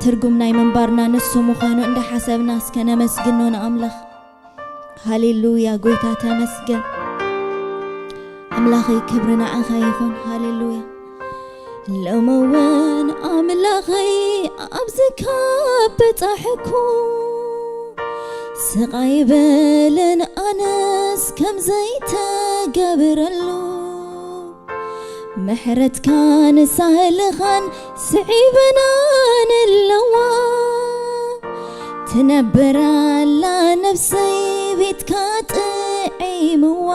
ትርጉም ናይ ምንባርና ንሱ ምዃኑ እንዳሓሰብና እስከ ነመስግኖ ንኣምላኽ። ሃሌሉያ፣ ጎይታ ተመስገን። ኣምላኸይ ክብሪ ንዓኻ ይኹን። ሃሌሉያ። ሎሚ እውን ኣምላኸይ ኣብዚ ካብ በጻሕኩ፣ ስቓይ በለን ኣነስ ከም ዘይተገብረሉ፣ ምሕረትካን ሳህልኻን ስዒበናን ኣለዋ። ትነብር ኣላ ነፍሰይ ቤትካ ጥዒምዋ።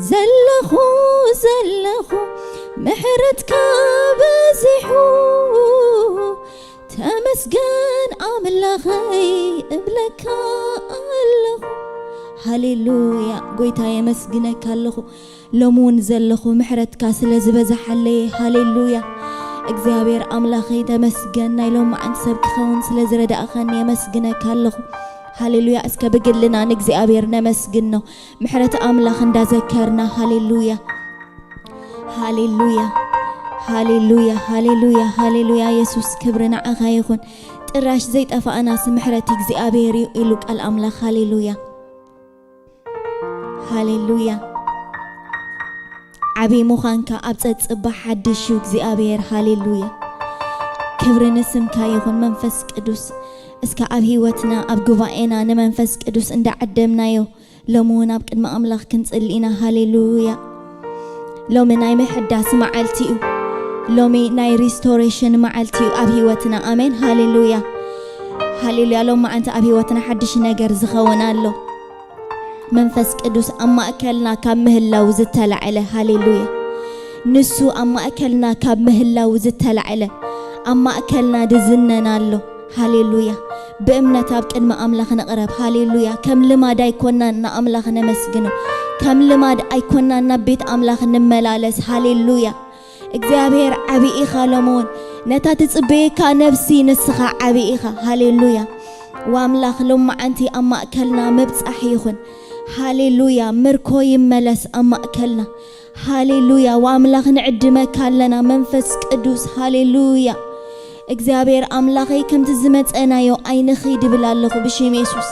ዘለኹ ዘለኹ ምሕረትካ በዚሑ፣ ተመስገን ኣምላኸይ እብለካ ኣለኹ። ሃሌሉያ፣ ጎይታ የመስግነካ ኣለኹ። ሎሚ እውን ዘለኹ ምሕረትካ ስለ ዝበዝሓለየ፣ ሃሌሉያ። እግዚኣብሔር ኣምላኸይ ተመስገን፣ ናይ ሎማዓንቲ ሰብ ክኸውን ስለ ዝረዳእኻኒ የመስግነካ ኣለኹ። ሃሌሉያ። እስከ ብግልና ንእግዚኣብሔር ነመስግኖ፣ ምሕረት ኣምላኽ እንዳዘከርና። ሃሌሉያ፣ ሃሌሉያ፣ ሃሌሉያ፣ ሃሌሉያ፣ ሃሌሉያ። የሱስ ክብሪ ንዓኻ ይኹን። ጥራሽ ዘይጠፋእናስ ምሕረት እግዚኣብሔር እዩ ኢሉ ቃል ኣምላኽ። ሃሌሉያ፣ ሃሌሉያ። ዓብዪ ምዃንካ ኣብ ጸጽባ ሓድሽ እዩ እግዚኣብሔር። ሃሌሉያ፣ ክብሪ ንስምካ ይኹን መንፈስ ቅዱስ። እስከ ኣብ ህይወትና ኣብ ጉባኤና ንመንፈስ ቅዱስ እንዳዓደምናዮ ሎሚ እውን ኣብ ቅድሚ ኣምላኽ ክንጽሊ ኢና። ሃሌሉያ። ሎሚ ናይ ምሕዳስ መዓልቲ እዩ። ሎሚ ናይ ሪስቶሬሽን መዓልቲ እዩ ኣብ ህይወትና። ኣሜን። ሃሌሉያ፣ ሃሌሉያ። ሎሚ መዓልቲ ኣብ ህይወትና ሓድሽ ነገር ዝኸውን ኣሎ። መንፈስ ቅዱስ ኣብ ማእከልና ካብ ምህላው ዝተላዕለ፣ ሃሌሉያ። ንሱ ኣብ ማእከልና ካብ ምህላው ዝተላዕለ፣ ኣብ ማእከልና ድዝነን ኣሎ። ሃሌሉያ። ብእምነት ኣብ ቅድሚ ኣምላኽ ንቕረብ። ሃሌሉያ። ከም ልማድ ኣይኮናን ንኣምላኽ ነመስግኖ። ከም ልማድ ኣይኮናን ናብ ቤት ኣምላኽ ንመላለስ። ሃሌሉያ። እግዚኣብሔር ዓቢ ኢኻ። ሎሚ እውን ነታ ትጽበየካ ነፍሲ ንስኻ ዓቢ ኢኻ። ሃሌሉያ። ወኣምላኽ ሎማዓንቲ ኣብ ማእከልና ምብጻሕ ይኹን። ሃሌሉያ። ምርኮ ይመለስ ኣብ ማእከልና። ሃሌሉያ። ወኣምላኽ ንዕድመካ ኣለና መንፈስ ቅዱስ። ሃሌሉያ። እግዚኣብሔር ኣምላኸይ ከምቲ ዝመጸናዮ ኣይንኺድ ይብል ኣለኹ ብሽም የሱስ።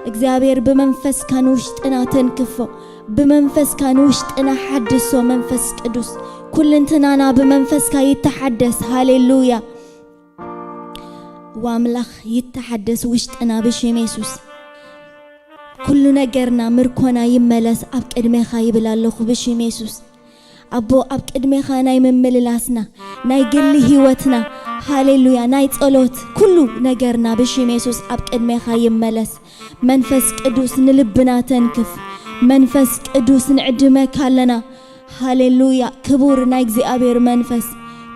እግዚኣብሔር ብመንፈስካ ንውሽጥና ተንክፎ፣ ብመንፈስካ ንውሽጥና ሓድሶ መንፈስ ቅዱስ። ኩልንትናና ብመንፈስካ ይተሓደስ። ሃሌሉያ። ወኣምላኽ ይተሓደስ ውሽጥና ብሽም የሱስ። ኩሉ ነገርና ምርኮና ይመለስ ኣብ ቅድሜኻ ይብል ኣለኹ ብሽም የሱስ። ኣቦ ኣብ ቅድሜኻ ናይ ምምልላስና ናይ ግሊ ህይወትና ሃሌሉያ ናይ ጸሎት ኩሉ ነገርና ብሽም የሱስ ኣብ ቅድሜኻ ይመለስ። መንፈስ ቅዱስ ንልብና ተንክፍ። መንፈስ ቅዱስ ንዕድመካ ኣለና። ሃሌሉያ። ክቡር ናይ እግዚኣብሔር መንፈስ፣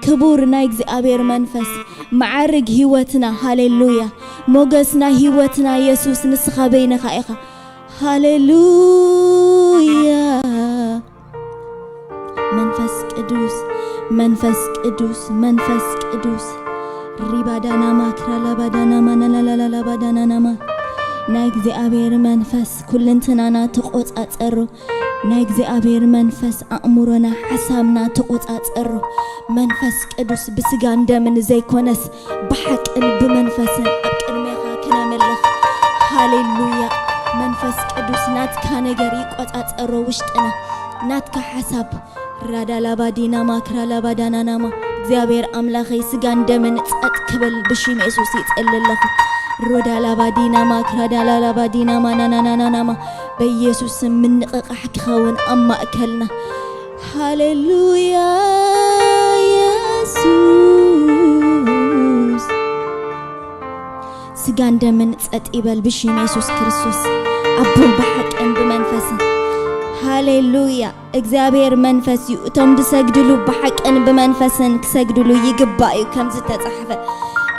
ክቡር ናይ እግዚኣብሔር መንፈስ፣ መዓርግ ህይወትና። ሃሌሉያ። ሞገስ ናይ ህይወትና የሱስ ንስኻ በይንኻ ኢኻ። ሃሌሉያ። መንፈስ ቅዱስ፣ መንፈስ ቅዱስ፣ መንፈስ ቅዱስ። ሪባዳናማ ክራላባዳናማ ናላላላባዳናናማ። ናይ እግዚኣብሔር መንፈስ ኩልንትናና ተቆጻጸሩ። ናይ እግዚኣብሔር መንፈስ ኣእምሮና ሓሳብና ተቆጻጸሩ። መንፈስ ቅዱስ ብስጋን ደምን ዘይኮነስ ብሓቅን ብመንፈስን ኣብ ቅድሜኻ ክነምልኽ። ሃሌሉያ። መንፈስ ቅዱስ ናትካ ነገር ይቆጻጸሮ ውሽጥና። ናትካ ሓሳብ ራዳላባዲናማ ክራላባዳናናማ። እግዚኣብሔር ኣምላኸይ ስጋን ደምን ጸጥ ክብል ብሽም የሱስ ይጸሊ ኣለኹ። ሮዳላባዲናማ ክራዳላላባዲናማ ናናናናናማ። በኢየሱስ ስም ምንቕቓሕ ክኸውን ኣብ ማእከልና። ሃሌሉያ የሱስ። ስጋን ደምን ጸጥ ይበል ብሽም የሱስ ክርስቶስ። ኣቦ ብሓቅን ብመንፈስን። ሃሌሉያ። እግዚኣብሔር መንፈስ እዩ። እቶም ዝሰግድሉ ብሓቅን ብመንፈስን ክሰግድሉ ይግባእ እዩ ከም ዝተጻሕፈ።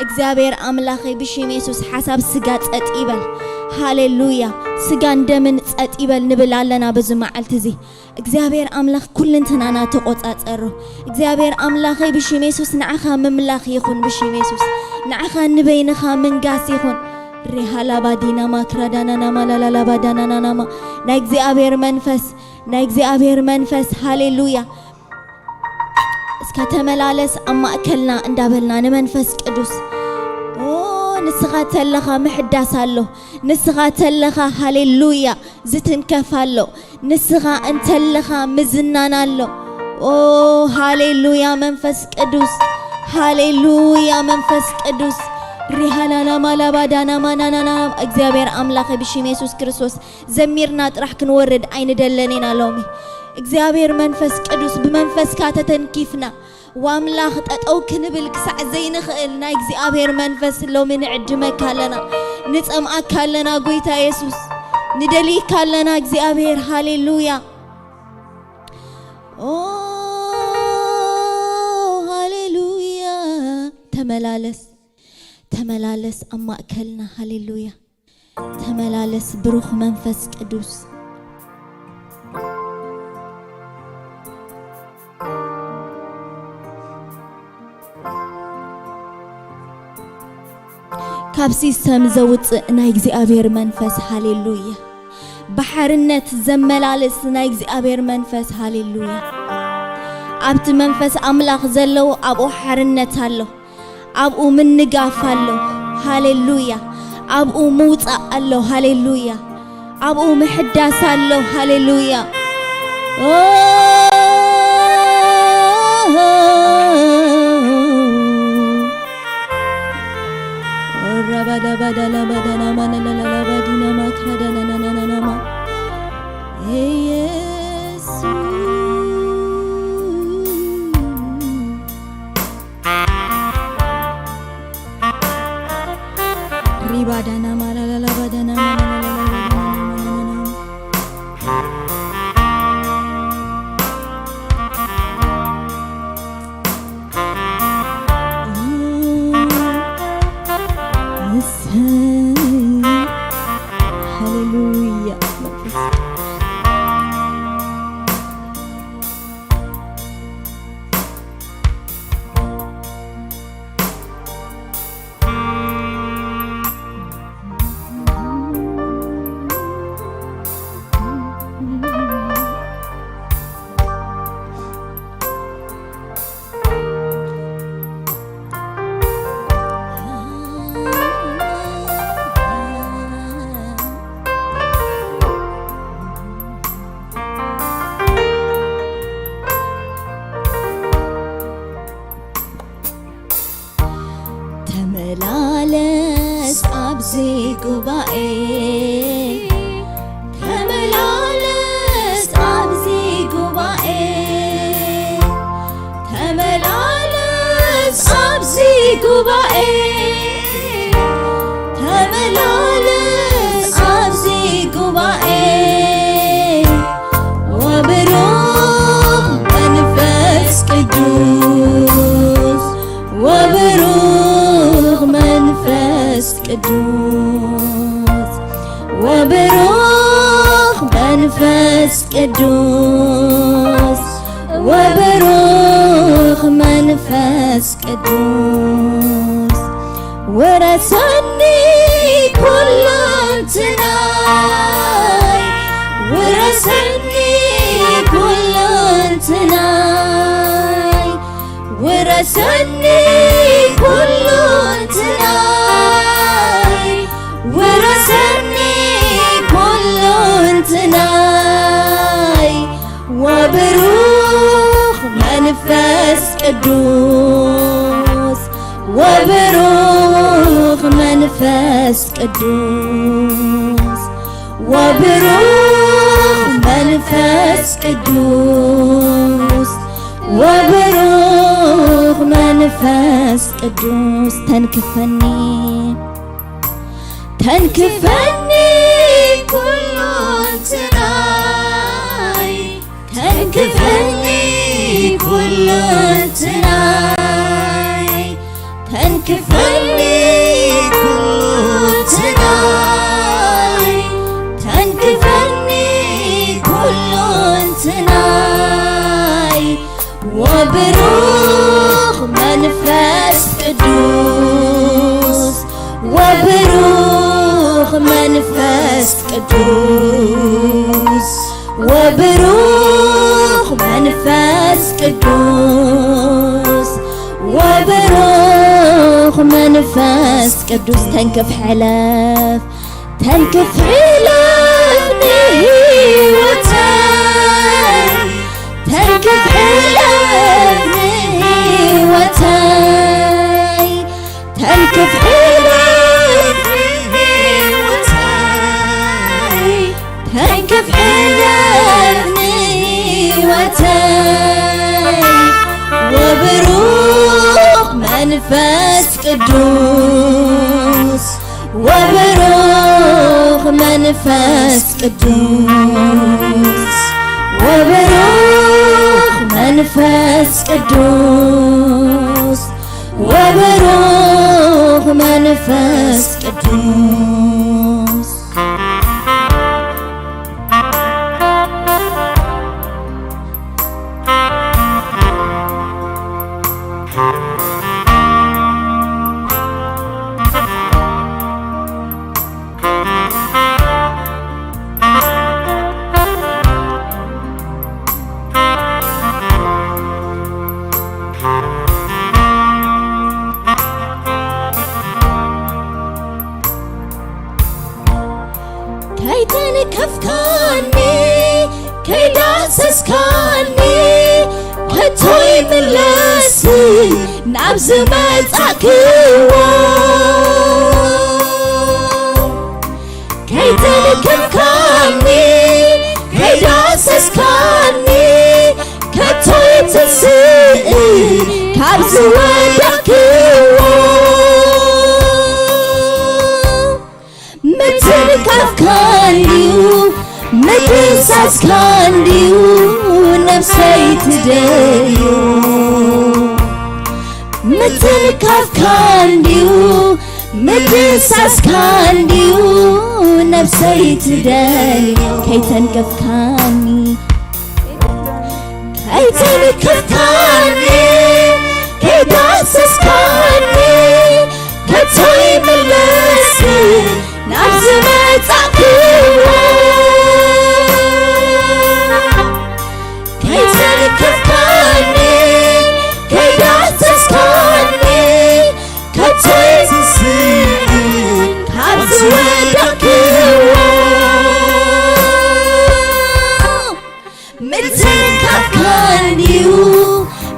እግዚኣብሔር ኣምላኸይ ብሽም የሱስ ሓሳብ ስጋ ጸጥ ይበል። ሃሌሉያ። ስጋን ደምን ጸጥ ይበል ንብል ኣለና በዚ መዓልቲ እዚ። እግዚኣብሔር ኣምላኽ ኩልንትናና ተቆጻጸሮ። እግዚኣብሔር ኣምላኸይ ብሽም የሱስ ንዓኻ ምምላኽ ይኹን ብሽም የሱስ። ንዓኻ ንበይንኻ ምንጋስ ይኹን። ሪሃላባዲናማ ክራዳናናማ ላላላባዳናናናማ። ናይ እግዚኣብሔር መንፈስ፣ ናይ እግዚኣብሔር መንፈስ። ሃሌሉያ። እስከ ከተመላለስ ኣብ ማእከልና እንዳበልና ንመንፈስ ቅዱስ፣ ኦ፣ ንስኻ ተለኻ ምሕዳስ ኣሎ፣ ንስኻ ተለኻ፣ ሃሌሉያ፣ ዝትንከፍ ኣሎ፣ ንስኻ እንተለኻ ምዝናን ኣሎ። ኦ፣ ሃሌሉያ መንፈስ ቅዱስ፣ ሃሌሉያ መንፈስ ቅዱስ። ሪሃላላ ማላባዳና ማናናና። እግዚኣብሔር ኣምላኸ፣ ብሽም የሱስ ክርስቶስ ዘሚርና ጥራሕ ክንወርድ ኣይንደለን ኢና ሎሚ። እግዚኣብሔር መንፈስ ቅዱስ፣ ብመንፈስካ ተተንኪፍና፣ ዋምላኽ ጠጠው ክንብል ክሳዕ ዘይንኽእል ናይ እግዚኣብሔር መንፈስ ሎሚ ንዕድመካ ኣለና። ንጸምኣካ ኣለና ጎይታ የሱስ። ንደልይካ ኣለና እግዚኣብሔር። ሃሌሉያ። ኦ፣ ሃሌሉያ። ተመላለስ፣ ተመላለስ ኣብ ማእከልና። ሃሌሉያ። ተመላለስ ብሩኽ መንፈስ ቅዱስ። ካብ ሲስተም ዘውፅእ ናይ እግዚኣብሔር መንፈስ፣ ሃሌሉያ። ብሓርነት ዘመላልስ ናይ እግዚኣብሔር መንፈስ፣ ሃሌሉያ። ኣብቲ መንፈስ ኣምላኽ ዘለዉ ኣብኡ ሓርነት ኣሎ። ኣብኡ ምንጋፍ ኣሎ። ሃሌሉያ። ኣብኡ ምውጻእ ኣሎ። ሃሌሉያ። ኣብኡ ምሕዳስ ኣሎ። ሃሌሉያ። ኦ፣ ራባዳባዳላባዳናማናናናባዲናማክራዳናናናናማ። ኢየሱስ። ሪባዳና ማላላላ ባዳና ማላላላ ባዳና ማላላላ። እሰይ። ሃሌሉያ። ተመላለስ ኣብዚ ጉባኤ፣ ተመላለስ ኣብዚ ጉባኤ፣ ተመላለስ ኣብዚ ጉባኤ፣ ተመላለስ ኣብዚ ጉባኤ። ወብሩኽ መንፈስ ቅዱስ፣ ወብሩኽ መንፈስ ቅዱስ፣ ወብሩኽ መንፈስ ቅዱስ፣ ወብሩኽ መንፈስ ቅዱስ። ውረሰኒ ኩለንትናይ፣ ውረሰኒ ኩለንትናይ፣ ውረሰኒ ኩለንትናይ፣ ውረሰኒ ኩለንትናይ። ወብሩኽ መንፈስ ቅዱስ፣ ወብሩኽ መንፈስ ቅዱስ፣ ወብሩኽ መንፈስ ቅዱስ፣ ወብሩኽ መንፈስ ቅዱስ። ተንክፈኒ፣ ተንክፈኒ ኩለንትናይ፣ ተንክፈኒ ኩለንትናይ፣ ተንክፈኒ ኩለንትናይ፣ ተንክፈኒ ኩለንትናይ። ወብሩኽ መንፈስ ቅዱስ፣ ወብሩኽ መንፈስ ቅዱስ፣ ወብሩኽ መንፈስ ቅዱስ። መንፈስ ቅዱስ ተንክፍ ሕለፍ፣ ተንክፍ ሕለፍ ንህይወተይ፣ ተንክፍ ሕለፍ ንህይወተይ፣ ተንክፍ ሕለፍ ንህይወተይ፣ ተንክፍ ሕለፍ ንህይወተይ፣ ወብሩኽ መንፈስ ቅዱስ፣ ወብሩኽ መንፈስ ቅዱስ፣ ወብሩኽ መንፈስ ቅዱስ፣ ወብሩኽ መንፈስ ቅዱስ። ከይተንከፍካኒ፣ ከይዳሰስካኒ፣ ከቶ ይምለስ ናብ ዝመጻእክዎ። ከይተንከፍካኒ፣ ከይዳሰስካኒ፣ ከቶ ይትስእ ካብ ዝወደቅክዎ። ምትንካፍካ እንድዩ፣ ምድምሳስካ እንድዩ ነብሰይ ትደልዮ። ምትንካፍካ እንድዩ፣ ምድምሳስካ እንድዩ ነብሰይ ትደልዮ። ከይተንከፍካኒ፣ ከይተንከፍካኒ፣ ከይዳሰስካኒ፣ ከቶ ይምለስ ናብ ዝመጻእክዎ። ከይተንከፍካኒ፣ ከይዳሰስካኒ፣ ከቶ ይትስእ ካብ ዝወደቅክዎ። ምትንካፍካ እንድዩ፣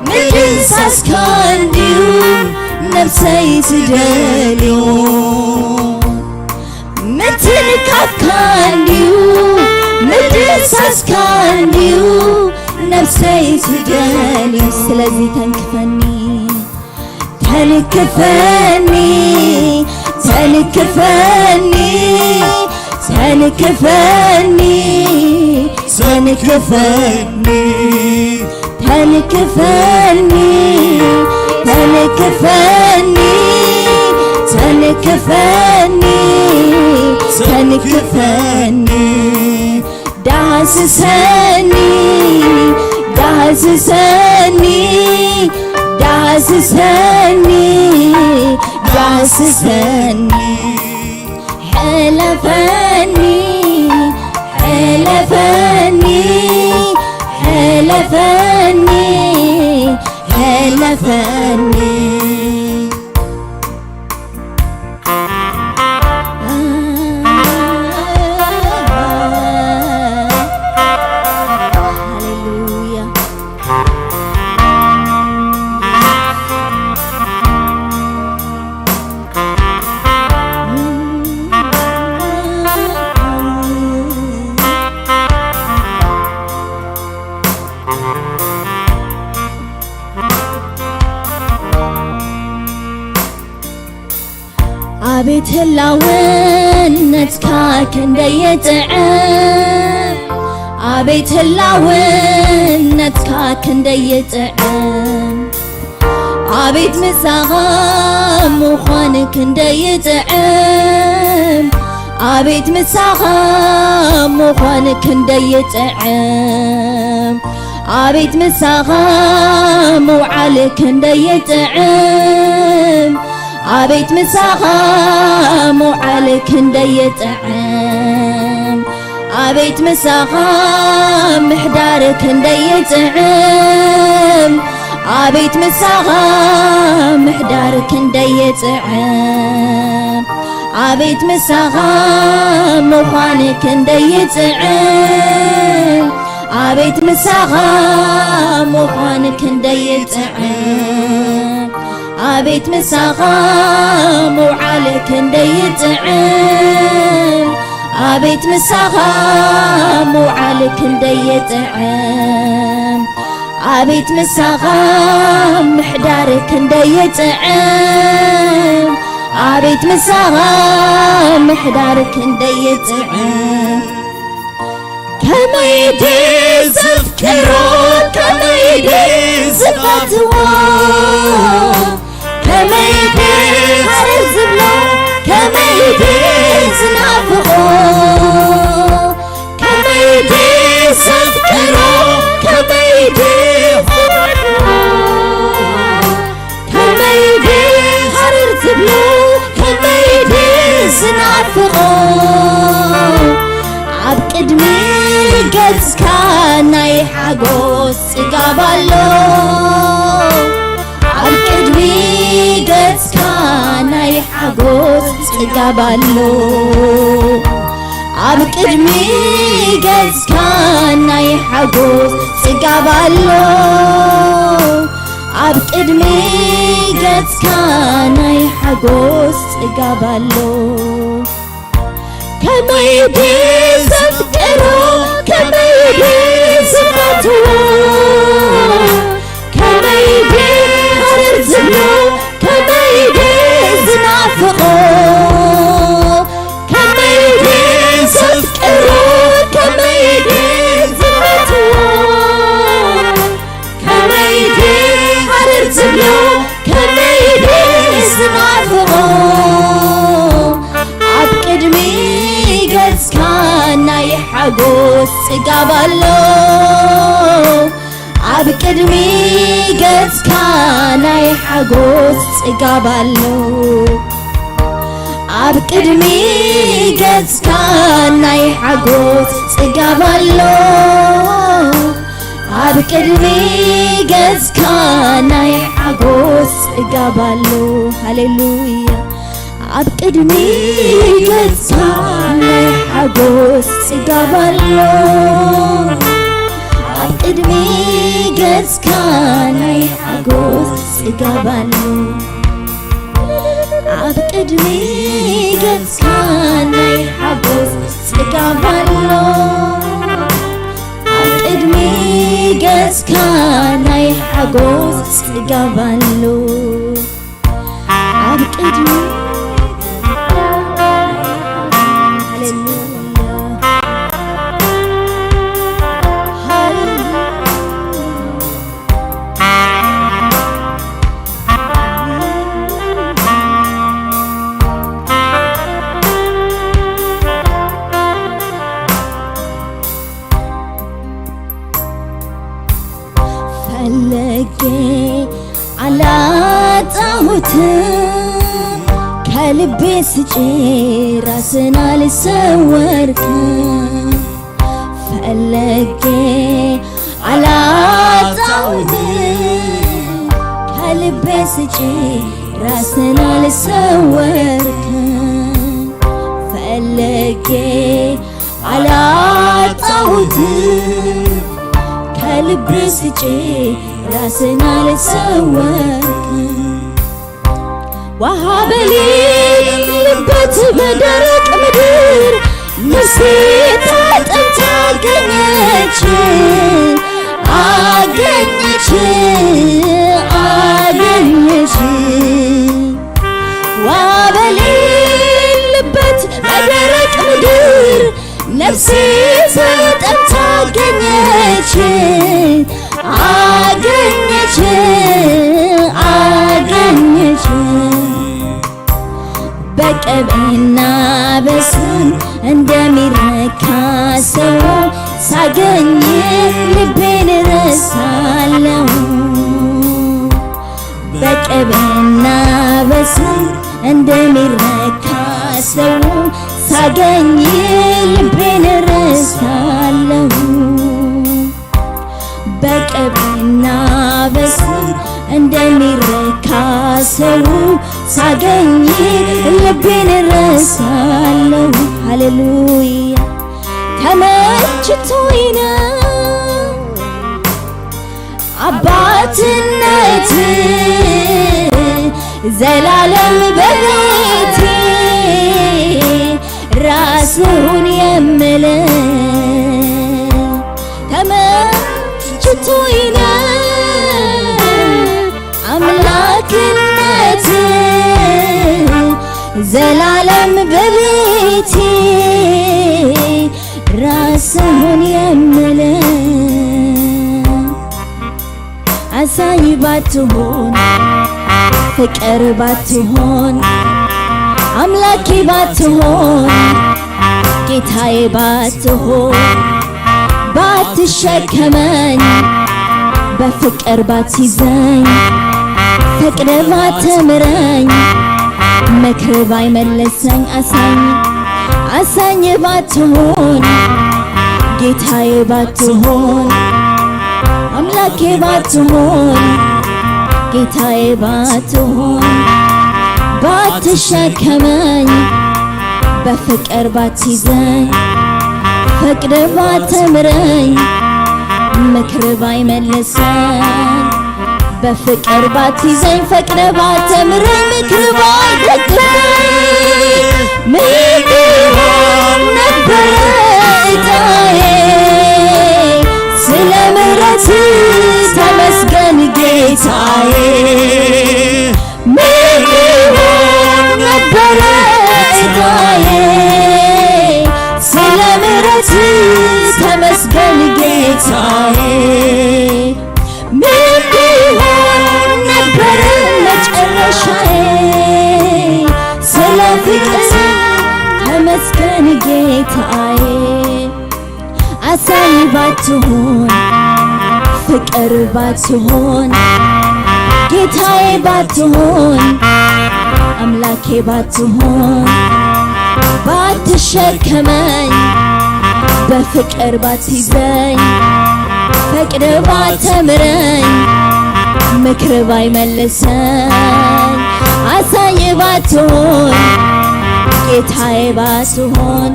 ምድምሳስካ እንድዩ ነብሰይ ትደልዮ። ምትንካፍካ እንድዩ፣ ምድምሳስካ እንድዩ ነብሰይ ትደልዮ። ስለዚ ተንክፈኒ፣ ተንክፈኒ፣ ተንክፈኒ፣ ተንክፈኒ፣ ተንክፈኒ፣ ተንክፈኒ፣ ተንክፈኒ፣ ተንክፈኒ፣ ተንክፈኒ። ዳህስሰኒ፣ ዳህስሰኒ፣ ዳህስሰኒ፣ ዳህስሰኒ። ሕለፈኒ፣ ሕለፈኒ፣ ሕለፈኒ፣ ሕለፈኒ። ሃሌሉያ። ኣቤት ህላውነትካ ክንደይ ይጥዕም፣ ኣቤት ህላውነትካ ክንደይ ይጥዕም፣ ኣቤት ምሳኻ ምዃን ክንደይ ይጥዕም፣ ኣቤት ምሳኻ ምዃን ክንደይ ይጥዕም፣ ኣቤት ምሳኻ ምውዓል ክንደይ ይጥዕም፣ ኣቤት ምሳኻ ምውዓል ክንደይ ይጥዕም፣ ኣቤት ምሳኻ ምሕዳር ክንደይ ይጥዕም፣ ኣቤት ምሳኻ ምሕዳር ክንደይ ይጥዕም፣ ኣቤት ምሳኻ ምዃን ክንደይ ይጥዕም፣ ኣቤት ምሳኻ ምዃን ክንደይ ይጥዕም፣ ኣቤት ምሳኻ ምውዓል ክንደይ ይጥዕም፣ ኣቤት ምሳኻ ምውዓል ክንደይ ይጥዕም፣ ኣቤት ምሳኻ ምሕዳር ክንደይ ይጥዕም፣ ኣቤት ምሳኻ ምሕዳር ክንደይ ይጥዕም። ከመይ ድየ ዘፍቅሮ፣ ከመይ ድየ ዝፈትዎ፣ ከመይ ድየ ሃረር ዝብሎ፣ ከመይ ድየ ዝናፍቖ፣ ከመይ ድየ ዘፍቅሮ፣ ከመይ ድየ ዝፈትዎ፣ ከመይ ድየ ሃረር ዝብሎ፣ ከመይ ድየ ዝናፍቖ፣ ኣብ ቅድሚ ገጽካ ናይ ሓጎስ ጽጋብ ኣሎ፣ ኣብ ቅድሚ ገጽካ ናይ ሓጎስ ጽጋብ ኣሎ፣ ኣብ ቅድሚ ገጽካ ናይ ሓጎስ ጽጋብ ኣሎ፣ ኣብ ቅድሚ ገጽካ ናይ ሓጎስ ጽጋብ ኣሎ። ከመይ ድየ ዘፍቅሮ፣ ከመይ ድየ ዝፈትዎ፣ ከመይ ድየ ሃረር ዝብሎ፣ ከመይ ድየ ዝናፍቖ፣ ከመይ ድየ ዘፍቅሮ፣ ከመይ ድየ ዝፈትዎ፣ ከመይ ድየ ሃረር ዝብሎ፣ ከመይ ድየ ዝናፍቖ፣ ኣብ ቅድሚ ገጽካ ናይ ሓጎስ ጽጋብ ኣሎ፣ ኣብ ቅድሚ ገጽካ ናይ ሓጎስ ጽጋብ ኣሎ፣ ኣብ ቅድሚ ገጽካ ናይ ሓጎስ ጽጋብ ኣሎ፣ ኣብ ቅድሚ ገጽካ ናይ ሓጎስ ጽጋብ ኣሎ። ሃሌሉያ። ኣብ ቅድሚ ገጽካ ናይ ሓጎስ ጽጋብ ኣሎ፣ ኣብ ቅድሚ ገጽካ ናይ ሓጎስ ጽጋብ ኣሎ፣ ኣብ ቅድሚ ገጽካ ናይ ሓጎስ ጽጋብ ኣሎ፣ ኣብ ቅድሚ ገጽካ ናይ ሓጎስ ጽጋብ ኣሎ። ኣብ ቅድሚ ሃሌሉያ። ሃሌሉያ። ፈለጌ ኣላጣሁት ከልቤ ስጪ ራስና ልሰወርክ ፈለጌ ኣላጣሁት ከልቤ ስጪ ራስና ልሰወርክ ፈለጌ ኣላጣሁት ከልቤ ስጪ ራስና ልሰወርክ ዋሃበሊ ልበት በደረቅ ምድር ነፍሴ ተጠምታ አገኘች አገኘች አገኘች ዋበሌለበት በደረቅ ምድር ነፍሴ ተጠምታ አገኘች አገኘች አገኘች በቅቤና በስብ እንደሚረካ ሰው ሳገኝ ልቤን ረሳለው በቅቤና በስብ እንደሚረካ ሰው ሳገኝ ልቤን ረሳለው በቅቤና እና በስር እንደሚረካ ሰው ሳገኝ ልቤን እረሳለሁ። ሃሌሉያ። ተመችቶኝ ነው አባትነት ዘላለም በቤቴ ራስሁን የምል ተመችቶኝ ነው አምላክነት ዘላለም በቤቴ ራስሁን የምል አዛኝ ባትሆን ፍቅር ባትሆን አምላኬ ባትሆን ጌታዬ ባትሆን ባትሸከመኝ በፍቅር ባትይዘኝ ፈቅደ ባትምረኝ ምክር ባይመለሰኝ አዛኝ አዛኝ ባትሆን ጌታዬ ባትሆን አምላኬ ባትሆን ጌታዬ ባትሆን ባትሸከመኝ በፍቅር ባትይዘኝ ፈቅደ ባትምረኝ ምክር ባይመለሰኝ በፍቅር ባትይዘኝ ፈቅደ ባትምረኝ ምክር ባይደግፈኝ ምን ቢሆን ነበረ እጣዬ? ስለ ምሕረት ተመስገን ጌታዬ። ምን ቢሆን ነበረ እጣዬ? ስለ ምሕረት ተመስገን ጌታዬ። ምን ቢሆን ነበረ መጨረሻዬ? ስለ ፍቅር ተመስገን ጌታዬ። አዛኝ ባትሆን ፍቅር ባትሆን ጌታዬ ባትሆን አምላኬ ባትሆን ባትሸከመኝ በፍቅር ባትይዘኝ ፈቅደ ባትምረኝ ምክር ባይመልሰኝ አዛኝ ባትሆን ጌታዬ ባትሆን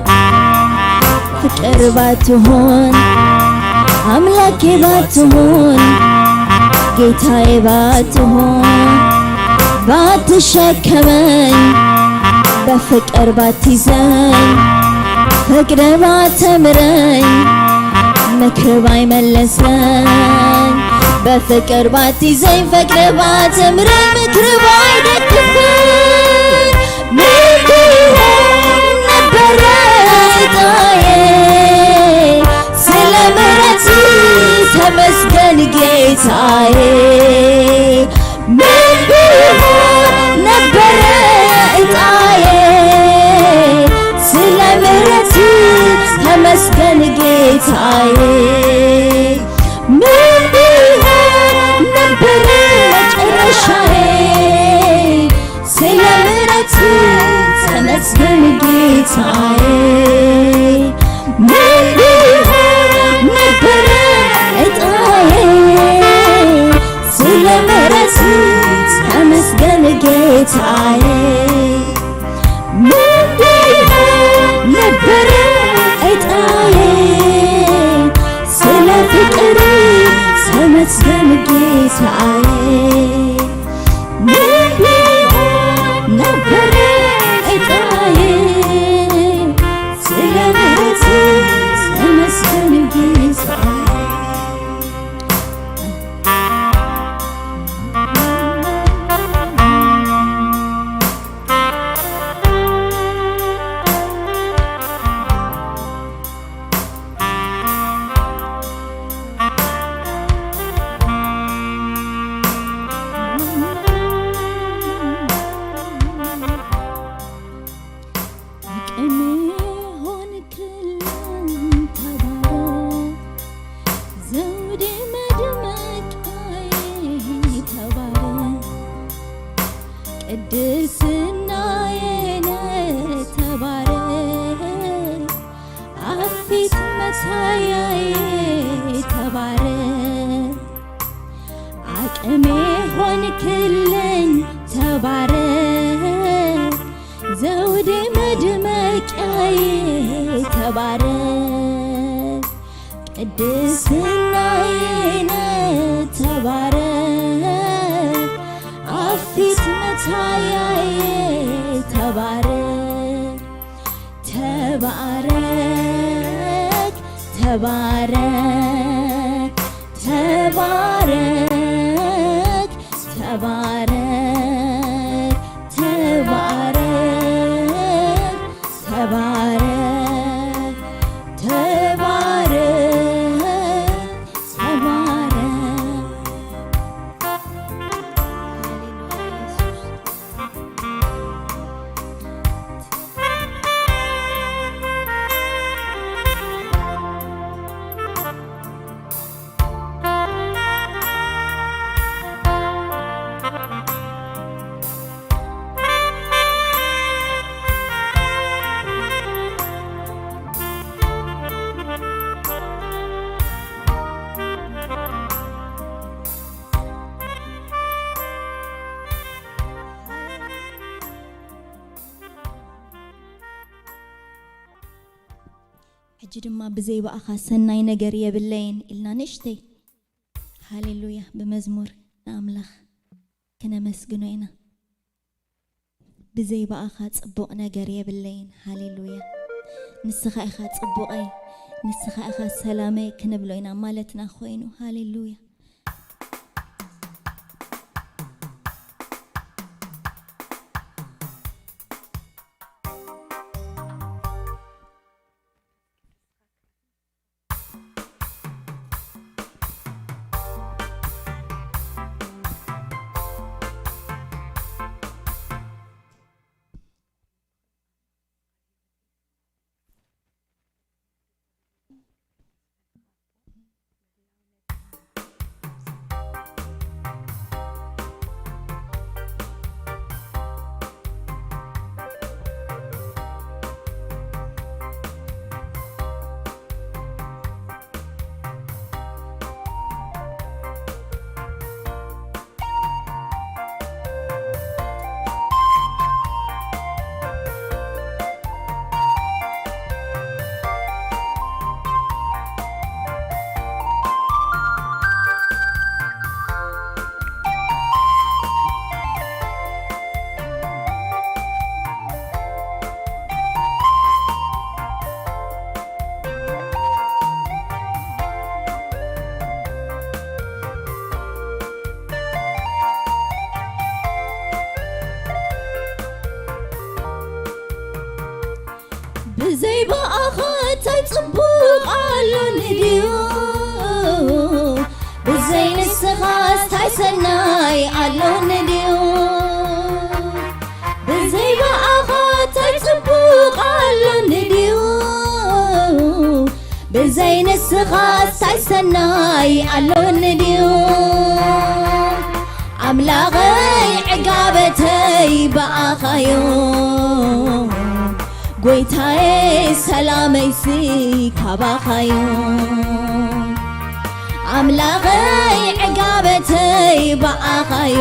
ፍቅር ባትሆን አምላኬ ባትሆን ጌታዬ ባትሆን ባትሸከመኝ በፍቅር ባትይዘኝ ፈቅደ ባትምረኝ ምክር ባይመለሰኝ በፍቅር ባትይዘኝ ፈቅደ ባትምረኝ ምክር ባይደግፈኝ ምን ቢሆን ነበረ እጣዬ? ስለ ምሕረት ተመስገን ጌታዬ። ምን ቢሆን ነበረ እጣዬ? ስለ ምሕረት ተመስገን ጌታዬ። ምን ቢሆን ነበረ መጨረሻዬ? ስለ ምሕረት ተመስገን ጌታዬ። ምን ቢሆን ነበረ እጣዬ? ስለ ምሕረት ተመስገን ጌታዬ። ምን ቢሆን ነበረ እጣዬ? ስለ ፍቅር ተመስገን ጌታዬ። ምን ቢሆን ነበረ እጣዬ? ስለ ምሕረት ተመስገን ጌታዬ። አቅሜ ሆንክልኝ ተባረክ፣ ዘውዴ መድመቂያዬ ተባረክ፣ ቅድስናዬ ነህ ተባረክ፣ አፊት መሳያዬ ተባረክ። እሜ ሆንክልኝ ተባረክ፣ ዘውዴ መድመቂያዬ ተባረክ፣ ቅድስናዬ ነህ ተባረክ፣ አፊት መታያዬ ተባረክ። ተባረክ፣ ተባረክ፣ ተባረክ፣ ተባረክ፣ ተባረክ፣ ተባረክ፣ ተባረክ፣ ተባረክ። ሕጂ ድማ ብዘይ ብኣኻ ሰናይ ነገር የብለይን ኢልና ንእሽተይ ሃሌሉያ ብመዝሙር ንኣምላኽ ክነመስግኖ ኢና። ብዘይ ብኣኻ ጽቡቕ ነገር የብለይን። ሃሌሉያ። ንስኻ ኢኻ ጽቡቐይ፣ ንስኻ ኢኻ ሰላመይ ክንብሎ ኢና ማለትና ኮይኑ። ሃሌሉያ። ብዘይ ብኣኻ እንታይ ጽቡቕ ኣሎኒ ድዩ? ብዘይ ንስኻስ እንታይ ሰናይ ኣሎኒ ድዩ? ብዘይ ብኣኻ እንታይ ጽቡቕ ኣሎኒ ድዩ? ብዘይ ንስኻስ እንታይ ሰናይ ኣሎኒ ድዩ? ኣምላኸይ ዕጋበተይ ብኣኻዮ፣ ጎይታየ ሰላመይሲ ካባኻዮ። ኣምላኸይ ዕጋበተይ ብኣኻዮ፣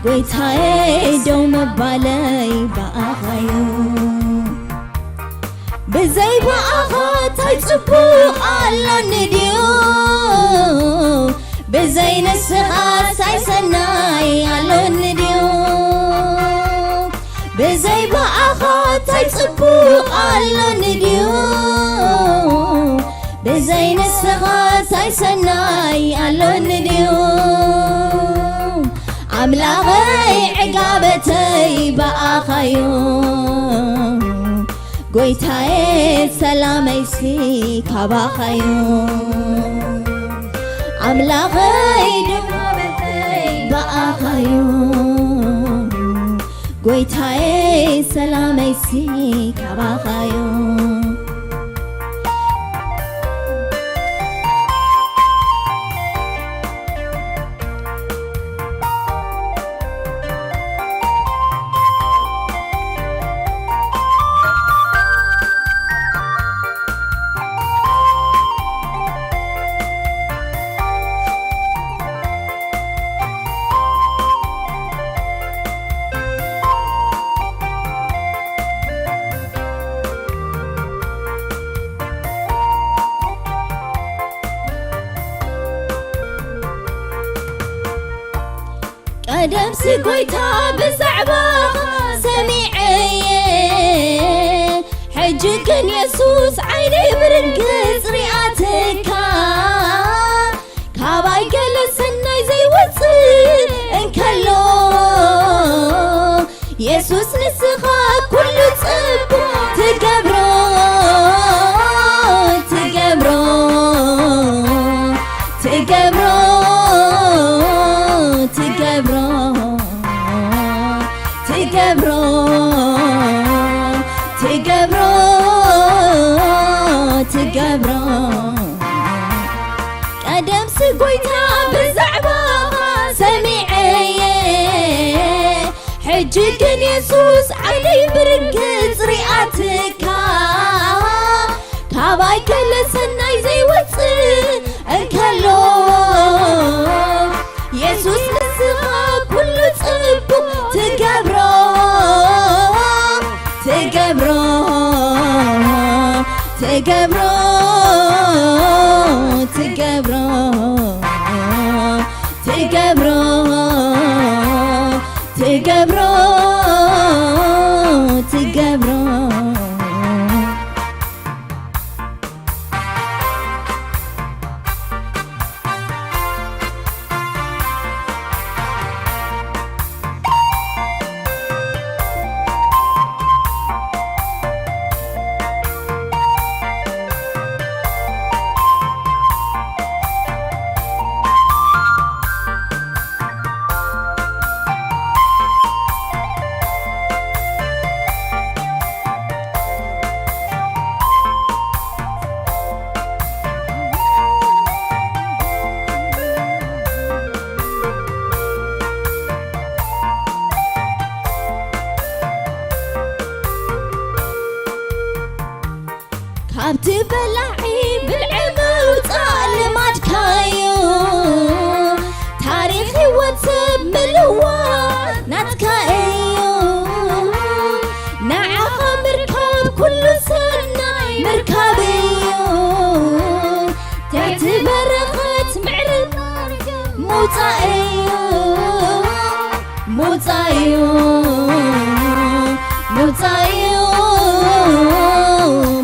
ጎይታየ ደው ምባለይ ብኣኻዮ። ብዘይ ብኣኻ እንታይ ጽቡቕ ኣሎኒ ድዩ? ብዘይ ንስኻ እንታይ ሰናይ ኣሎኒ ድዩ? ብዘይ ብኣኻ እንታይ ጽቡቕ ኣሎኒ ድዩ? ብዘይ ንስኻ እንታይ ሰናይ ኣሎኒ ድዩ? ኣምላኸይ ዕጋበተይ ብኣኻዩ፣ ጎይታየ ሰላመይሲ ካባኻዩ። ኣምላኸይ ድማመተይ ብኣኻዩ፣ ጎይታየ ሰላመይሲ ካባኻዩ። ደምሲ ጎይታ ብዛዕባኻ ሰሚዐየ፣ ሕጂ ግን የሱስ ዓይነይ ብርግጽ ሪኣትካ። ካባይ ገለ ሰናይ ዘይወጽእ እንከሎ፣ የሱስ ንስኻ ኩሉ ጽቡቕ ትገብሮ፣ ትገብሮ፣ ትገብሮ፣ ትገብሮ፣ ትገብሮ፣ ትገብሮ፣ ትገብሮ። ቀደምሲ ጎይታ ብዛዕባኻ ሰሚዐየ፣ ሕጂ ግን የሱስ ዓይነይ ብርግጽ ሪኣትካ። ካባይ ገለ ሰናይ ዘይወጽእ እንከሎ፣ የሱስ ንስኻ ኩሉ ጽቡቕ ትገብሮ፣ ትገብሮ፣ ትገብሮ፣ ትገብሮ፣ ትገብሮ፣ ትገብሮ፣ ትገብሮ። ካብቲ በላዒ ብልዒ ምውጻእ ልማድካዩ፣ ታሪኽ ህይወት ሰብ ምልዋጥ ናትካ እዩ። ንዓኻ ምርካብ ኩሉ ሰናይ ምርካብ እዩ። ትሕቲ በረኸት ምዕራፍ ምውጻእ እዩ፣ ምውጻእ እዩ፣ ምውጻእ እዩ፣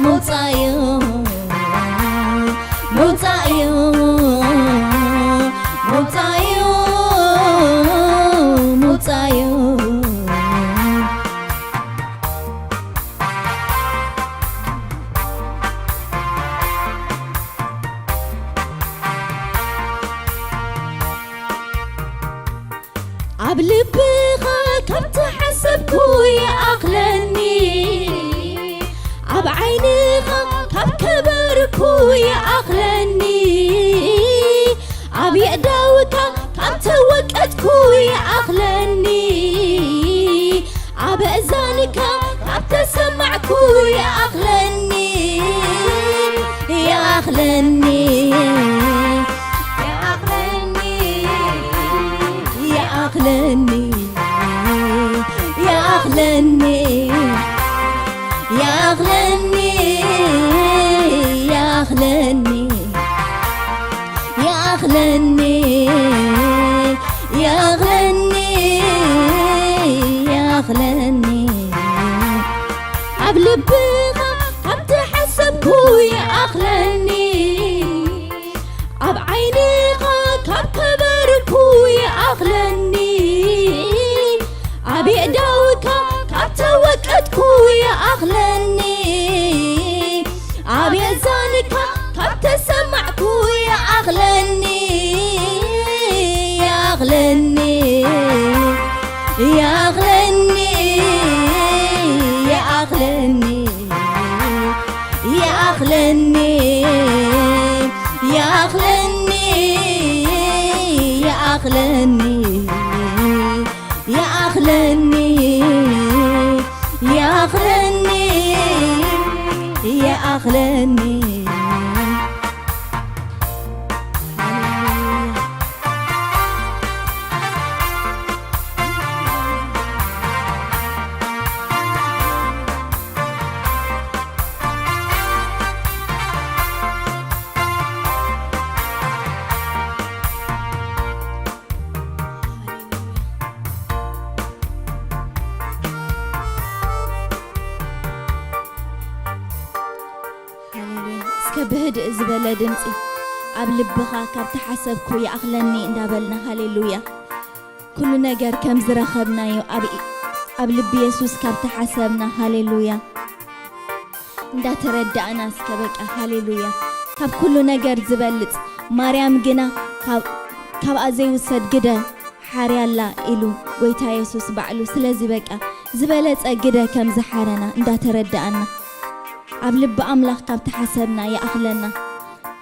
ምውጻእ እዩ፣ ምውጻእ እዩ፣ ምውጻእ እዩ፣ ምውጻእ እዩ። ኣብ ልብኻ ካብ ተሓሰብኩ ይኣኽለኒ፣ ኣብ ዓይንኻ ካብ ከበርኩ ይኣኽለኒ፣ ኣብ የእዳውካ ካብ ተወቀጥኩ ይኣኽለኒ፣ ኣብ እዛንካ ካብ ተሰማዕኩ ይኣኽለኒ፣ ይኣኽለኒ፣ ይኣኽለኒ፣ ይኣኽለኒ፣ ይኣኽለኒ፣ ይኣኽለኒ፣ ይኣኽለኒ፣ ይኣኽለኒ፣ ይኣኽለኒ፣ ይኣኽለኒ። ኣብ ልብኻ ካብ ተሓሰብኩ ይኣኽለኒ፣ ኣብ ዓይንኻ ካብ ከበርኩ ይኣኽለኒ፣ ኣብ የእዳውካ ካብ ተወቀጥኩ ይኣኽለኒ፣ ኣብ የዛንካ ካብ ተሰማዕኩ ይኣኽለኒ፣ ይኣኽለኒ፣ ይኣኽለኒ፣ ይኣኽለኒ፣ ይኣኽለኒ፣ ይኣኽለኒ፣ ይኣኽለኒ፣ ይኣኽለኒ፣ ይኣኽለኒ፣ ይኣኽለኒ። ድእ ዝበለ ድምፂ ኣብ ልብኻ ካብ ተሓሰብኩ ይኣኽለኒ እንዳበልና፣ ሃሌሉያ። ኩሉ ነገር ከም ዝረኸብናዮ ኣብ ኢ-፣ ኣብ ልቢ የሱስ ካብ ተሓሰብና፣ ሃሌሉያ፣ እንዳተረዳእና እስከ በቃ፣ ሃሌሉያ። ካብ ኩሉ ነገር ዝበልጽ ማርያም ግና ካብ፣ ካብኣ ዘይውሰድ ግደ ሓርያ ኣላ ኢሉ ጎይታ የሱስ ባዕሉ። ስለዚ በቃ ዝበለጸ ግደ ከም ዝሓረና እንዳተረዳእና፣ ኣብ ልቢ ኣምላኽ ካብ ተሓሰብና ይኣኽለና።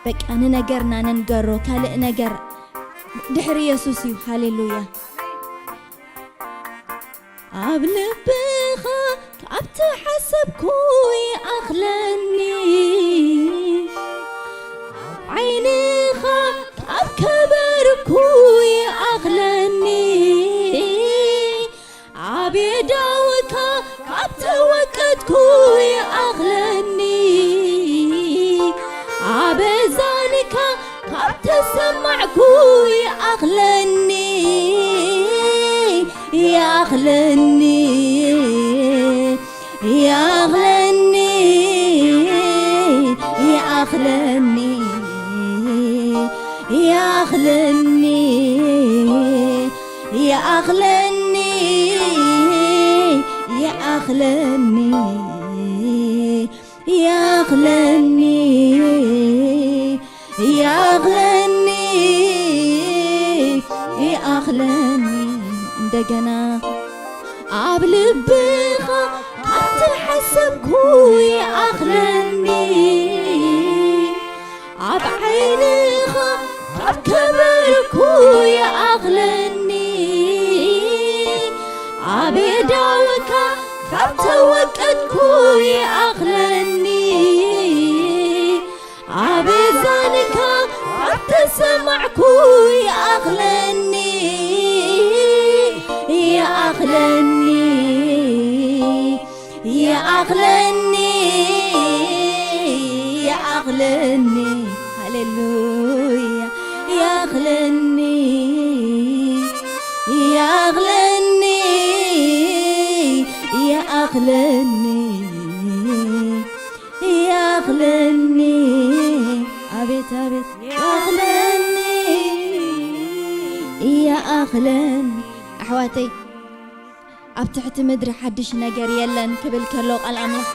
በቃ ንነገርና ንንገሮ፣ ካልእ ነገር ድሕሪ የሱስ እዩ። ሃሌሉያ። ኣብ ልብኻ ካብ ተሓሰብኩ ይኣኽለኒ፣ ኣብ ዓይንኻ ካብ ከበርኩ ይኣኽለኒ፣ ኣብ የዳውካ ካብ ተወቀጥኩ ይኣኽለኒ፣ ኣብ እዛንካ ካብ ተሰማዕኩ ይኣኽለኒ፣ ይኣኽለኒ፣ ይኣኽለኒ፣ ይኣኽለኒ፣ ይኣኽለኒ፣ ይኣኽለኒ፣ ይኣኽለኒ፣ ይኣኽለኒ፣ ይኣኽለኒ፣ ይኣኽለኒ። እንደገና ኣብ ልብኻ ካብ ተሓሰብኩ ይኣኽለኒ፣ ኣብ ዓይንኻ ካብ ከበርኩ ይኣኽለኒ፣ ኣብ የዳውካ ካብ ተወቀጥኩ ይኣኽለኒ፣ ኣብ እዛንካ ካብ ተሰማዕኩ ይኣኽለኒ፣ ይኣኽለኒ፣ ይኣኽለኒ፣ ይኣኽለኒ። ሃሌሉያ። ይኣኽለኒ፣ ይኣኽለኒ፣ ይኣኽለኒ፣ ይኣኽለኒ። ኣቤት፣ ኣቤት። ይኣኽለኒ፣ ይኣኽለኒ። ኣሕዋተይ፣ ኣብ ትሕቲ ምድሪ ሓድሽ ነገር የለን ክብል ከሎ ቃል ኣምላኽ፣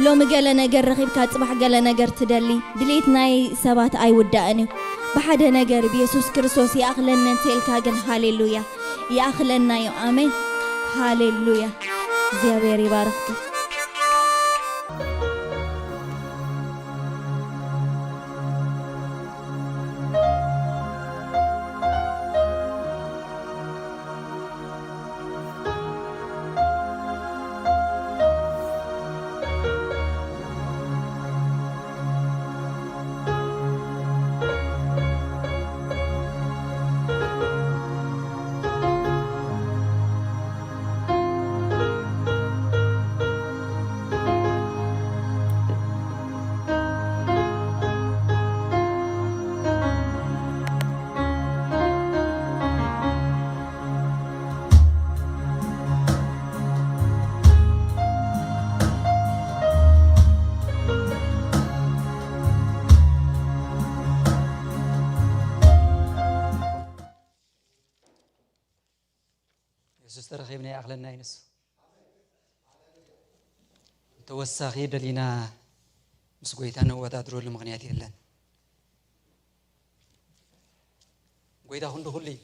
ሎሚ ገለ ነገር ረኺብካ ጽባሕ ገለ ነገር ትደሊ። ድሌት ናይ ሰባት ኣይውዳእን እዩ። ብሓደ ነገር ብየሱስ ክርስቶስ ይኣኽለኒ እንተኢልካ ግን፣ ሃሌሉያ፣ ይኣኽለና እዩ። ኣሜን፣ ሃሌሉያ። እግዚኣብሔር ይባርኽኩም። የሱስ ተረኺብና ይኣኽለና እዩ ንሱ። ተወሳኺ ደሊና ምስ ጎይታ ነወዳድረሉ ምኽንያት የለን። ጎይታ ክንዲ ኩሉ እዩ።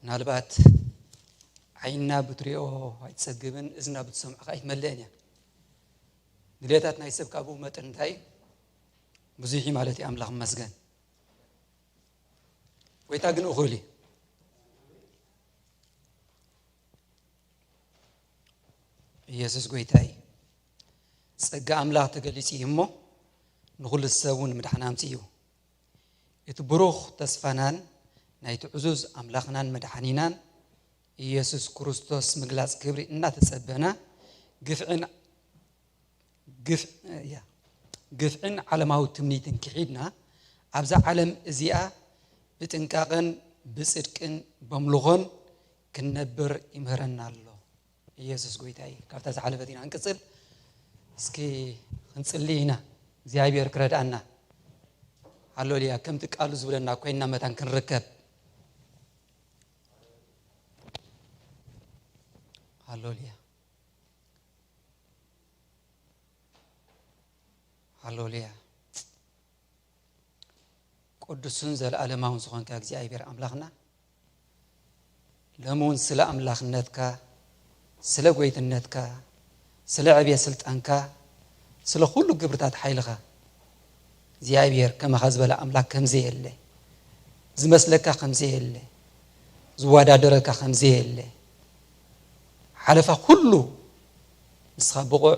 ምናልባት ዓይንና ብትሪኦ ኣይትጸግብን፣ እዝና ብትሰምዖ ከኣ ኣይትመልእን እያ። ድሌታት ናይ ሰብ ካብኡ መጠን እንታይ እዩ? ብዙሕ እዩ ማለት እዩ። ኣምላኽ ይመስገን። ጎይታ ግን እኹል እዩ። ኢየሱስ ጎይታ እዩ። ጸጋ ኣምላኽ ተገሊጹ እዩ እሞ፣ ንኹሉ ሰብ እውን ምድሓን ኣምጺኡ እዩ። እቲ ብሩኽ ተስፋናን ናይቲ ዕዙዝ ኣምላኽናን መድሓኒናን ኢየሱስ ክርስቶስ ምግላጽ ክብሪ እናተጸበና፣ ግፍዕን ግፍ-፣ ያ፣ ግፍዕን ዓለማዊ ትምኒትን ክሒድና፣ ኣብዛ ዓለም እዚኣ ብጥንቃቐን ብጽድቅን በምልኾን ክንነብር ይምህረና ኣሎ። ኢየሱስ ጎይታ እዩ። ካብታ ዝሓለፈት ኢና ንቅጽል። እስኪ ክንጽሊ ኢና እግዚኣብሔር ክረድኣና። ሃሌሉያ። ከምቲ ቃሉ ዝብለና ኮይንና መታን ክንርከብ። ሃሌሉያ። ሃሌሉያ። ቅዱስን ዘለኣለማውን ዝኾንካ እግዚኣብሔር ኣምላኽና፣ ሎሚ እውን ስለ ኣምላኽነትካ፣ ስለ ጎይትነትካ፣ ስለ ዕብየ ስልጣንካ፣ ስለ ኩሉ ግብርታት ሓይልኻ እግዚኣብሔር ከማኻ ዝበለ ኣምላኽ ከምዘየለ፣ ዝመስለካ ከምዘየለ፣ ዝወዳደረካ ከምዘየለ፣ ሓለፋ ኩሉ ንስኻ ብቑዕ፣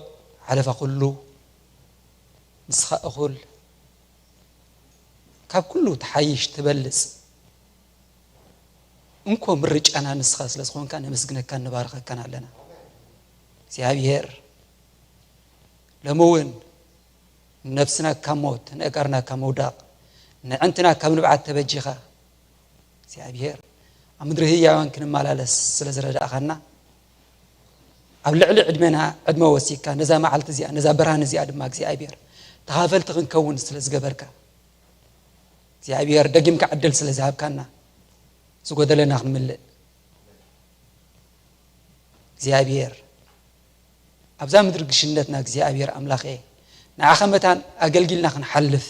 ሓለፋ ኩሉ ንስኻ እኹል፣ ካብ ኩሉ ትሓይሽ ትበልጽ እንኮ ምርጫና ንስኻ ስለ ዝኾንካ ነመስግነካን ንባርኸካን ኣለና እግዚኣብሔር። ሎሚ እውን ንነብስና ካብ ሞት፣ ንእጋርና ካብ ምውዳቕ፣ ንዕንትና ካብ ንብዓት ተበጂኻ እግዚኣብሔር ኣብ ምድሪ ህያዋን ክንመላለስ ስለ ዝረዳእኻና፣ ኣብ ልዕሊ ዕድመና ዕድመ ወሲካ ነዛ መዓልቲ እዚኣ፣ ነዛ ብርሃን እዚኣ ድማ እግዚኣብሔር ተኻፈልቲ ክንከውን ስለ ዝገበርካ እግዚኣብሔር ደጊምካ ዕድል ስለ ዝሃብካና ዝጎደለና ክንምልእ እግዚኣብሔር ኣብዛ ምድሪ ግሽነትና እግዚኣብሔር ኣምላኸ ንዓኻ መታን ኣገልጊልና ክንሓልፍ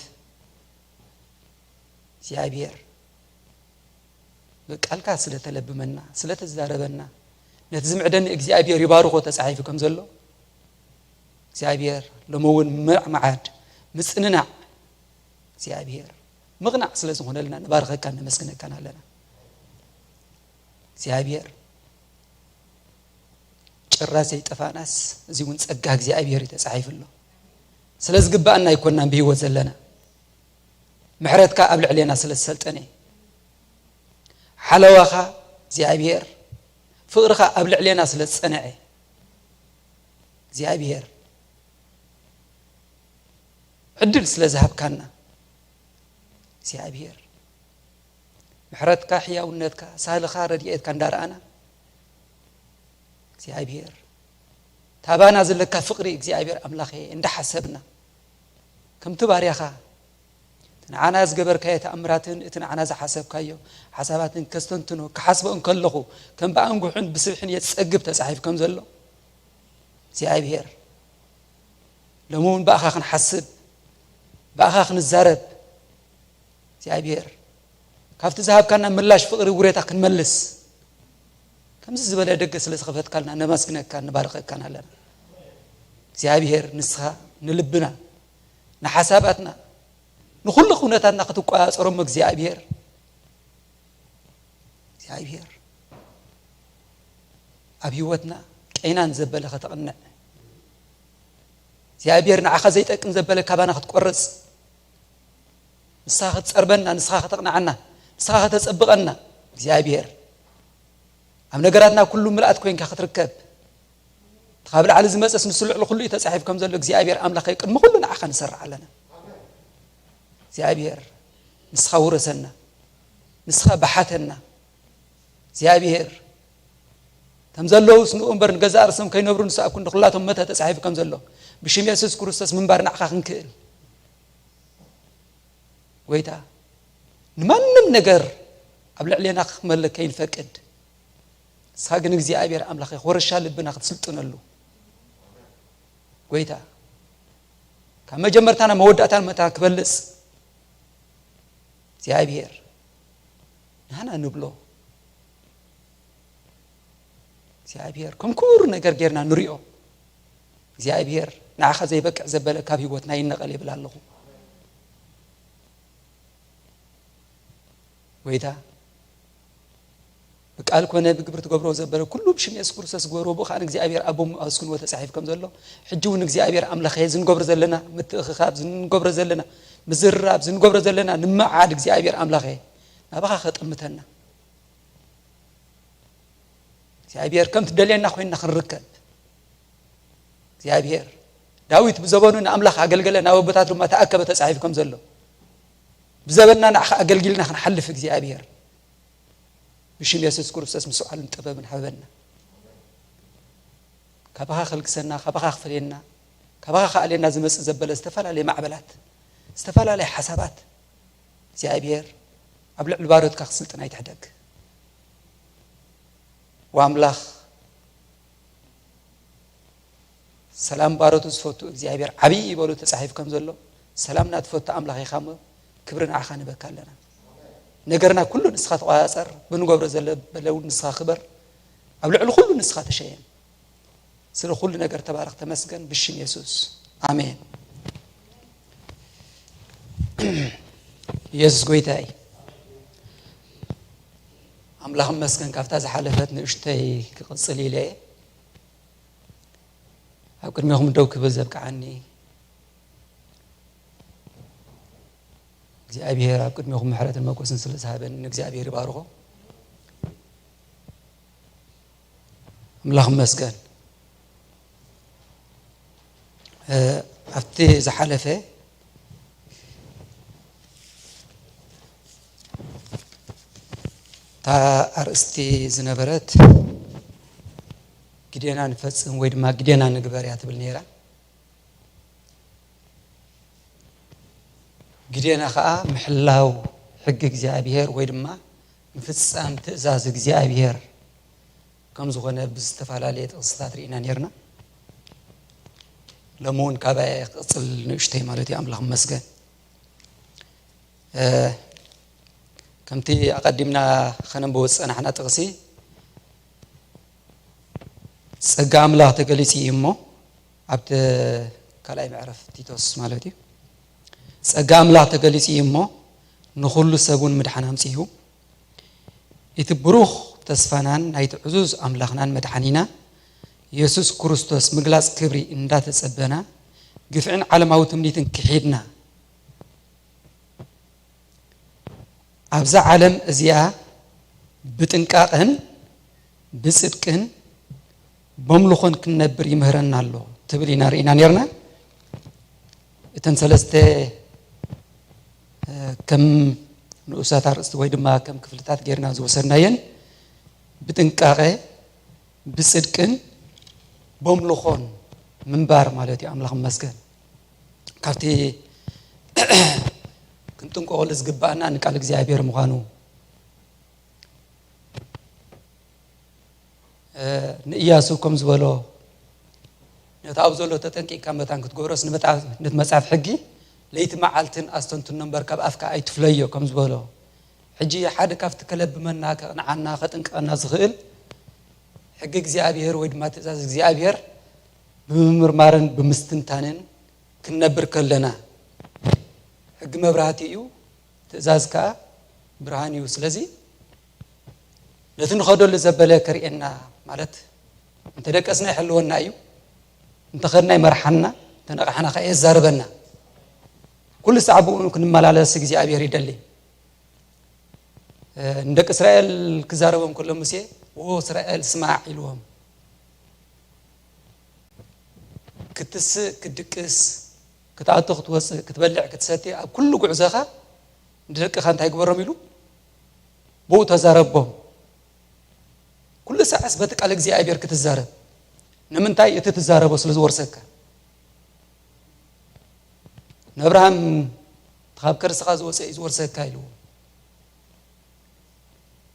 እግዚኣብሔር ብቃልካ ስለ ተለብመና፣ ስለ ተዛረበና፣ ነቲ ዝምዕደኒ እግዚኣብሔር ይባርኾ ተጻሒፉ ከም ዘሎ እግዚኣብሔር ሎሚ እውን ምዕማዓድ ምጽንናዕ እግዚኣብሔር ምቕናዕ ስለ ዝኾነልና ንባርኸካን ነመስግነካን ኣለና እግዚኣብሔር። ጭራ ዘይጠፋእናስ እዚ እውን ጸጋ እግዚኣብሔር እዩ ተጻሒፉ ኣሎ። ስለ ዝግባኣና ኣይኮናን ብህይወት ዘለና፣ ምሕረትካ ኣብ ልዕሌና ስለ ዝሰልጠነ፣ ሓለዋኻ እግዚኣብሔር፣ ፍቕርኻ ኣብ ልዕሌና ስለ ዝጸንዐ እግዚኣብሔር ዕድል ስለ ዝሃብካና እግዚኣብሔር ምሕረትካ፣ ሕያውነትካ፣ ሳህልኻ፣ ረድኤትካ እንዳረኣና እግዚኣብሔር ታባና ዘለካ ፍቕሪ እግዚኣብሔር ኣምላኸ እንዳሓሰብና ከምቲ ባርያኻ እቲ ንዓና ዝገበርካዮ ተኣምራትን እቲ ንዓና ዝሓሰብካዮ ሓሳባትን ከስተንትኖ ክሓስቦ እንከለኹ ከም ብኣንጉሕን ብስብሕን የጸግብ ተጻሒፍ ከም ዘሎ እግዚኣብሔር ሎሚ እውን ብኣኻ ክንሓስብ ብኣኻ ክንዛረብ እግዚኣብሔር ካብቲ ዝሃብካና ምላሽ ፍቕሪ ውሬታ ክንመልስ ከምዚ ዝበለ ደገ ስለ ዝኸፈትካልና ነመስግነካ ንባርኸካን ኣለና እግዚኣብሔር ንስኻ ንልብና ንሓሳባትና ንኹሉ ኩነታትና ክትቆፃፀሮም እግዚኣብሔር እግዚኣብሔር ኣብ ህይወትና ቄናን ዘበለ ከተቕንዕ እግዚኣብሔር ንዓኻ ዘይጠቅም ዘበለ ካባና ክትቆርፅ ንስኻ ክትፀርበና ንስኻ ከተቕንዓና ንስኻ ከተፀብቐና እግዚኣብሔር ኣብ ነገራትና ኩሉ ምልኣት ኮይንካ ክትርከብ ካብ ላዕሊ ዝመፀስ ንሱ ልዕሊ ኩሉ እዩ ተፃሒፉ ከም ዘሎ እግዚኣብሔር ኣምላኽ ቅድሚ ኩሉ ንዓኻ ንሰርሕ ኣለና እግዚኣብሔር ንስኻ ውረሰና ንስኻ በሓተና እግዚኣብሔር ከም ዘለውስ ንኡ እምበር ንገዛእ ርእሶም ከይነብሩ ንስኣኩ ንኩላቶም መተ ተፃሒፉ ከም ዘሎ ብሽም የሱስ ክርስቶስ ምንባር ንዓኻ ክንክእል ጎይታ ንማንም ነገር ኣብ ልዕሌና ክመልክ ከይንፈቅድ ንስኻ ግን እግዚኣብሔር ኣምላኸ ክወርሻ ልብና ክትስልጥነሉ ጎይታ ካብ መጀመርታና መወዳእታን መታ ክበልፅ እግዚኣብሔር ንሃና ንብሎ እግዚኣብሔር ከም ክቡር ነገር ጌርና ንሪኦ እግዚኣብሔር ንዓኻ ዘይበቅዕ ዘበለ ካብ ህይወትና ይነቐል ይብል ኣለኹ ጎይታ ብቃል ኮነ ብግብሪ ትገብሮ ዘበለ ኩሉ ብሽም የሱስ ክርስቶስ ግበርዎ ብኡ ከዓ ንእግዚኣብሔር ኣቦ ኣመስግንዎ ተፃሒፍ ከም ዘሎ ሕጂ እውን እግዚኣብሔር ኣምላኸ ዝንገብሮ ዘለና ምትእኽኻብ ዝንገብሮ ዘለና ምዝርራብ ዝንገብሮ ዘለና ንመዓድ እግዚኣብሔር ኣምላኸ ናባኻ ከጠምተና እግዚኣብሔር ከም ትደልየና ኮይንና ክንርከብ እግዚኣብሔር ዳዊት ብዘበኑ ንኣምላኽ ኣገልገለ ናብ ኣቦታት ድማ ተኣከበ ተጻሒፉ ከም ዘሎ ብዘበንና ንዓኻ ኣገልጊልና ክንሓልፍ እግዚኣብሔር ብሽም የሱስ ክርስቶስ ምስዓልን ጥበብን ሃበና ካባኻ ከልግሰና ካባኻ ክፈልየና ካባኻ ክኣልየና ዝመጽእ ዘበለ ዝተፈላለየ ማዕበላት፣ ዝተፈላለየ ሓሳባት እግዚኣብሔር ኣብ ልዕሊ ባሮትካ ክስልጥን ኣይትሕደግ። ወኣምላኽ ሰላም ባሮቱ ዝፈቱ እግዚኣብሔር ዓብዪ ይበሉ ተጻሒፉ ከም ዘሎ፣ ሰላምና ትፈቱ ኣምላኽ ኢኻ እሞ፣ ክብሪ ንዓኻ ንበካ ኣለና። ነገርና ኩሉ ንስኻ ተቆጻጸር፣ ብንገብሮ ዘለ በለ እውን ንስኻ ክበር፣ ኣብ ልዕሊ ኩሉ ንስኻ ተሸየም። ስለ ኩሉ ነገር ተባረኽ፣ ተመስገን፣ ብሽም የሱስ ኣሜን። የሱስ ጎይታ እዩ። ኣምላኽ መስገን፣ ካብታ ዝሓለፈት ንእሽተይ ክቕጽል ኢለ እየ ኣብ ቅድሚኹም ደው ክብል ዘብቅዓኒ እግዚኣብሔር፣ ኣብ ቅድሚኹም ምሕረትን መጎስን ስለ ዝሃበኒ ንእግዚኣብሔር ይባርኾ። ኣምላኽ መስገን። እ፣ ኣብቲ ዝሓለፈ እታ ኣርእስቲ ዝነበረት ግዴና ንፈጽም ወይ ድማ ግዴና ንግበር እያ ትብል ነይራ። ግዴና ኸኣ ምሕላው ሕጊ እግዚኣብሔር ወይ ድማ ምፍጻም ትእዛዝ እግዚኣብሔር ከም ዝኾነ ብዝተፈላለየ ጥቕስታት ርኢና ነይርና። ሎሚ እውን ካባየ ክቕጽል ንእሽተይ ማለት እዩ። ኣምላኽ ይመስገን። እ፣ ከምቲ ኣቐዲምና ኸነንብቦ ዝጸናሕና ጥቕሲ፣ ጸጋ ኣምላኽ ተገሊጹ እዩ እሞ፣ ኣብቲ ካልኣይ ምዕራፍ ቲቶስ ማለት እዩ። ጸጋ ኣምላኽ ተገሊጹ እዩ እሞ፣ ንኹሉ ሰብ እውን ምድሓን ኣምጺኡ። እቲ ብሩኽ ተስፋናን ናይቲ ዕዙዝ ኣምላኽናን መድሓኒና የሱስ ክርስቶስ ምግላጽ ክብሪ እንዳተጸበና፣ ግፍዕን ዓለማዊ ትምኒትን ክሒድና፣ ኣብዛ ዓለም እዚኣ ብጥንቃቐን ብጽድቅን በምልኾን ክንነብር ይምህረና ኣሎ ትብል ኢና ርኢና ነርና። እተን ሰለስተ፣ እ፣ ከም ንኡሳት ኣርእስቲ ወይ ድማ ከም ክፍልታት ጌርና ዝወሰድናየን ብጥንቃቐ፣ ብጽድቅን በምልኾን ምንባር ማለት እዩ። ኣምላኽ ይመስገን። ካብቲ ክንጥንቀቐሉ ዝግባኣና ንቃል እግዚኣብሔር ምዃኑ፣ እ፣ ንእያሱ ከም ዝበሎ፣ ነቲ ኣብኡ ዘሎ ተጠንቂቕካ መታን ክትገብሮስ ንመጽሓፍ፣ ነቲ መጽሓፍ ሕጊ ለይቲ መዓልትን ኣስተንትኖ እምበር ካብ ኣፍካ ኣይትፍለዮ ከም ዝበሎ፣ ሕጂ ሓደ ካብቲ ከለብመና፣ ከቕንዓና፣ ከጥንቅቐና ዝኽእል ሕጊ እግዚኣብሔር ወይ ድማ ትእዛዝ እግዚኣብሔር ብምምርማርን ብምስትንታንን ክንነብር ከለና፣ ሕጊ መብራህቲ እዩ፣ ትእዛዝ ከኣ ብርሃን እዩ። ስለዚ ነቲ ንኸደሉ ዘበለ ከርእየና ማለት፣ እንተ ደቀስና ይሕልወና እዩ፣ እንተ ኸድና ይመርሓና፣ እንተ ነቓሕና ኸኣ የዛርበና። ኩሉ ሳዕ ብኡ ክንመላለስ እግዚኣብሔር ይደሊ። እ፣ ንደቂ እስራኤል ክዛረቦም ከሎ ሙሴ፣ "ዎ እስራኤል ስማዕ" ኢልዎም። ክትስእ፣ ክትድቅስ፣ ክትኣቱ፣ ክትወጽእ፣ ክትበልዕ፣ ክትሰቲ፣ ኣብ ኩሉ ጉዕዞኻ ንደቅኻ እንታይ ግበሮም ኢሉ? ብኡ ተዛረቦም። ኩሉ ሰዓስ በቲ ቃል እግዚኣብሔር ክትዛረብ። ንምንታይ? እቲ ትዛረቦ ስለ ዝወርሰካ። ንኣብርሃም፣ "ካብ ከርስኻ ዝወፀ እዩ ዝወርሰካ" ኢልዎ።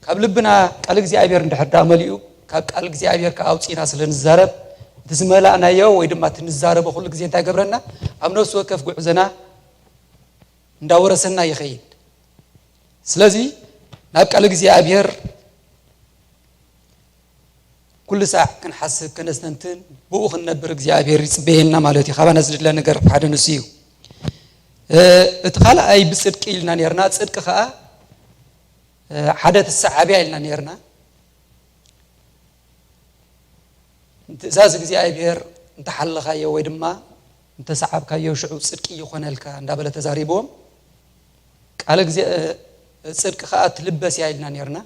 ካብ ልብና ቃል እግዚኣብሔር እንድሕር ዳ መሊኡ፣ ካብ ቃል እግዚኣብሔር ከኣ ኣውፂእና ስለ ንዛረብ፣ እቲ ዝመላእናዮ ወይ ድማ እቲ ንዛረቦ ኩሉ ግዜ እንታይ ገብረና? ኣብ ነፍሲ ወከፍ ጉዕዞና እንዳወረሰና ይኸይድ። ስለዚ ናብ ቃል እግዚኣብሔር ኩሉ ሳዕ ክንሓስብ፣ ከነስተንትን፣ ብኡ ክንነብር እግዚኣብሔር ይጽበየና ማለት እዩ። ካባና ዝድለ ነገር ሓደ ንሱ እዩ። እ፣ እቲ ካልኣይ ብጽድቂ ኢልና ነርና፣ ጽድቂ ከኣ፣ እ፣ ሓደ ትሰዓብያ ኢልና ነርና። ትእዛዝ እግዚኣብሔር እንተሓለኻዮ ወይ ድማ እንተሰዓብካዮ ሽዑ ጽድቂ ይኾነልካ እንዳበለ ተዛሪብዎም። ቃል ግዜ፣ እ፣ ጽድቂ ከኣ ትልበስ እያ ኢልና ነርና።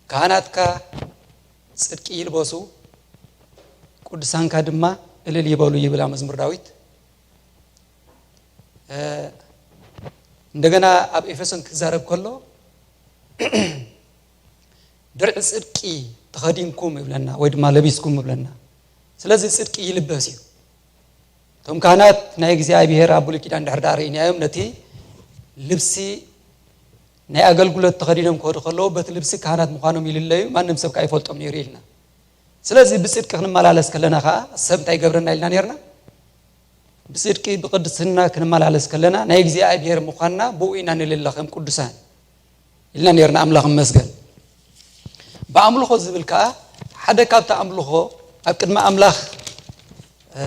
ካህናትካ ጽድቂ ይልበሱ፣ ቅዱሳንካ ድማ እልል ይበሉ ይብል ኣብ መዝሙር ዳዊት። እ፣ እንደገና ኣብ ኤፌሶን ክዛረብ ከሎ፣ ድርዒ ጽድቂ ተኸዲንኩም ይብለና፣ ወይ ድማ ለቢስኩም ይብለና። ስለዚ ጽድቂ ይልበስ እዩ። እቶም ካህናት ናይ እግዚኣብሔር ኣብ ብሉይ ኪዳን ድሕር ዳኣ ርኢናዮም፣ ነቲ ልብሲ ናይ ኣገልግሎት ተኸዲኖም ክኸዱ ከለዉ፣ በቲ ልብሲ ካህናት ምዃኖም ይልለዩ፣ ማንም ሰብ ከኣ ይፈልጦም ነይሩ ኢልና። ስለዚ ብጽድቂ ክንመላለስ ከለና ከኣ ሰብ እንታይ ይገብረና ኢልና ነርና? ብጽድቂ ብቕድስና ክንመላለስ ከለና ናይ እግዚኣብሔር ምዃንና ብኡ ኢና ንልለ ከም ቅዱሳን ኢልና ነርና። ኣምላኽ ይመስገን። ብኣምልኾ ዝብል ከኣ ሓደ ካብቲ ኣምልኾ ኣብ ቅድሚ ኣምላኽ፣ እ፣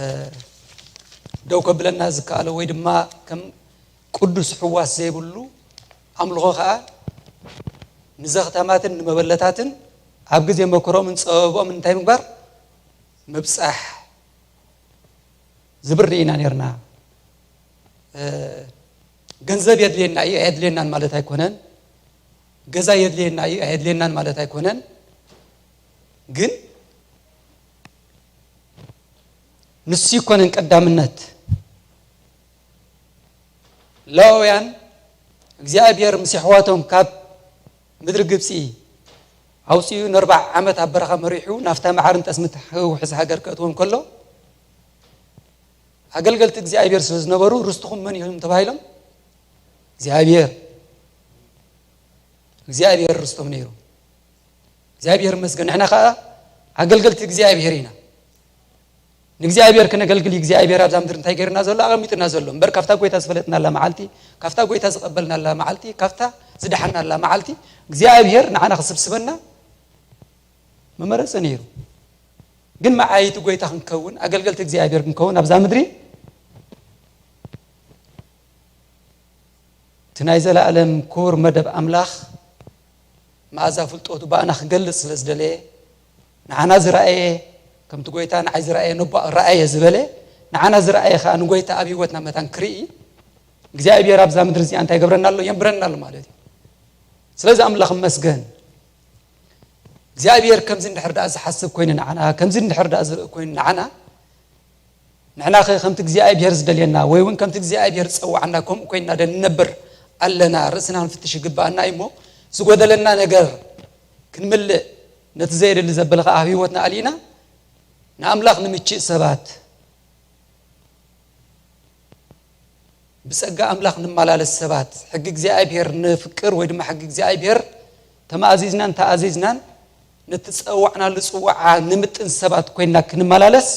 ደው ከብለና ዝከኣለ ወይ ድማ ከም ቅዱስ ሕዋስ ዘይብሉ ኣምልኾ ከኣ ንዘኽታማትን ንመበለታትን ኣብ ግዜ መከሮምን ጸበቦምን እንታይ ምግባር? ምብጻሕ ዝብል ርኢና ነርና። እ፣ ገንዘብ የድልየና እዩ ኣየድልየናን ማለት ኣይኮነን። ገዛ የድልየና እዩ ኣየድልየናን ማለት ኣይኮነን። ግን ንሱ ይኮነን ቀዳምነት። ሌዋውያን እግዚኣብሔር ምስ ኣሕዋቶም ካብ ምድሪ ግብጺ ኣውጺኡ ንኣርብዓ ዓመት ኣብ በረኻ መሪሑ ናብታ መዓርን ጠስሚ ትውሕዝ ሃገር ከእትዎም ከሎ፣ ኣገልገልቲ እግዚኣብሔር ስለ ዝነበሩ፣ "ርስትኹም መን ኢኹም?" ተባሂሎም፣ "እግዚኣብሔር፣ እግዚኣብሔር ርስቶም ነይሩ።" እግዚኣብሔር ይመስገን፣ ንሕና ኸዓ ኣገልገልቲ እግዚኣብሔር ኢና። ንእግዚኣብሔር ክነገልግል እዩ እግዚኣብሔር ኣብዛ ምድሪ እንታይ ገይርና ዘሎ? ኣቐሚጥና ዘሎ። እምበር ካብታ ጎይታ ዝፈለጥናላ መዓልቲ፣ ካብታ ጎይታ ዝቐበልናላ መዓልቲ፣ ካብታ ዝደሓናላ መዓልቲ እግዚኣብሔር ንዓና ክስብስበና መመረጸ ነይሩ። ግን መዓይቲ ጎይታ ክንከውን፣ ኣገልገልቲ እግዚኣብሔር ክንከውን ኣብዛ ምድሪ እቲ ናይ ዘለኣለም ክቡር መደብ ኣምላኽ መኣዛ ፍልጠቱ ብኣና ክገልጽ ስለ ዝደለየ፣ ንዓና ዝረኣየ ከምቲ ጎይታ ንዓይ ዝረኣየ ነቦ ረኣየ ዝበለ፣ ንዓና ዝረኣየ ከኣ ንጎይታ ኣብ ህይወትና መታን ክርኢ እግዚኣብሔር ኣብዛ ምድሪ እዚኣ እንታይ ይገብረና ኣሎ? የንብረና ኣሎ ማለት እዩ። ስለዚ ኣምላኽ ይመስገን። እግዚኣብሔር ከምዚ እንድሕር ደኣ ዝሓስብ ኮይኑ ንዓና፣ ከምዚ እንድሕር ደኣ ዝርኢ ኮይኑ ንዓና፣ ንሕና ኸ ከምቲ እግዚኣብሔር ዝደልየና ወይ እውን ከምቲ እግዚኣብሔር ዝጸዋዓና ከምኡ ኮይንና ዶ ንነብር ኣለና? ርእስና ክንፍትሽ ይግብኣና እዩ እሞ፣ ዝጎደለና ነገር ክንምልእ፣ ነቲ ዘየድሊ ዘበለ ኸዓ ኣብ ህይወትና ኣልኢና ንኣምላኽ ንምችእ ሰባት፣ ብጸጋ ኣምላኽ ንመላለስ ሰባት፣ ሕጊ እግዚኣብሔር ንፍቅር ወይ ድማ ሕጊ እግዚኣብሔር ተማእዚዝናን ተኣዚዝናን ነቲ ዝጸዋዕናሉ ጽዋዓ ንምጥን ሰባት ኮይንና ክንመላለስ፣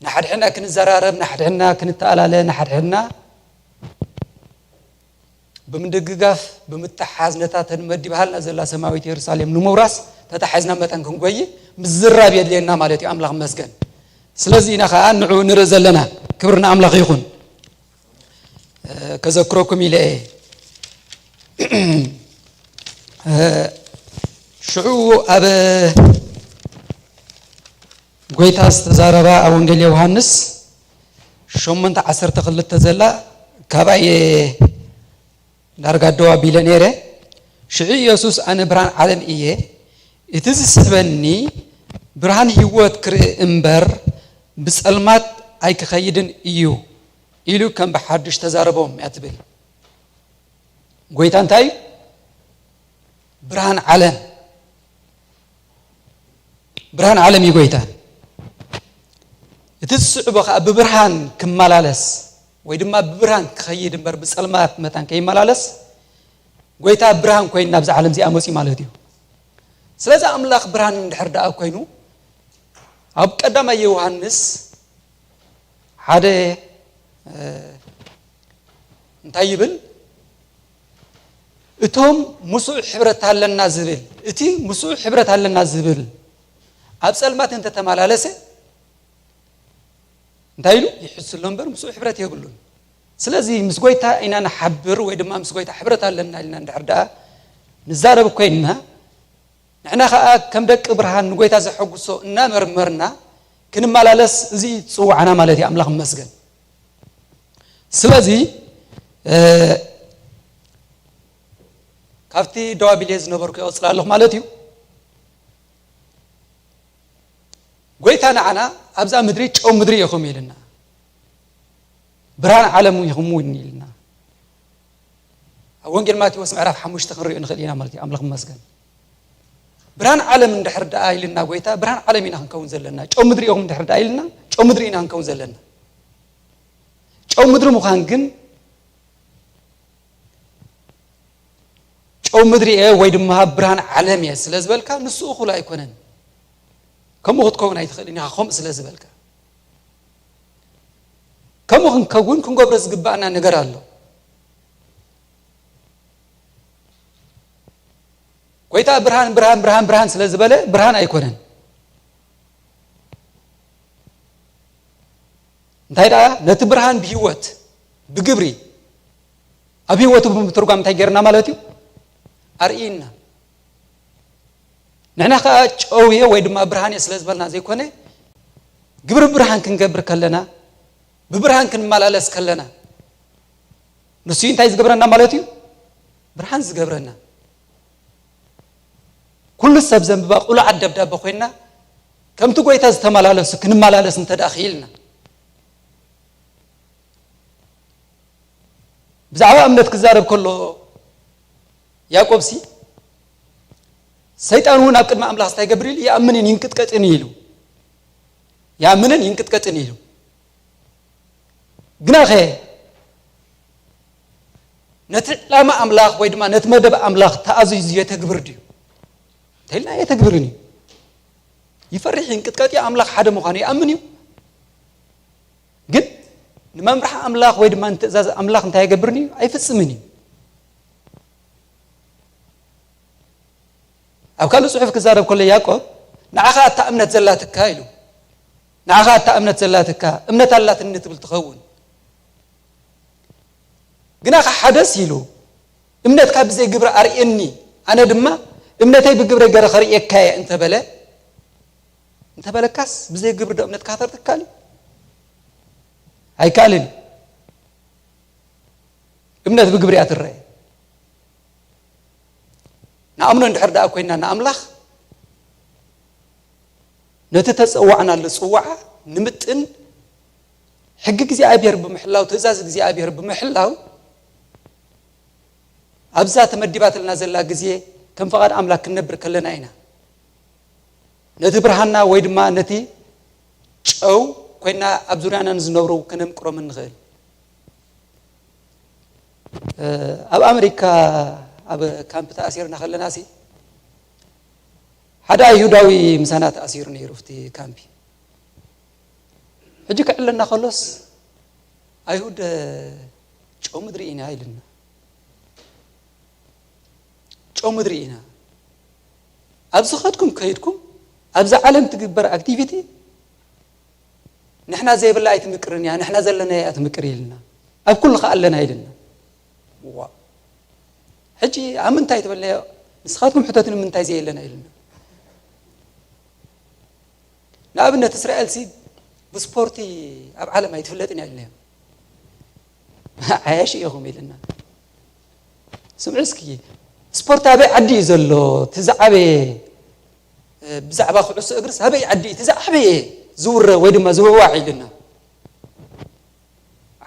ንሓድሕድና ክንዘራረብ፣ ንሓድሕድና ክንተኣላለ፣ ንሓድሕድና ብምድግጋፍ፣ ብምትሓዝ ነታ ተንመዲባሃልና ዘላ ሰማያዊት የሩሳሌም ንምውራስ ተታሒዝና መጠን ክንጎይ ምዝራብ የድልየና ማለት እዩ። ኣምላኽ ይመስገን። ስለዚ ኢና ኸዓ ንዕኡ ንርኢ ዘለና። ክብሪ ንኣምላኽ ይኹን። እ፣ ከዘክረኩም ኢለ እየ። እ፣ ሽዑ ኣብ ጎይታ ዝተዛረባ ኣብ ወንጌል ዮሃንስ ሸሞንተ ዓሰርተ ክልተ ዘላ፣ ካብኣ እየ ዳርጋ ደው ኣቢለ ነይረ። ሽዑ ኢየሱስ፣ "ኣነ ብርሃን ዓለም እየ፣ እቲ ዝስዕበኒ ብርሃን ህይወት ክርኢ እምበር ብጸልማት ኣይክኸይድን እዩ" ኢሉ ከም ብሓድሽ ተዛረቦም እያ ትብል። ጎይታ እንታይ እዩ? ብርሃን ዓለም። ብርሃን ዓለም እዩ ጎይታ። እቲ ዝስዕቦ ኸዓ ብብርሃን ክመላለስ ወይ ድማ ብብርሃን ክኸይድ እምበር ብጸልማት መታን ከይመላለስ ጎይታ ብርሃን ኮይኑ ናብዛ ዓለም እዚኣ መፅዩ ማለት እዩ። ስለዚ ኣምላኽ ብርሃን እንድሕር ደኣ ኮይኑ ኣብ ቀዳማይ ዮሃንስ ሓደ፣ እ፣ እንታይ ይብል? እቶም ምስኡ ሕብረት ኣለና ዝብል፣ እቲ ምስኡ ሕብረት ኣለና ዝብል ኣብ ጸልማት እንተተመላለሰ እንታይ ኢሉ? ይሕስሎ እምበር ምስኡ ሕብረት የብሉን። ስለዚ ምስ ጎይታ ኢና ንሓብር ወይ ድማ ምስ ጎይታ ሕብረት ኣለና ኢልና እንድሕር ደኣ ንዛረብ ኮይንና፣ ንሕና ኸዓ ከም ደቂ ብርሃን ንጎይታ ዘሐጉሶ እናመርመርና ክንመላለስ እዚ እዩ ዝጽውዓና ማለት እዩ። ኣምላኽ ይመስገን። ስለዚ፣ እ፣ ካብቲ ደው ኣቢለ ዝነበርኩ ይቕጽል ኣለኹ ማለት እዩ። ጎይታ ንዓና ኣብዛ ምድሪ ጨው ምድሪ ኢኹም ኢልና፣ ብርሃን ዓለም ኢኹም እውን ኢልና። ኣብ ወንጌል ማቴዎስ ምዕራፍ ሓሙሽተ ክንሪኦ ንኽእል ኢና ማለት እዩ። ኣምላኽ ይመስገን። ብርሃን ዓለም እንድሕር ደኣ ኢልና ጎይታ፣ ብርሃን ዓለም ኢና ክንከውን ዘለና። ጨው ምድሪ ኢኹም እንድሕር ደኣ ኢልና፣ ጨው ምድሪ ኢና ክንከውን ዘለና። ጨው ምድሪ ምዃን ግን፣ ጨው ምድሪ እየ ወይ ድማ ብርሃን ዓለም እየ ስለ ዝበልካ፣ ንሱ እኹል ኣይኮነን። ከምኡ ክትከውን ኣይትኽእልን ኢኻ፣ ከምኡ ስለ ዝበልካ። ከምኡ ክንከውን ክንገብሮ ዝግባኣና ነገር ኣሎ። ጎይታ ብርሃን፣ ብርሃን፣ ብርሃን፣ ብርሃን ስለ ዝበለ ብርሃን ኣይኮነን። እንታይ ደኣ፣ ነቲ ብርሃን ብህይወት፣ ብግብሪ፣ ኣብ ህይወቱ ብምትርጓም እንታይ ጌርና ማለት እዩ? ኣርእይና። ንሕና ከኣ ጨው እየ ወይ ድማ ብርሃን እየ ስለ ዝበልና ዘይኮነ፣ ግብሪ ብርሃን ክንገብር ከለና፣ ብብርሃን ክንመላለስ ከለና፣ ንሱ እንታይ ዝገብረና ማለት እዩ? ብርሃን ዝገብረና። ኩሉ ሰብ ዘንብባ ቁሉዓት ደብዳበ ኮይና፣ ከምቲ ጎይታ ዝተመላለሱ ክንመላለስ እንተ ደኣ ክኢልና። ብዛዕባ እምነት ክዛረብ ከሎ ያዕቆብሲ፣ ሰይጣን እውን ኣብ ቅድሚ ኣምላኽ እንታይ ይገብር ኢሉ? ይኣምንን ይንቅጥቀጥን ኢሉ። ይኣምንን ይንቅጥቀጥን ኢሉ። ግናኸ ነቲ ዕላማ ኣምላኽ ወይ ድማ ነቲ መደብ ኣምላኽ ተኣዚዙ የተግብር ድዩ? እንተኢልና የተግብርን እዩ። ይፈርሕ ይንቅጥቀጥ እዩ፣ ኣምላኽ ሓደ ምዃኑ ይኣምን እዩ። ግን ንመምርሒ ኣምላኽ ወይ ድማ ንትእዛዝ ኣምላኽ እንታይ ኣይገብርን እዩ? ኣይፍጽምን እዩ። ኣብ ካልእ ጽሑፍ ክዛረብ ከሎ ያዕቆብ፣ "ንዓኻ እታ እምነት ዘላትካ" ኢሉ። "ንዓኻ እታ እምነት ዘላትካ፣ እምነት ኣላትኒ" ትብል ትኸውን። ግናኸ ሓደስ ኢሉ፣ "እምነትካ ብዘይ ግብሪ ኣርእየኒ፣ ኣነ ድማ እምነተይ ብግብሪ ገይረ ከርእየካ እየ" እንተበለ፣ እንተበለካስ፣ ብዘይ ግብሪ ዶ እምነትካ ከተርኢ ትካል? ኣይካልን። እምነት ብግብሪ እያ ትረአ። ንኣምኖ እንድሕር ደኣ ኮይና ንኣምላኽ፣ ነቲ ተጸዋዕናሉ ጽዋዓ ንምጥን፣ ሕጊ እግዚኣብሔር ብምሕላው፣ ትእዛዝ እግዚኣብሔር ብምሕላው፣ ኣብዛ ተመዲባትልና ዘላ ግዜ ከም ፍቓድ ኣምላኽ ክንነብር ከለና ኢና ነቲ ብርሃንና ወይ ድማ ነቲ ጨው ኮይና ኣብ ዙርያና ንዝነብሩ ከነምቅሮም እንኽእል። እ፣ ኣብ ኣመሪካ ኣብ ካምፕ ተኣሲርና ከለና ሲ፣ ሓደ ኣይሁዳዊ ምሳና ተኣሲሩ ነይሩ ኣብቲ ካምፕ። ሕጂ ክዕለና ከሎስ፣ "ኣይሁድ ጨው ምድሪ ኢና" ኢልና። "ጨው ምድሪ ኢና። ኣብዚ ኸድኩም ከይድኩም፣ ኣብዛ ዓለም ትግበር ኣክቲቪቲ ንሕና ዘይብላ ኣይትምቅርን እያ፣ ንሕና ዘለናያ እያ ትምቅር" ኢልና። "ኣብ ኩሉ ኸኣ ኣለና" ኢልና። ዋ። ሕጂ ኣብ ምንታይ ትበልናዮ? "ንስኻትኩም ሕተቱኒ፣ ንምንታይ ዘየለና?" ኢልና። ንኣብነት እስራኤል ሲ ብስፖርቲ ኣብ ዓለም ኣይትፍለጥን እያ ኢልናዮ። "ዓያሺ ኢኹም" ኢልና። ስምዑ እስኪ፣ ስፖርት ኣበይ ዓዲ እዩ ዘሎ? እቲ ዝዓበየ፣ እ፣ ብዛዕባ ኩዕሶ እግርስ ኣበይ ዓዲ እቲ ዝዓበየ ዝውረ ወይ ድማ ዝውዕዋዕ ኢልና?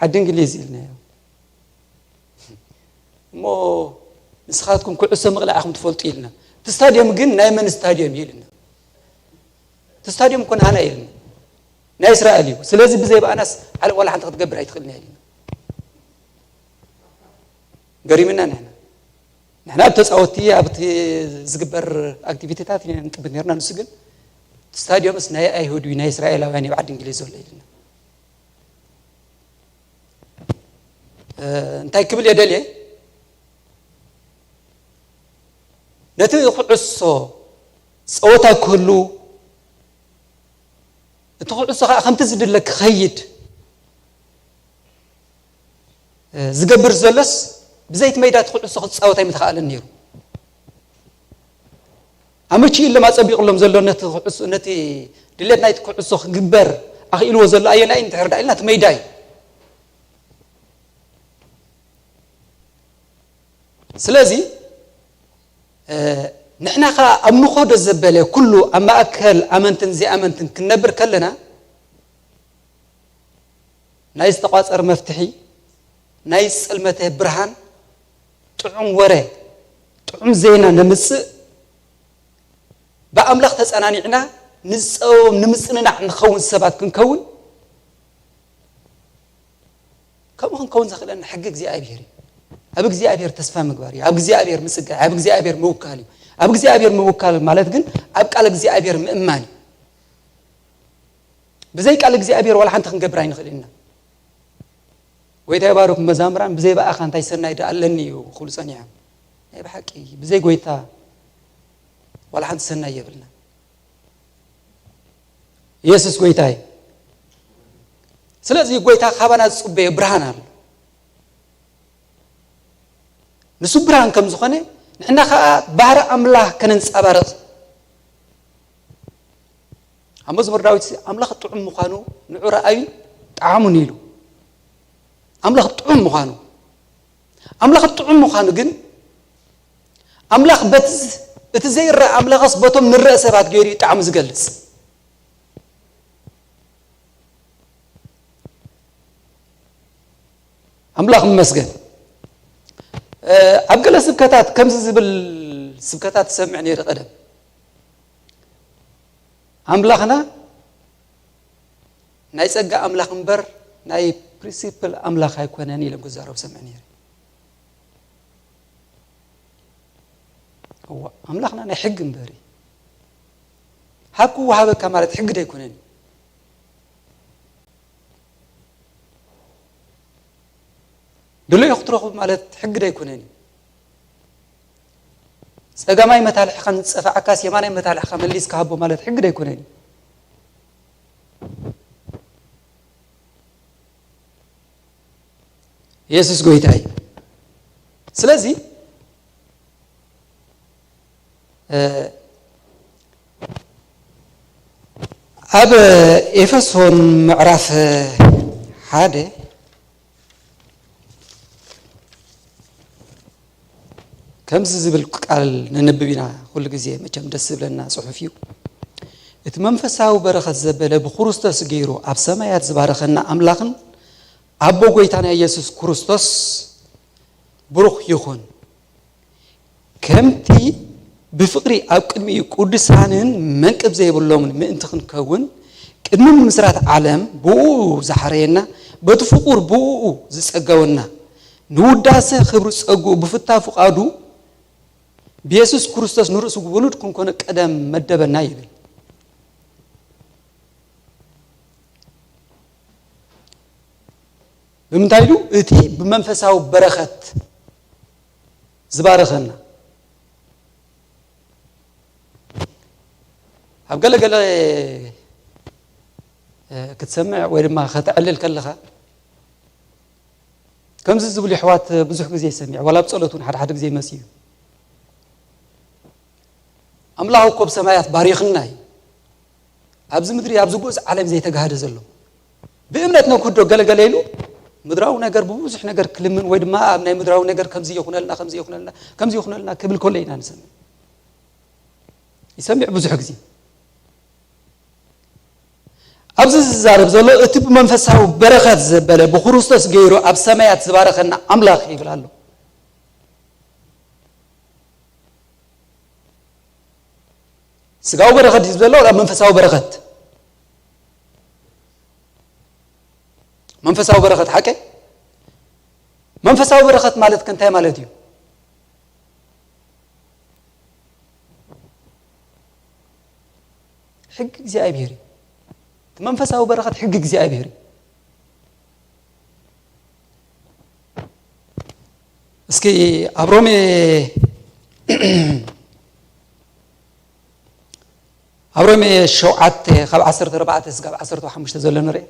"ዓዲ እንግሊዝ" ኢልናዮ። "እሞ ንስኻትኩም ኩዕሶ ምቕላዕ ኢኹም ትፈልጡ" ኢልና። "እቲ ስታድዮም ግን ናይ መን ስታድዮም እዩ?" ኢልና። "እቲ ስታድዮም እኮ ናህና" ኢልና። "ናይ እስራኤል እዩ። ስለዚ ብዘይ ብኣናስ ዓለም ዋላ ሓንቲ ክትገብር ኣይትኽእልን እያ" ኢልና። ገሪምና ንሕና። ንሕና ኣብ ተጻወትቲ ኣብቲ ዝግበር ኣክቲቪቲታት ኢና ንጥብት ነርና። ንሱ ግን፣ "እቲ ስታድዮምስ ናይ ኣይሁድ እዩ፣ ናይ እስራኤላውያን እዩ፣ ኣብ ዓዲ እንግሊዝ ዘሎ" ኢልና። እ፣ እንታይ ክብል እየ ደልየ? ነቲ ኩዕሶ ጸወታ ክህሉ፣ እቲ ኩዕሶ ኸኣ ከምቲ ዝድለ ክኸይድ፣ እ፣ ዝገብር ዘሎስ፣ ብዘይቲ መይዳ እቲ ኩዕሶ ክጻወት ኣይምተኻእለን ነይሩ። ኣመቺእሎም፣ ኣጸቢቕሎም ዘሎ ነቲ ኩዕሶ፣ ነቲ ድሌት ናይቲ ኩዕሶ ክግበር ኣኽኢልዎ ዘሎ ኣየናይ እንድሕር ደኣ ኢልና፣ እቲ መይዳ እዩ። ስለዚ፣ እ፣ ንሕና ኸኣ ኣብ ንኸዶ ዘበለ ኩሉ ኣብ ማእከል ኣመንትን ዘይኣመንትን ክንነብር ከለና፣ ናይ ዝተቋጸረ መፍትሒ፣ ናይ ጸልመተ ብርሃን፣ ጥዑም ወረ፣ ጥዑም ዜና ነምጽእ፣ ብኣምላኽ ተጸናኒዕና ንጸውም ንምጽንናዕ ንኸውን ሰባት ክንከውን፣ ከምኡ ክንከውን ዘኽእለና ሕጊ እግዚኣብሔር እዩ። ኣብ እግዚኣብሔር ተስፋ ምግባር እዩ። ኣብ እግዚኣብሔር ምጽጋይ፣ ኣብ እግዚኣብሔር ምውካል እዩ። ኣብ እግዚኣብሔር ምውካል ማለት ግን ኣብ ቃል እግዚኣብሔር ምእማን እዩ። ብዘይ ቃል እግዚኣብሔር ዋላ ሓንቲ ክንገብር ኣይንኽእል ኢና። ጎይታ ይባርኩም መዛምራን፣ ብዘይ ብኣኻ እንታይ ሰናይ ደኣ ኣለኒ እዩ ክብሉ ጸኒሖም። ናይ ብሓቂ ብዘይ ጎይታ ዋላ ሓንቲ ሰናይ የብልና። ኢየሱስ ጎይታ እዩ። ስለዚ ጎይታ ካባና ዝጽበዮ ብርሃን ኣሎ። ንሱ ብርሃን ከም ዝኾነ ንሕና ከኣ ባህሪ ኣምላኽ ከነንጸባርቕ። ኣብ መዝሙር ዳዊት ኣምላኽ ጥዑም ምዃኑ ንዑ ረኣዩን ጠዓሙን ኢሉ። ኣምላኽ ጥዑም ምዃኑ፣ ኣምላኽ ጥዑም ምዃኑ ግን ኣምላኽ በቲ ዝ-፣ እቲ ዘይረኣ ኣምላኽስ በቶም ንረአ ሰባት ገይሩ እዩ ጣዕሙ ዝገልጽ። ኣምላኽ ይመስገን። እ፣ ኣብ ገለ ስብከታት ከምዚ ዝብል ስብከታት እሰምዕ ነይረ ቀደም። ኣምላኽና ናይ ጸጋ ኣምላኽ እምበር ናይ ፕሪንሲፕል ኣምላኽ ኣይኮነን ኢሎም ክዛረቡ ሰምዕ ነይረ። እዋ፣ ኣምላኽና ናይ ሕጊ እምበር እዩ። ሃብኩ ወሃበካ ማለት ሕጊ ዶ ኣይኮነን? ድለዮ ክትረኽቡ ማለት ሕጊ ዶ ኣይኮነን? ጸጋማይ መታልሕኻ ንጸፋዕካስ የማናይ መታልሕኻ መሊስካ ሃቦ ማለት ሕጊ ዶ ኣይኮነን? ኢየሱስ ጎይታ እዩ። ስለዚ፣ እ፣ ኣብ ኤፌሶን ምዕራፍ ሓደ ከምዚ ዝብል ቃል ነንብብ ኢና። ኩሉ ግዜ መቸም ደስ ዝብለና ጽሑፍ እዩ። እቲ መንፈሳዊ በረኸት ዘበለ ብክርስቶስ ገይሩ ኣብ ሰማያት ዝባረኸና ኣምላኽን ኣቦ ጎይታና ኢየሱስ ክርስቶስ ብሩኽ ይኹን። ከምቲ ብፍቕሪ ኣብ ቅድሚኡ ቅዱሳንን መንቅብ ዘይብሎምን ምእንቲ ክንከውን፣ ቅድሚ ምምስራት ዓለም ብእኡ ዝሓረየና፣ በቲ ፍቑር ብእኡ ዝጸገወና፣ ንውዳሰ ክብሪ ጸግኡ ብፍታ ፍቓዱ ብየሱስ ክርስቶስ ንርእሱ ውሉድ ክንኮነ ቀደም መደበና ይብል። ብምንታይ ኢሉ? እቲ ብመንፈሳዊ በረኸት ዝባረኸና። ኣብ ገለ ገለ፣ እ፣ ክትሰምዕ ወይ ድማ ከተዕልል ከለኻ፣ ከምዚ ዝብሉ የሕዋት ብዙሕ ግዜ ይሰምዕ፣ ዋላ ኣብ ጸሎት እውን ሓደ ሓደ ግዜ ይመጽእ እዩ። ኣምላኽ እኮ ብሰማያት ባሪኽና እዩ። ኣብዚ ምድሪ፣ ኣብዚ ጉዕዝ ዓለም ዘይተጋህደ ዘሎ። ብእምነት ነግህዶ ገለገለ ኢሉ ምድራዊ ነገር ብብዙሕ ነገር ክልምን ወይ ድማ ኣብ ናይ ምድራዊ ነገር ከምዚ ይኹነልና፣ ከምዚ ይኹነልና፣ ከምዚ ይኹነልና ክብል ከሎ ኢና ንሰምዕ። ይሰምዕ ብዙሕ ግዜ። ኣብዚ ዝዛረብ ዘሎ እቲ ብመንፈሳዊ በረኸት ዘበለ ብክርስቶስ ገይሩ ኣብ ሰማያት ዝባረኸና ኣምላኽ ይብል ኣሎ። ስጋዊ በረኸት እዩ ዘሎ፣ ኣብ መንፈሳዊ በረኸት። መንፈሳዊ በረኸት ሓቀይ? መንፈሳዊ በረኸት ማለት ከ እንታይ ማለት እዩ? ሕጊ እግዚኣብሔር እዩ። እቲ መንፈሳዊ በረኸት ሕጊ እግዚኣብሔር እዩ። እስኪ ኣብ ሮሜ፣ ኣብ ሮሜ ሸውዓተ ካብ ዓሰርተ ኣርባዕተ እስካብ ዓሰርተ ሓሙሽተ ዘሎ ንርኤ።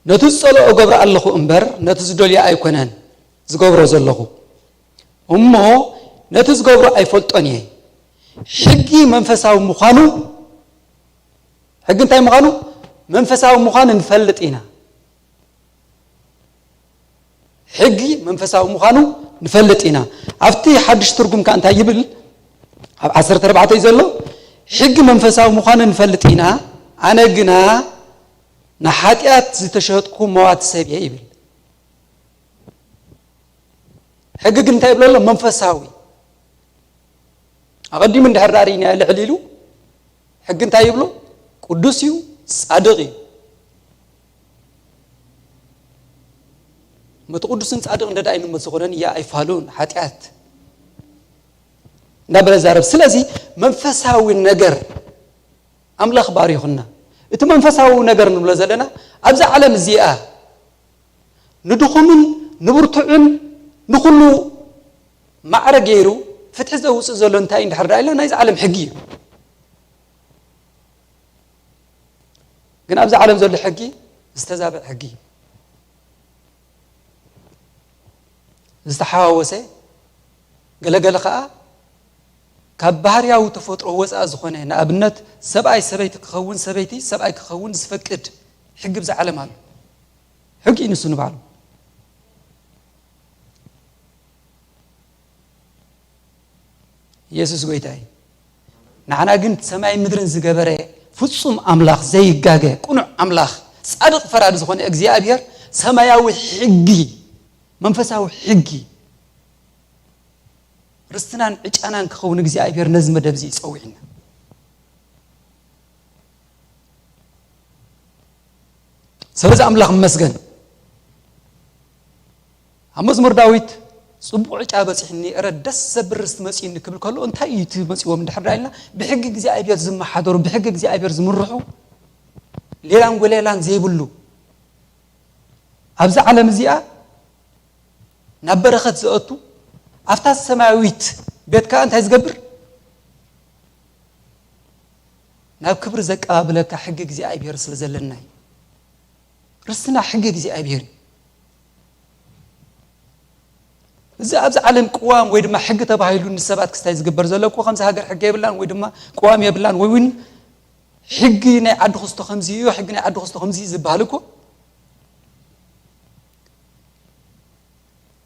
ነቲ ዝጸልኦ እገብሮ ኣለኹ እምበር፣ ነቲ ዝደልዮ ኣይኮነን ዝገብሮ ዘለኹ። እሞ ነቲ ዝገብሮ ኣይፈልጦን እየ። ሕጊ መንፈሳዊ ምዃኑ፣ ሕጊ እንታይ ምዃኑ? መንፈሳዊ ምዃኑ ንፈልጥ ኢና። ሕጊ መንፈሳዊ ምዃኑ ንፈልጥ ኢና። ኣብቲ ሓድሽ ትርጉም ከኣ እንታይ ይብል? ኣብ ዓሰርተ ኣርባዕተ እዩ ዘሎ። ሕጊ መንፈሳዊ ምዃኑ ንፈልጥ ኢና፣ ኣነ ግና ንሓጢኣት ዝተሸጥኩ መዋቲ ሰብ እየ ይብል። ሕጊ ግን እንታይ ይብሎ ኣሎ? መንፈሳዊ። ኣቐዲሙ እንድሕር ዳኣ ርኢናዮ ልዕል ኢሉ፣ ሕጊ እንታይ ይብሎ? ቅዱስ እዩ፣ ጻድቕ እዩ። መቲ ቅዱስን ጻድቕን ደዳይ ንመት ዝኾነን እያ ኣይፋሉን ሓጢኣት እንዳበለ ዛረብ። ስለዚ መንፈሳዊ ነገር ኣምላኽ ባሪኹና። እቲ መንፈሳዊ ነገር ንብሎ ዘለና ኣብዚ ዓለም እዚኣ ንድኹምን ንብርቱዕን ንኹሉ ማዕረ ገይሩ ፍትሒ ዘውፅእ ዘሎ እንታይ እንድሕር ዳ ኢልና ናይዚ ዓለም ሕጊ እዩ። ግን ኣብዚ ዓለም ዘሎ ሕጊ ዝተዛብዕ ሕጊ እዩ። ዝተሓዋወሰ ገለገለ ኸዓ ካብ ባህርያዊ ተፈጥሮ ወፃእ ዝኾነ፣ ንኣብነት ሰብኣይ ሰበይቲ ክኸውን፣ ሰበይቲ ሰብኣይ ክኸውን ዝፈቅድ ሕጊ ብዛ ዓለም ኣሎ። ሕጊ እዩ ንሱ ንባዕሉ። ኢየሱስ ጎይታ እዩ። ንዓና ግን ሰማይ ምድርን ዝገበረ ፍጹም ኣምላኽ፣ ዘይጋገ ቅኑዕ ኣምላኽ፣ ጻድቕ ፈራዲ ዝኾነ እግዚኣብሔር ሰማያዊ ሕጊ፣ መንፈሳዊ ሕጊ ርስትናን ዕጫናን ክኸውን እግዚኣብሔር ነዚ መደብ እዚ ይጸውዕና። ስለዚ ኣምላኽ ይመስገን። ኣብ መዝሙር ዳዊት ጽቡቕ ዕጫ በጺሕኒ፣ እረ ደስ ዘብል ርስቲ መጺእኒ ክብል ከሎ እንታይ እዩ እቲ መጺዎም እንድሕር ዳ ኢልና፣ ብሕጊ እግዚኣብሔር ዝመሓደሩ፣ ብሕጊ እግዚኣብሔር ዝምርሑ፣ ሌላን ጎሌላን ዘይብሉ፣ ኣብዚ ዓለም እዚኣ ናብ በረኸት ዘእቱ፣ ኣብታ ሰማያዊት ቤት ከኣ እንታይ ዝገብር? ናብ ክብሪ ዘቀባብለካ ሕጊ እግዚኣብሔር ስለ ዘለና እዩ። ርስትና ሕጊ እግዚኣብሔር እዩ። እዚ ኣብዚ ዓለም ቅዋም ወይ ድማ ሕጊ ተባሂሉ ንሰባት ክስታይ ዝግበር ዘሎ እኮ፣ ከምዚ ሃገር ሕጊ የብላን ወይ ድማ ቅዋም የብላን ወይ እውን ሕጊ ናይ ዓዲ ክስቶ ከምዚ እዩ፣ ሕጊ ናይ ዓዲ ክስቶ ከምዚ እዩ ዝበሃል እኮ፣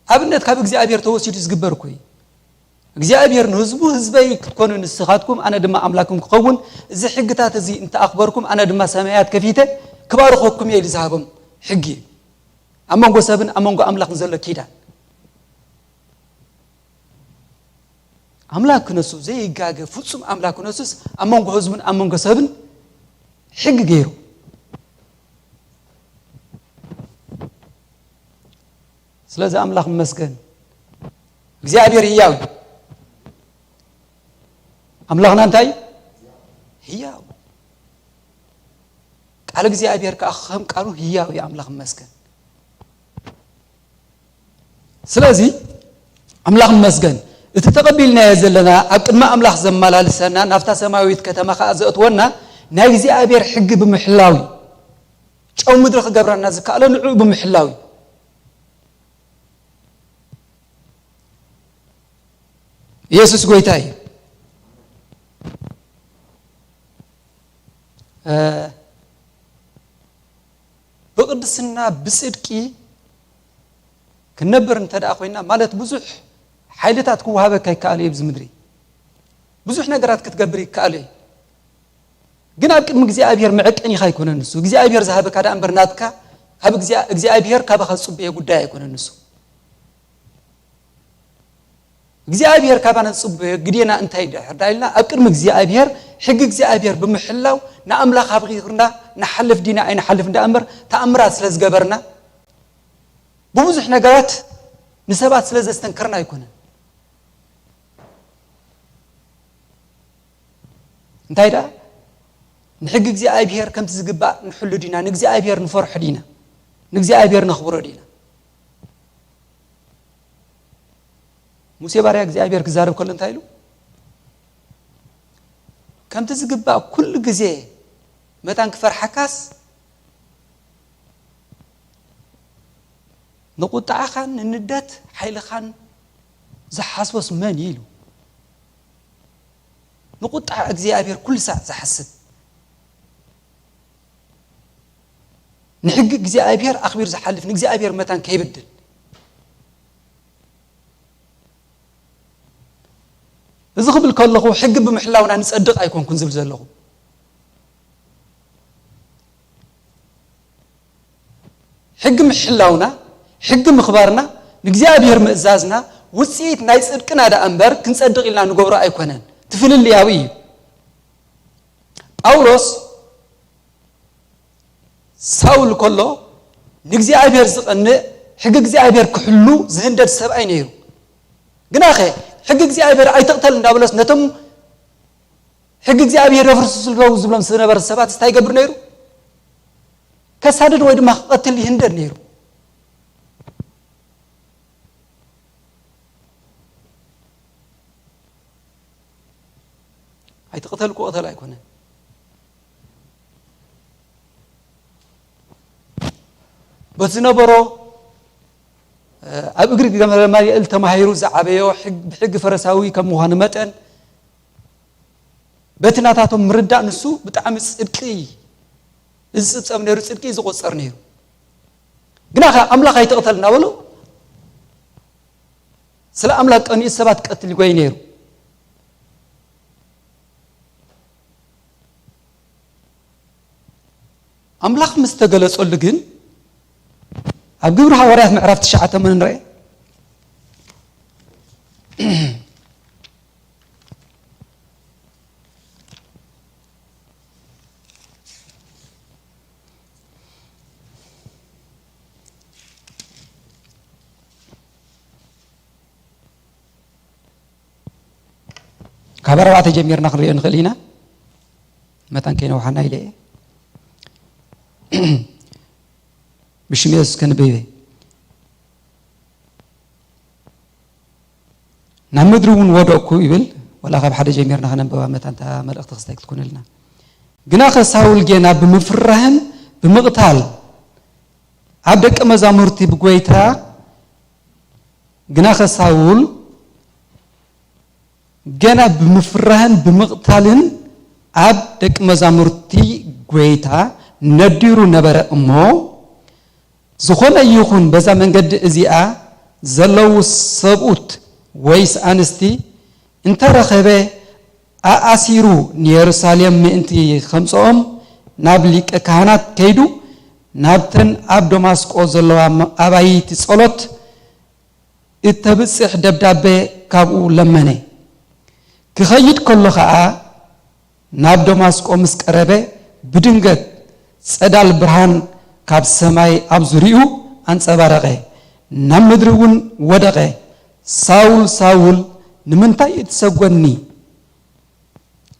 ኣብነት ካብ እግዚኣብሔር ተወሲዱ ዝግበር እኮ እዩ። እግዚኣብሔር ንህዝቡ፣ ህዝበይ ክትኮኑ ንስኻትኩም፣ ኣነ ድማ ኣምላክኩም ክኸውን፣ እዚ ሕግታት እዚ እንተኣኽበርኩም፣ ኣነ ድማ ሰማያት ከፊተ ክባርኸኩም እየ ኢሉ ዝሃቦም ሕጊ እዩ። ኣብ መንጎ ሰብን ኣብ መንጎ ኣምላኽን ዘሎ ኪዳን። ኣምላክ ክነሱ ዘይጋገ ፍጹም ኣምላክ ክነሱስ ኣብ መንጎ ህዝቡን ኣብ መንጎ ሰብን ሕጊ ገይሩ። ስለዚ ኣምላኽ ይመስገን። እግዚኣብሔር ህያው እዩ። ኣምላኽና እንታይ እዩ? ህያው። ቃል እግዚኣብሔር ከኣ ከም ቃሉ ህያው እዩ። ኣምላኽ ይመስገን። ስለዚ ኣምላኽ ይመስገን። እቲ ተቐቢልናዮ ዘለና ኣብ ቅድሚ ኣምላኽ ዘመላልሰና ናብታ ሰማያዊት ከተማ ከኣ ዘእትወና ናይ እግዚኣብሔር ሕጊ ብምሕላው እዩ። ጨው ምድሪ ክገብረና ዝከኣሎ ንዕኡ ብምሕላው እዩ። ኢየሱስ ጎይታ እዩ። እ፣ ብቕድስና ብጽድቂ ክንነብር እንተ ደኣ ኮይና፣ ማለት ብዙሕ ሓይልታት ክወሃበካ ይከኣል እዩ። ኣብዚ ምድሪ ብዙሕ ነገራት ክትገብር ይከኣል እዩ። ግን ኣብ ቅድሚ እግዚኣብሔር መዐቀኒኻ ኣይኮነን ንሱ። እግዚኣብሔር ዝሃበካ ደኣ እምበር ናትካ፣ ካብ እግዚኣብ-፣ እግዚኣብሔር ካባኻ ዝጽበዮ ጉዳይ ኣይኮነን ንሱ። እግዚኣብሔር ካባና ዝጽበዮ ግዴና እንታይ ድሕር ዳ ኢልና፣ ኣብ ቅድሚ እግዚኣብሔር፣ ሕጊ እግዚኣብሔር ብምሕላው ንኣምላኽ ኣፍቂርና ንሓልፍ ዲና ኣይንሓልፍ እንዳ እምበር፣ ተኣምራት ስለ ዝገበርና፣ ብብዙሕ ነገራት ንሰባት ስለ ዘስተንከርና ኣይኮነን። እንታይ ደኣ? ንሕጊ እግዚኣብሔር ከምቲ ዝግባእ ንሕሉ ዲና? ንእግዚኣብሔር ንፈርሖ ዲና? ንእግዚኣብሔር ነኽብሮ ዲና? ሙሴ ባርያ እግዚኣብሔር ክዛረብ ከሎ እንታይ ኢሉ? ከምቲ ዝግባእ ኩሉ ግዜ መታን ክፈርሓካስ፣ ንቁጥዓኻን ንንደት ሓይልኻን ዝሓስቦስ መን እዩ? ኢሉ። ንቁጥዓ እግዚኣብሔር ኩሉ ሳዕ ዝሓስብ፣ ንሕጊ እግዚኣብሔር ኣኽቢሩ ዝሓልፍ፣ ንእግዚኣብሔር መታን ከይብድል። እዚ ክብል ከለኹ ሕጊ ብምሕላውና ንጸድቕ ኣይኮንኩን ዝብል ዘለኹ። ሕጊ ምሕላውና፣ ሕጊ ምኽባርና፣ ንእግዚኣብሔር ምእዛዝና፣ ውፅኢት ናይ ፅድቅና ደኣ እምበር ክንፀድቕ ኢልና ንገብሮ ኣይኮነን። ትፍልልያዊ እዩ። ጳውሎስ ሳውል ከሎ ንእግዚኣብሔር ዝቐንእ፣ ሕጊ እግዚኣብሔር ክሕሉ ዝህንደድ ሰብኣይ ነይሩ። ግናኸ ሕጊ እግዚኣብሔር ኣይትቕተል እንዳበለስ ነቶም ሕጊ እግዚኣብሔር የፍርሱ ስለው ዝብሎም ዝነበረ ሰባት እንታይ ይገብር ነይሩ? ከሳድድ ወይ ድማ ክቐትል ይህንደድ ነይሩ። ኣይትቕተል ክቕተል ኣይኮነን። በቲ ዝነበሮ ኣብ እግሪ ገመለማልኤል ተማሂሩ ዝዓበዮ ብሕጊ ፈረሳዊ ከም ምዃኑ መጠን በቲ ናታቶም ምርዳእ ንሱ ብጣዕሚ ፅድቂ ዝፅብፀብ ነይሩ፣ ፅድቂ ዝቆፀር ነይሩ። ግና ከ ኣምላኽ ኣይትቕተል እናበሎ ስለ ኣምላኽ ቀኒኡ ሰባት ቀትል ይጎይ ነይሩ። ኣምላኽ ምስ ተገለጸሉ ግን ኣብ ግብሪ ሃዋርያት ምዕራፍ ትሽዓተ ምን ንርኤ። ካብ ኣርባዕተ ጀሚርና ክንሪኦ ንኽእል ኢና። መታን ከይነውሓና ኢለ እየ። ብሽም የሱስ ከንብብ እየ። ናብ ምድሪ እውን ወደቕኩ ይብል። ወላ ካብ ሓደ ጀሚርና ከነንብባ መታን እታ መልእኽቲ ክስታይ ክትኮነልና። ግናኸ ሳውል ጌና ብምፍራህን ብምቕታል ኣብ ደቂ መዛሙርቲ ብጎይታ፣ ግናኸ ሳውል ገና ብምፍራህን ብምቕታልን ኣብ ደቂ መዛሙርቲ ጎይታ ነዲሩ ነበረ እሞ፣ ዝኾነ ይኹን በዛ መንገዲ እዚኣ ዘለዉ ሰብኡት ወይስ ኣንስቲ እንተረኸበ፣ ኣኣሲሩ ንየሩሳሌም ምእንቲ ኸምጽኦም ናብ ሊቀ ካህናት ከይዱ፣ ናብተን ኣብ ደማስቆ ዘለዋ ኣባይቲ ጸሎት እተብጽሕ ደብዳቤ ካብኡ ለመነ። ክኸይድ ከሎ ኸኣ ናብ ደማስቆ ምስ ቀረበ፣ ብድንገት ጸዳል ብርሃን ካብ ሰማይ ኣብ ዙርያኡ ኣንጸባረቐ፣ ናብ ምድሪ እውን ወደቐ። "ሳውል፣ ሳውል፣ ንምንታይ እትሰጎኒ?"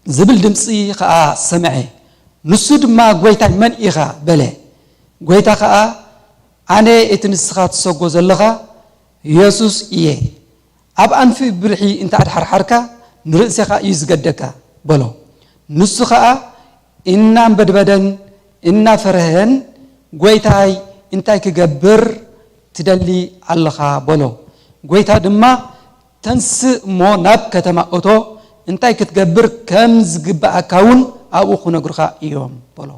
ዝብል ድምጺ ኸኣ ሰምዐ። ንሱ ድማ፣ "ጐይታይ፣ መን ኢኻ?" በለ። ጐይታ ኸኣ፣ "ኣነ እቲ ንስኻ ትሰጎ ዘለኻ የሱስ እየ። ኣብ ኣንፊ ብልሒ እንተ ኣድሓርሓርካ፣ ንርእስኻ እዩ ዝገደካ" በሎ። ንሱ ኸኣ እናንበድበደን እናፈርሀን፣ "ጐይታይ፣ እንታይ ክገብር ትደሊ ኣለኻ?" በሎ። ጐይታ ድማ፣ "ተንስእ እሞ ናብ ከተማ እቶ፣ እንታይ ክትገብር ከም ዝግብኣካ እውን ኣብኡ ክነግሩኻ እዮም" በሎ።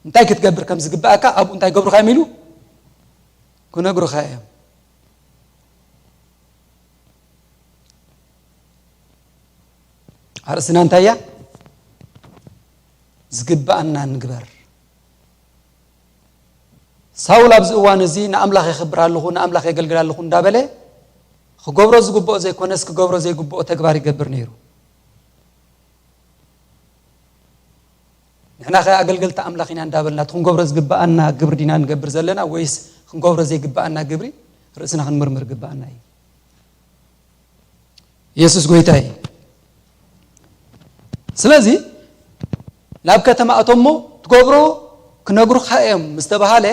እንታይ ክትገብር ከም ዝግብኣካ ኣብኡ እንታይ ገብሩኻ እዮም ኢሉ? ክነግሩኻ እዮም። ኣርእስና እንታይ እያ? ዝግብኣና ንግበር። ሳውል ኣብዚ እዋን እዚ ንኣምላኽ የኽብር ኣለኹ፣ ንኣምላኽ የገልግል ኣለኹ እንዳበለ ክገብሮ ዝግብኦ ዘይኮነስ ክገብሮ ዘይግብኦ ተግባር ይገብር ነይሩ። ንሕና ኸ ኣገልገልቲ ኣምላኽ ኢና እንዳበልና እቲ ክንገብሮ ዝግብኣና ግብሪ ዲና ንገብር ዘለና ወይስ ክንገብሮ ዘይግብኣና ግብሪ ርእስና ክንምርምር ግብኣና እዩ። የሱስ ጐይታ እዩ። ስለዚ ናብ ከተማ እቶ እሞ ትገብሮ ክነግሩኻ እዮም ምስ ተባሃለ፣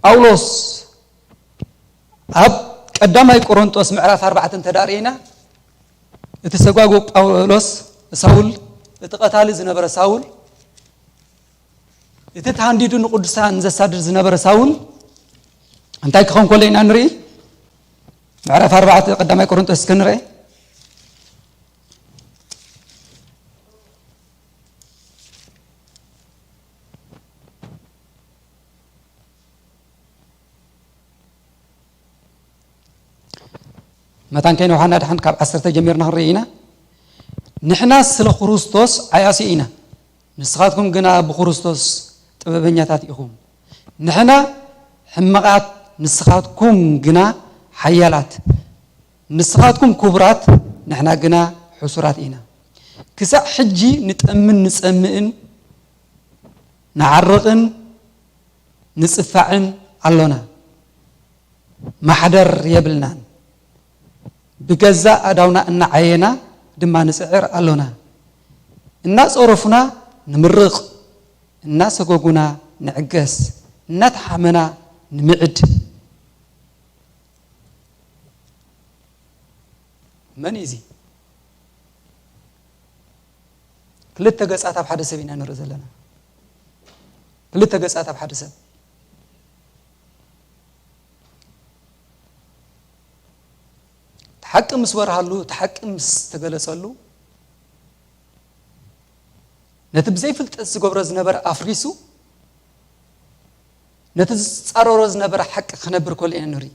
ጳውሎስ ኣብ ቀዳማይ ቆሮንጦስ ምዕራፍ ኣርባዕተ እንተ ደኣ ርኢና፣ እቲ ሰጓጉ ጳውሎስ፣ ሳውል፣ እቲ ቀታሊ ዝነበረ ሳውል፣ እቲ ተሃንዲዱ ንቅዱሳን ዘሳድድ ዝነበረ ሳውል እንታይ ክኸውን ከሎ ኢና ንርኢ? ምዕራፍ ኣርባዕተ ቀዳማይ ቆሮንቶስ እስከ ንርአ። መታን ከይነውሓና ድሓን ካብ ዓሰርተ ጀሚርና ክንርኢ ኢና። ንሕና ስለ ክርስቶስ ዓያሲ ኢና፣ ንስኻትኩም ግና ብክርስቶስ ጥበበኛታት ኢኹም። ንሕና ሕመቓት ንስኻትኩም ግና ሓያላት፣ ንስኻትኩም ክቡራት፣ ንሕና ግና ሕሱራት ኢና። ክሳዕ ሕጂ ንጠምን ንጸምእን፣ ንዓርቕን ንጽፋዕን ኣሎና። ማሕደር የብልናን። ብገዛእ ኣእዳውና እናዓየና ድማ ንጽዕር ኣሎና። እናጸረፉና ንምርቕ፣ እናሰጎጉና ንዕገስ፣ እናተሓመና ንምዕድ። መን እዩ እዚ? ክልተ ገጻት ኣብ ሓደ ሰብ ኢና ንርኢ ዘለና። ክልተ ገጻት ኣብ ሓደ ሰብ። እቲ ሓቂ ምስ በርሃሉ፣ እቲ ሓቂ ምስ ተገለጸሉ፣ ነቲ ብዘይ ፍልጠት ዝገብሮ ዝነበረ ኣፍሪሱ፣ ነቲ ዝጻረሮ ዝነበረ ሓቂ ክነብር ከሎ ኢና ንርኢ።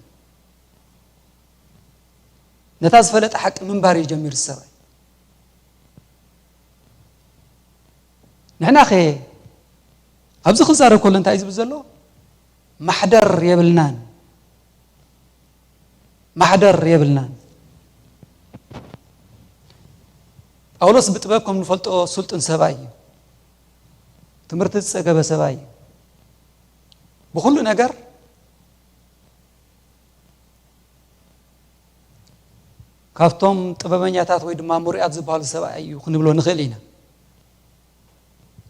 ነታ ዝፈለጠ ሓቂ ምንባር እዩ ጀሚሩ ሰብኣይ። ንሕናኸ ኣብዚ ክዛረብ ከሎ እንታይ እዩ ዝብል ዘሎ? ማሕደር የብልናን። ማሕደር የብልናን። ጳውሎስ ብጥበብ ከም ንፈልጦ ስልጡን ሰብኣይ እዩ። ትምህርቲ ዝጸገበ ሰብኣይ እዩ። ብኹሉ ነገር ካብቶም ጥበበኛታት ወይ ድማ ምሩያት ዝበሃሉ ሰብኣይ እዩ ክንብሎ ንኽእል ኢና።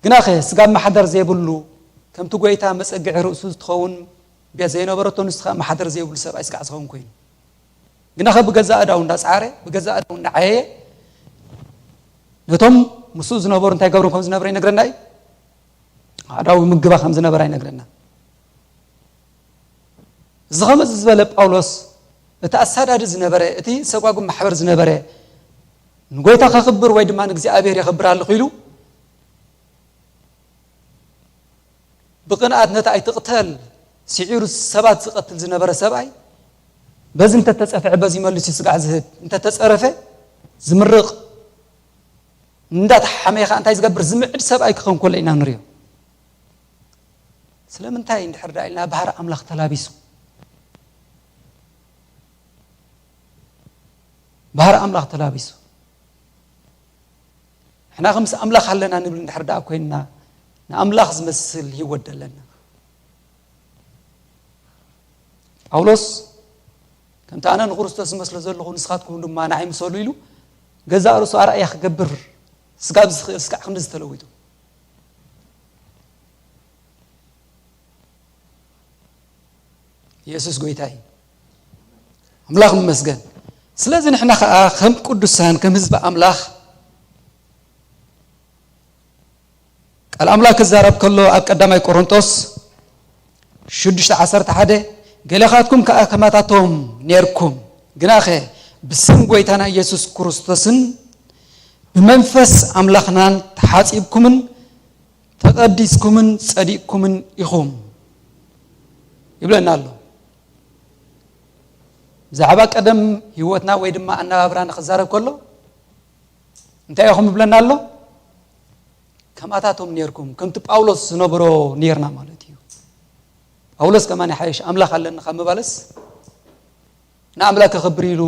ግናኸ ስጋብ ማሕደር ዘይብሉ፣ ከምቲ ጐይታ መጸግዒ ርእሱ ዝትኸውን ቤት ዘይነበረቶ፣ ንሱ ኸኣ ማሕደር ዘይብሉ ሰብኣይ ስጋዕ ዝኸውን ኮይኑ። ግናኸ ብገዛእ እዳው እንዳጸዓረ፣ ብገዛእ እዳው እንዳዓየየ፣ ነቶም ምስኡ ዝነበሩ እንታይ ገብሮም ከም ዝነበረ ይነግረና እዩ። ኣእዳው ምግባ ከም ዝነበረ ኣይነግረና። እዚ ኸመዚ ዝበለ ጳውሎስ፣ እቲ ኣሳዳዲ ዝነበረ፣ እቲ ሰጓጉም ማሕበር ዝነበረ፣ ንጎይታ ከኽብር ወይ ድማ ንእግዚኣብሔር የኽብር ኣለኹ ኢሉ፣ ብቕንኣት ነቲ ኣይትቕተል ስዒሩ ሰባት ዝቐትል ዝነበረ ሰብኣይ፣ በዚ እንተተጸፍዐ በዚ መሊሱ ስጋዕ ዝህብ፣ እንተተጸረፈ ዝምርቕ፣ እንዳተሓመየ ኸዓ እንታይ ዝገብር ዝምዕድ ሰብኣይ ክኸውን ከሎ ኢና ንሪኦ። ስለምንታይ እንድሕር ደኣ ኢልና ባህሪ ኣምላኽ ተላቢሱ፣ ባህሪ ኣምላኽ ተላቢሱ፣ ንሕና ከምስ ኣምላኽ ኣለና ንብል እንድሕር ደኣ ኮይንና፣ ንኣምላኽ ዝመስል ህይወት ደለና። ጳውሎስ ከምቲ ኣነ ንክርስቶስ ዝመስሎ ዘለኹ ንስኻትኩም ድማ ንዓይ ምሰሉ ኢሉ ገዛእ ርእሱ ኣርኣያ ክገብር ስጋብ ዝኽእል ስጋዕ ክንዲ ዝተለዊጡ። ኢየሱስ ጎይታ እዩ። ኣምላኽ ይመስገን። ስለዚ ንሕና ኸኣ ከም ቅዱሳን፣ ከም ህዝቢ ኣምላኽ፣ ቃል ኣምላኽ ክዛረብ ከሎ ኣብ ቀዳማይ ቆሮንጦስ ሽዱሽተ ዓሰርተ ሓደ፣ ገሌኻትኩም ከኣ ከማታቶም ኔርኩም፣ ግናኸ ብስም ጎይታና ኢየሱስ ክርስቶስን ብመንፈስ ኣምላኽናን ተሓጺብኩምን ተቐዲስኩምን ጸዲቕኩምን ኢኹም ይብለና ኣሎ። ብዛዕባ ቀደም ህይወትና ወይ ድማ ኣነባብራ ንኽዛረብ ከሎ እንታይ ኢኹም ይብለና ኣሎ? ከማታቶም ኔርኩም፣ ከምቲ ጳውሎስ ዝነብሮ ኔርና ማለት እዩ። ጳውሎስ ከማን ይሓይሽ፣ ኣምላኽ ኣለኒ ካብ ምባልስ ንኣምላኽ ከኽብር ኢሉ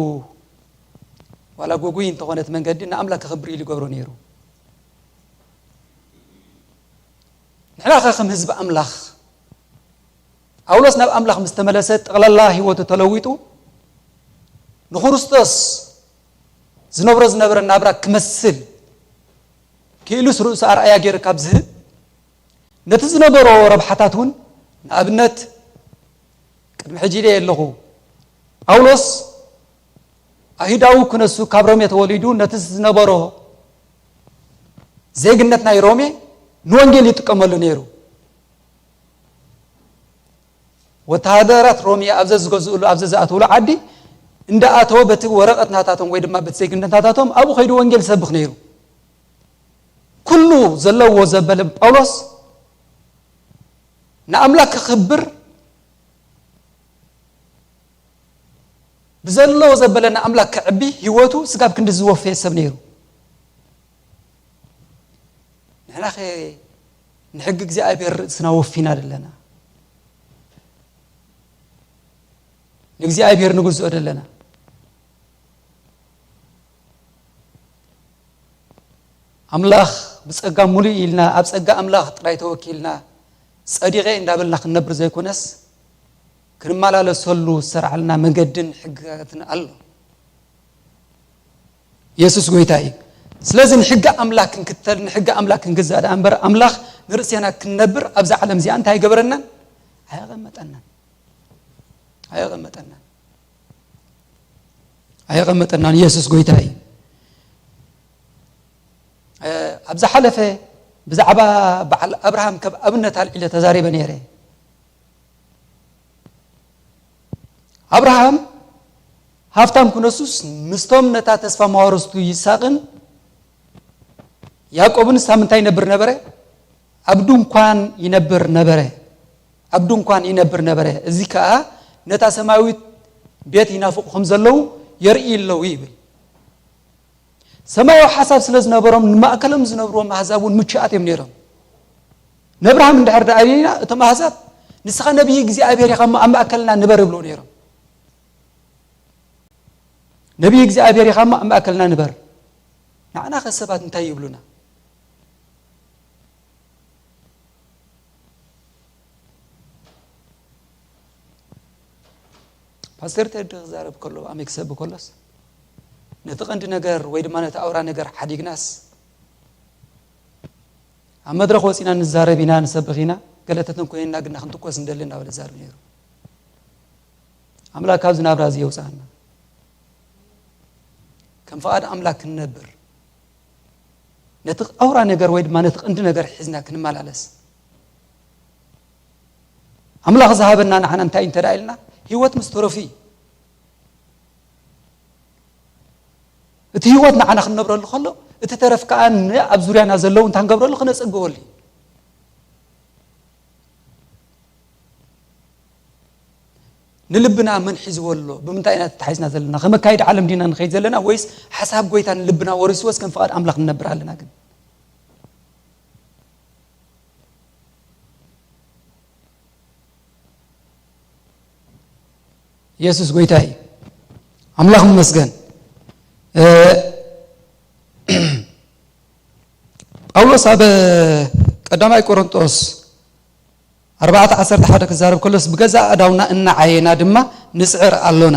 ዋላ ጎጉይ እንተኾነት መንገዲ ንኣምላኽ ከኽብር ኢሉ ይገብሮ ነይሩ። ንሕና ኸ ከም ህዝቢ ኣምላኽ ጳውሎስ ናብ ኣምላኽ ምስ ተመለሰ ጠቕላላ ህይወቱ ተለዊጡ ንክርስቶስ ዝነብሮ ዝነበረ ናብራ ክመስል ክኢሉስ ርእሱ ኣርኣያ ገይሩ ካብ ዝህብ ነቲ ዝነበሮ ረብሓታት እውን ንኣብነት ቅድሚ ሕጂ ኢለ ኣለኹ ጳውሎስ ኣይሁዳዊ ክነሱ ካብ ሮሜ ተወሊዱ ነቲ ዝነበሮ ዜግነት ናይ ሮሜ ንወንጌል ይጥቀመሉ ነይሩ። ወተሃደራት ሮሜ ኣብ ዘዝገዝእሉ ኣብ ዘዝኣትውሉ ዓዲ እንዳኣተወ በቲ ወረቐት ናታቶም ወይ ድማ በቲ ዜግነት ናታቶም ኣብኡ ከይዱ ወንጌል ይሰብኽ ነይሩ። ኩሉ ዘለዎ ዘበለ ጳውሎስ ንኣምላክ ክኽብር ብዘለዎ ዘበለ ንኣምላክ ከዕቢ ህይወቱ ስጋብ ክንዲ ዝወፈየ ሰብ ነይሩ። ንሕናኸ ንሕጊ እግዚኣብሔር ርእስና ወፊና ደለና? ንእግዚኣብሔር ንግዝኦ ዘለና። ኣምላኽ ብጸጋ ሙሉእ ኢልና፣ ኣብ ጸጋ ኣምላኽ ጥራይ ተወኪልና፣ ጸዲቐ እንዳበልና ክንነብር ዘይኮነስ፣ ክንመላለሰሉ ዝተሰርዓልና መገድን ሕግጋትን ኣሎ። የሱስ ጎይታ እዩ። ስለዚ ንሕጊ ኣምላኽ ክንክተል፣ ንሕጊ ኣምላኽ ክንግዛእ ደኣ እምበር፣ ኣምላኽ ንርእስና ክንነብር ኣብዛ ዓለም እዚኣ እንታይ ኣይገበረናን? ኣየቐመጠናን። ኣየቐመጠናን። ኣየቐመጠናን። የሱስ ጎይታ እዩ። እ፣ ኣብ ዝሓለፈ ብዛዕባ በዓል ኣብርሃም ከም ኣብነት ኣልዒለ ተዛሪበ ነይረ። ኣብርሃም ሃብታም ክነሱስ ምስቶም ነታ ተስፋ መዋርስቱ ይስሐቅን ያዕቆብን ሳብ ምንታይ ይነብር ነበረ? ኣብ ድንኳን ይነብር ነበረ። ኣብ ድንኳን ይነብር ነበረ። እዚ ከኣ ነታ ሰማያዊት ቤት ይናፍቑ ከም ዘለዉ የርኢ ኣለዉ ይብል። ሰማያዊ ሓሳብ ስለ ዝነበሮም ንማእከሎም ዝነብርዎም ኣህዛብ እውን ምቹኣት እዮም ነይሮም። ንኣብርሃም እንድሕር ደኣ ርኢና እቶም ኣህዛብ ንስኻ ነቢይ እግዚኣብሔር ኢኻ እሞ ኣብ ማእከልና ንበር ይብልዎ ነይሮም። ነቢይ እግዚኣብሔር ኢኻ እሞ ኣብ ማእከልና ንበር። ንዓና ኸ ሰባት እንታይ ይብሉና? ፓስተር ቴዲ ክዛረብ ከሎ፣ ኣሜ ክሰብ ከሎስ፣ ነቲ ቀንዲ ነገር ወይ ድማ ነቲ ኣውራ ነገር ሓዲግናስ፣ ኣብ መድረኽ ወጺና ንዛረብ ኢና፣ ንሰብኽ ኢና፣ ገለ ተተንኮየና ግና ክንትኮስ ንደሊ እናበለ ዝዛረብ ነይሩ። ኣምላኽ ካብዚ ናብራ እዚ የውጽኣና። ከም ፍቓድ ኣምላኽ ክንነብር፣ ነቲ ኣውራ ነገር ወይ ድማ ነቲ ቀንዲ ነገር ሒዝና ክንመላለስ። ኣምላኽ ዝሃበና ንዓና እንታይ እንተ ደኣ ኢልና፣ ህይወት ምስ ተረፉ እዩ። እቲ ህይወት ንዓና ክንነብረሉ ከሎ፣ እቲ ተረፍ ከኣ ን-፣ ኣብ ዙርያና ዘለዉ እንታይ ክንገብረሉ? ክነጸግበሉ እዩ። ንልብና መን ሒዝዎ ኣሎ? ብምንታይ ኢና ተታሒዝና ዘለና? ከም ኣካይዳ ዓለም ዲና ንኸይድ ዘለና? ወይስ ሓሳብ ጎይታ ንልብና ወሪስዎስ ከም ፍቓድ ኣምላኽ ንነብር ኣለና ግን? የሱስ ጎይታ እዩ። ኣምላኽ ይመስገን። እ፣ ጳውሎስ ኣብ ቀዳማይ ቆሮንጦስ ኣርባዕተ ዓሰርተ ሓደ ክዛረብ ከሎስ፣ ብገዛእ ኣእዳውና እናዓየና ድማ ንጽዕር ኣሎና።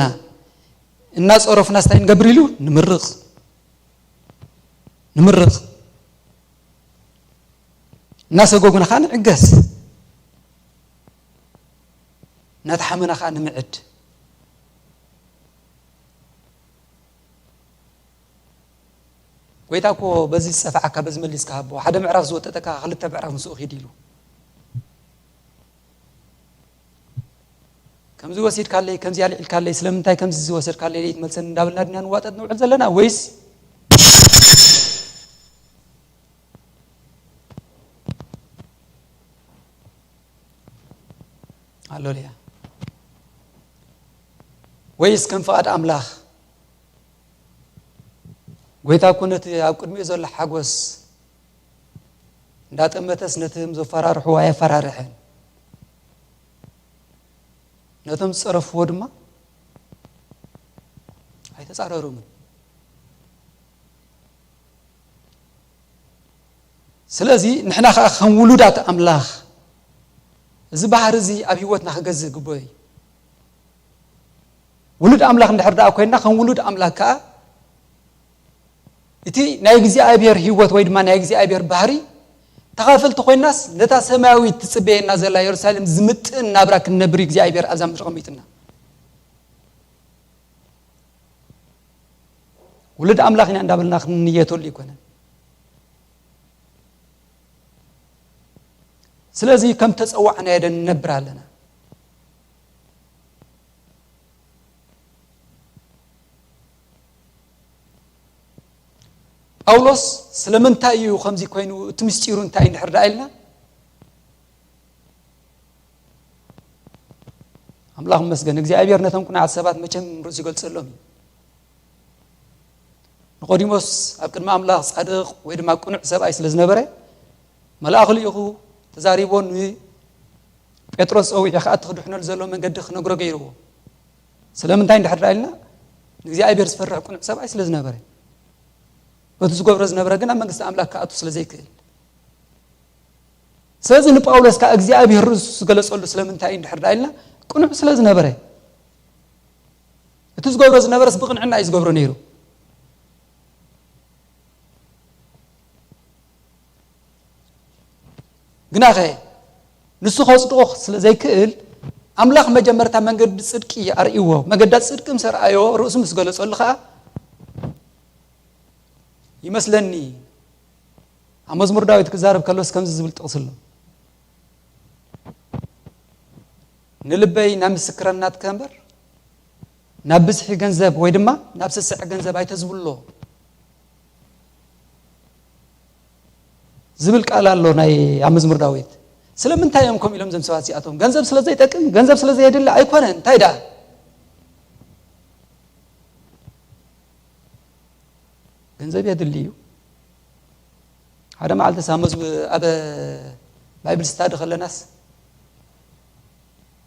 እናጸረፉናስ እንታይ ንገብር ኢሉ? ንምርቕ። ንምርቕ። እናሰጎጉና ኸዓ ንዕገስ። እናተሓመና ኸዓ ንምዕድ። ጎይታ እኮ በዚ ዝጸፍዓካ በዚ መሊስካ ሃቦ፣ ሓደ ምዕራፍ ዝወጠጠካ ክልተ ምዕራፍ ምስኡ ኺድ ኢሉ። ከምዚ ወሲድካለይ፣ ከምዚ ኣልዒልካለይ፣ ስለምንታይ ከምዚ ዝወሰድካለይ ለይትመልሰኒ እንዳበልና ድና ንዋጠጥ ንውዕል ዘለና? ወይስ ሃሌሉያ። ወይስ ከም ፍቓድ ኣምላኽ፣ ጎይታ እኮ ነቲ ኣብ ቅድሚኡ ዘሎ ሓጎስ እንዳጠመተስ ነቶም ዘፈራርሕዎ ኣየፈራርሐን፣ ነቶም ዝጸረፍዎ ድማ ኣይተጻረሮምን። ስለዚ ንሕና ኸዓ ከም ውሉዳት ኣምላኽ እዚ ባህሪ እዚ ኣብ ህይወትና ክገዝእ ግቡእ እዩ። ውሉድ ኣምላኽ እንድሕር ደኣ ኮይንና፣ ከም ውሉድ ኣምላኽ ከኣ እቲ ናይ እግዚኣብሔር ህይወት ወይ ድማ ናይ እግዚኣብሔር ባህሪ ተኻፈልቲ ኮይንናስ፣ ነታ ሰማያዊት ትጽበየና ዘላ የሩሳሌም ዝምጥን ናብራ ክንነብር እግዚኣብሔር ኣብዛ ምድሪ ኣቐሚጡና። ውሉድ ኣምላኽ ኢና እንዳበልና ክንንየተሉ ኣይኮነን። ስለዚ ከም ተጸዋዕናዮ ዶ ንነብር ኣለና? ጳውሎስ ስለምንታይ እዩ ከምዚ ኮይኑ፣ እቲ ምስጢሩ እንታይ እንድሕር ደኣ ኢልና፣ ኣምላኽ ይመስገን፣ እግዚኣብሔር ነቶም ቅኑዓት ሰባት መቸም ርእሱ ይገልጸሎም እዩ። ኒቆዲሞስ ኣብ ቅድሚ ኣምላኽ ጻድቕ ወይ ድማ ቅኑዕ ሰብኣይ ስለ ዝነበረ፣ መልኣኹ ልኢኹ ተዛሪቦ ንጴጥሮስ ጸዊዑ ከኣ እቲ ክድሕነሉ ዘለዎ መንገዲ ክነግሮ ገይርዎ። ስለምንታይ እንድሕር ደኣ ኢልና፣ ንእግዚኣብሔር ዝፈርሕ ቅኑዕ ሰብኣይ ስለ ዝነበረ፣ በቲ ዝገብሮ ዝነበረ ግን ኣብ መንግስቲ ኣምላኽ ክኣቱ ስለ ዘይክእል። ስለዚ ንጳውሎስ ከኣ እግዚኣብሔር ርእሱ ዝገለጸሉ ስለምንታይ እዩ እንድሕር ደኣ ኢልና፣ ቅኑዕ ስለ ዝነበረ፣ እቲ ዝገብሮ ዝነበረስ ብቕንዕና እዩ ዝገብሮ ነይሩ። ግናኸ ንሱ ከጽድቖ ስለ ዘይክእል፣ ኣምላኽ መጀመርታ መንገዲ ጽድቂ ኣርእይዎ። መገዳ ጽድቂ ምስ ኣርኣዮ፣ ርእሱ ምስ ገለጸሉ ኸኣ ይመስለኒ፣ ኣብ መዝሙር ዳዊት ክዛረብ ከሎስ ከምዚ ዝብል ጥቕሲ ኣሎ። "ንልበይ ናብ ምስክርናትካ እምበር፣ ናብ ብዝሒ ገንዘብ ወይ ድማ ናብ ስስዕ ገንዘብ ኣይተዝብሎ" ዝብል ቃል ኣሎ ናይ ኣብ መዝሙር ዳዊት። ስለምንታይ እዮም ከምኡ ኢሎም እዞም ሰባት እዚኣቶም? ገንዘብ ስለ ዘይጠቅም፣ ገንዘብ ስለ ዘየድሊ ኣይኮነን። እንታይ ደኣ? ገንዘብ የድሊ እዩ። ሓደ መዓልቲ ሳብ መዝሙ-፣ ኣብ ባይብል ስታዲ ከለናስ፣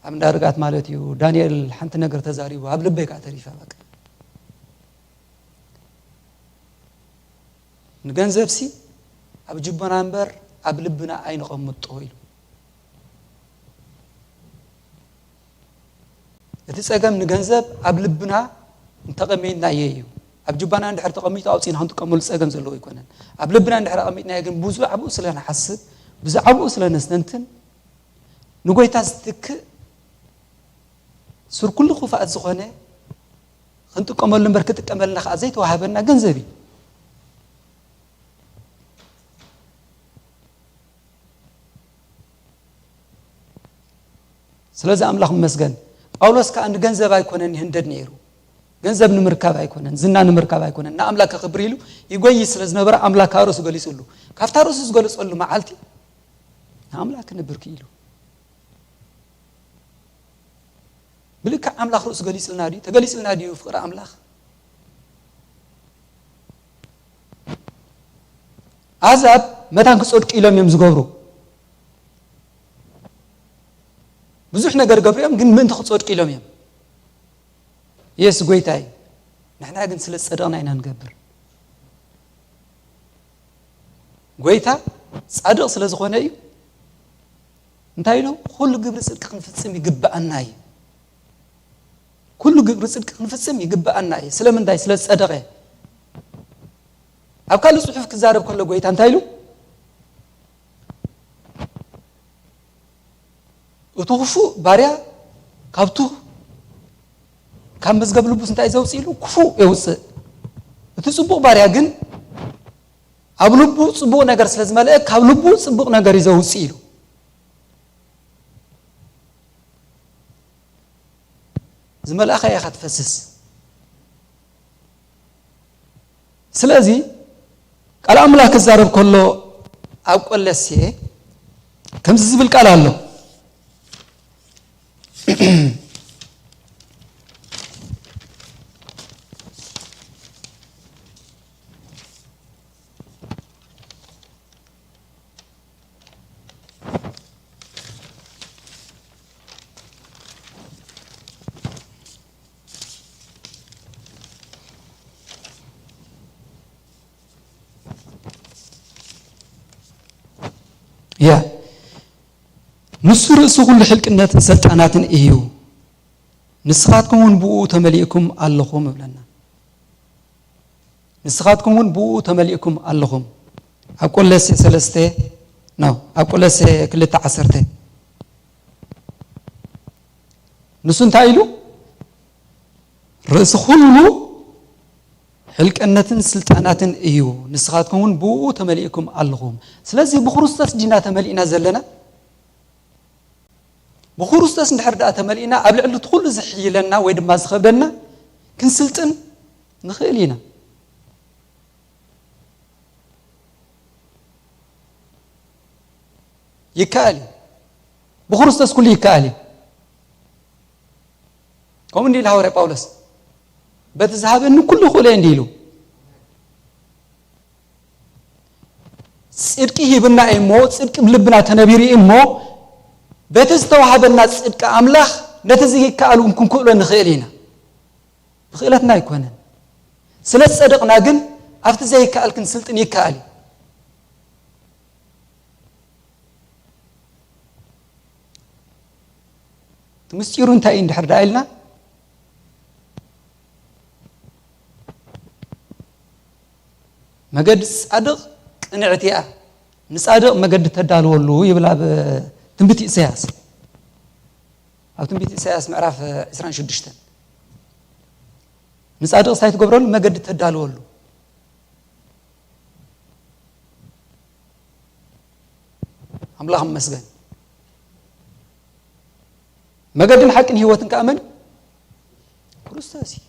ኣብ እንዳ ርግኣት ማለት እዩ፣ ዳንኤል ሓንቲ ነገር ተዛሪቡ፣ ኣብ ልበይ ከኣ ተሪፋ በቃ። "ንገንዘብሲ ኣብ ጅቦና እምበር ኣብ ልብና ኣይነቐምጦ" ኢሉ። እቲ ጸገም ንገንዘብ ኣብ ልብና እንተቐሚጥናዮ እዩ። ኣብ ጅባና እንድሕር ተቐሚጡ ኣውጺእና ክንጥቀመሉ ጸገም ዘለዎ ኣይኮነን። ኣብ ልብና እንድሕር ኣቐሚጥናዮ ግን ብዛዕባኡ ስለ ንሓስብ፣ ብዛዕባኡ ስለ ነስተንትን፣ ንጎይታ ዝትክእ ሱር ኩሉ ክፋኣት ዝኾነ ክንጥቀመሉ እምበር ክጥቀመልና ከኣ ዘይተዋህበና ገንዘብ እዩ። ስለዚ ኣምላኽ ይመስገን። ጳውሎስ ከኣ ንገንዘብ ኣይኮነን ይህንደድ ነይሩ። ገንዘብ ንምርካብ ኣይኮነን፣ ዝና ንምርካብ ኣይኮነን፣ ንኣምላኽ ከኽብር ኢሉ ይጎይ ስለ ዝነበረ ኣምላኽ ከኣ ርእሱ ገሊጹሉ። ካብታ ርእሱ ዝገለጸሉ መዓልቲ ንኣምላኽ ክነብር ክኢሉ። ብልክዕ ኣምላኽ ርእሱ ገሊጽልና ድዩ? ተገሊጽልና ድዩ ፍቕሪ ኣምላኽ? ኣሕዛብ መታን ክጸድቁ ኢሎም እዮም ዝገብሩ። ብዙሕ ነገር ገብሩ እዮም፣ ግን ምእንቲ ክጸድቁ ኢሎም እዮም። የሱስ ጎይታ እዩ። ንሕና ግን ስለ ዝጸደቕና ኢና ንገብር። ጎይታ ጻድቕ ስለ ዝኾነ እዩ። እንታይ ኢሉ? "ኩሉ ግብሪ ጽድቂ ክንፍጽም ይግብኣና እዩ። ኩሉ ግብሪ ጽድቂ ክንፍጽም ይግብኣና እዩ።" ስለምንታይ? ስለ ዝጸደቐ። ኣብ ካልእ ጽሑፍ ክዛረብ ከሎ ጎይታ እንታይ ኢሉ? "እቲ ክፉእ ባርያ ካብቱ፣ ካብ መዝገብ ልቡስ እንታይ ዘውጽእ?" ኢሉ፣ "ክፉእ የውጽእ። እቲ ጽቡቕ ባርያ ግን ኣብ ልቡ ጽቡቕ ነገር ስለ ዝመልአ፣ ካብ ልቡ ጽቡቕ ነገር እዩ ዘውጽእ" ኢሉ። ዝመልኣኻ ኢኻ ትፈስስ። ስለዚ ቃል ኣምላኽ ክዛረብ ከሎ ኣብ ቆለሴ ከምዚ ዝብል ቃል ኣሎ። ያ፣ ንሱ ርእሲ ኩሉ ሕልቅነትን ሰልጣናትን እዩ፣ ንስኻትኩም እውን ብኡ ተመሊእኩም ኣለኹም እብለና። ንስኻትኩም እውን ብኡ ተመሊእኩም ኣለኹም። ኣብ ቆሎሴ ሰለስተ፣ ኖ፣ ኣብ ቆሎሴ ክልተ ዓሰርተ። ንሱ እንታይ ኢሉ? ርእሲ ኩሉ ሕልቅነትን ስልጣናትን እዩ፣ ንስኻትኩም እውን ብኡ ተመሊእኩም ኣለኹም። ስለዚ ብክርስቶስ ዲና ተመሊእና ዘለና? ብክርስቶስ እንድሕር ደኣ ተመሊእና፣ ኣብ ልዕሊ እቲ ኩሉ ዝሕይለና ወይ ድማ ዝኸብደና ክንስልጥን ንኽእል ኢና። ይከኣል እዩ። ብክርስቶስ ኩሉ ይከኣል እዩ። ከምኡ እንዲሉ ሃዋርያ ጳውሎስ፣ "በቲ ዝሃበኒ ኩሉ ክእሎ እየ" እንዲ ኢሉ። ጽድቂ ሂብና እዩ እሞ፣ ጽድቂ ብልብና ተነቢሩ እዩ እሞ፣ በቲ ዝተዋህበና ጽድቂ ኣምላኽ ነቲ ዘይከኣል እውን ክንክእሎ ንኽእል ኢና። ብኽእለትና ኣይኮነን። ስለ ዝጸደቕና ግን ኣብቲ ዘይከኣል ክንስልጥን ይከኣል እዩ። እቲ ምስጢሩ እንታይ እዩ እንድሕር ደኣ ኢልና፣ መገዲ ጻድቕ ቅንዕቲ እያ፣ ንጻድቕ መገዲ ተዳልወሉ ይብል ኣብ ትንቢት ኢሳያስ። ኣብ ትንቢት ኢሳያስ ምዕራፍ ዕስራን ሽዱሽተን፣ ንጻድቕ እንታይ ትገብረሉ? መገዲ ተዳልወሉ። ኣምላኽ ይመስገን። መገድን ሓቅን ህይወትን ከኣ መን? ክርስቶስ እዩ።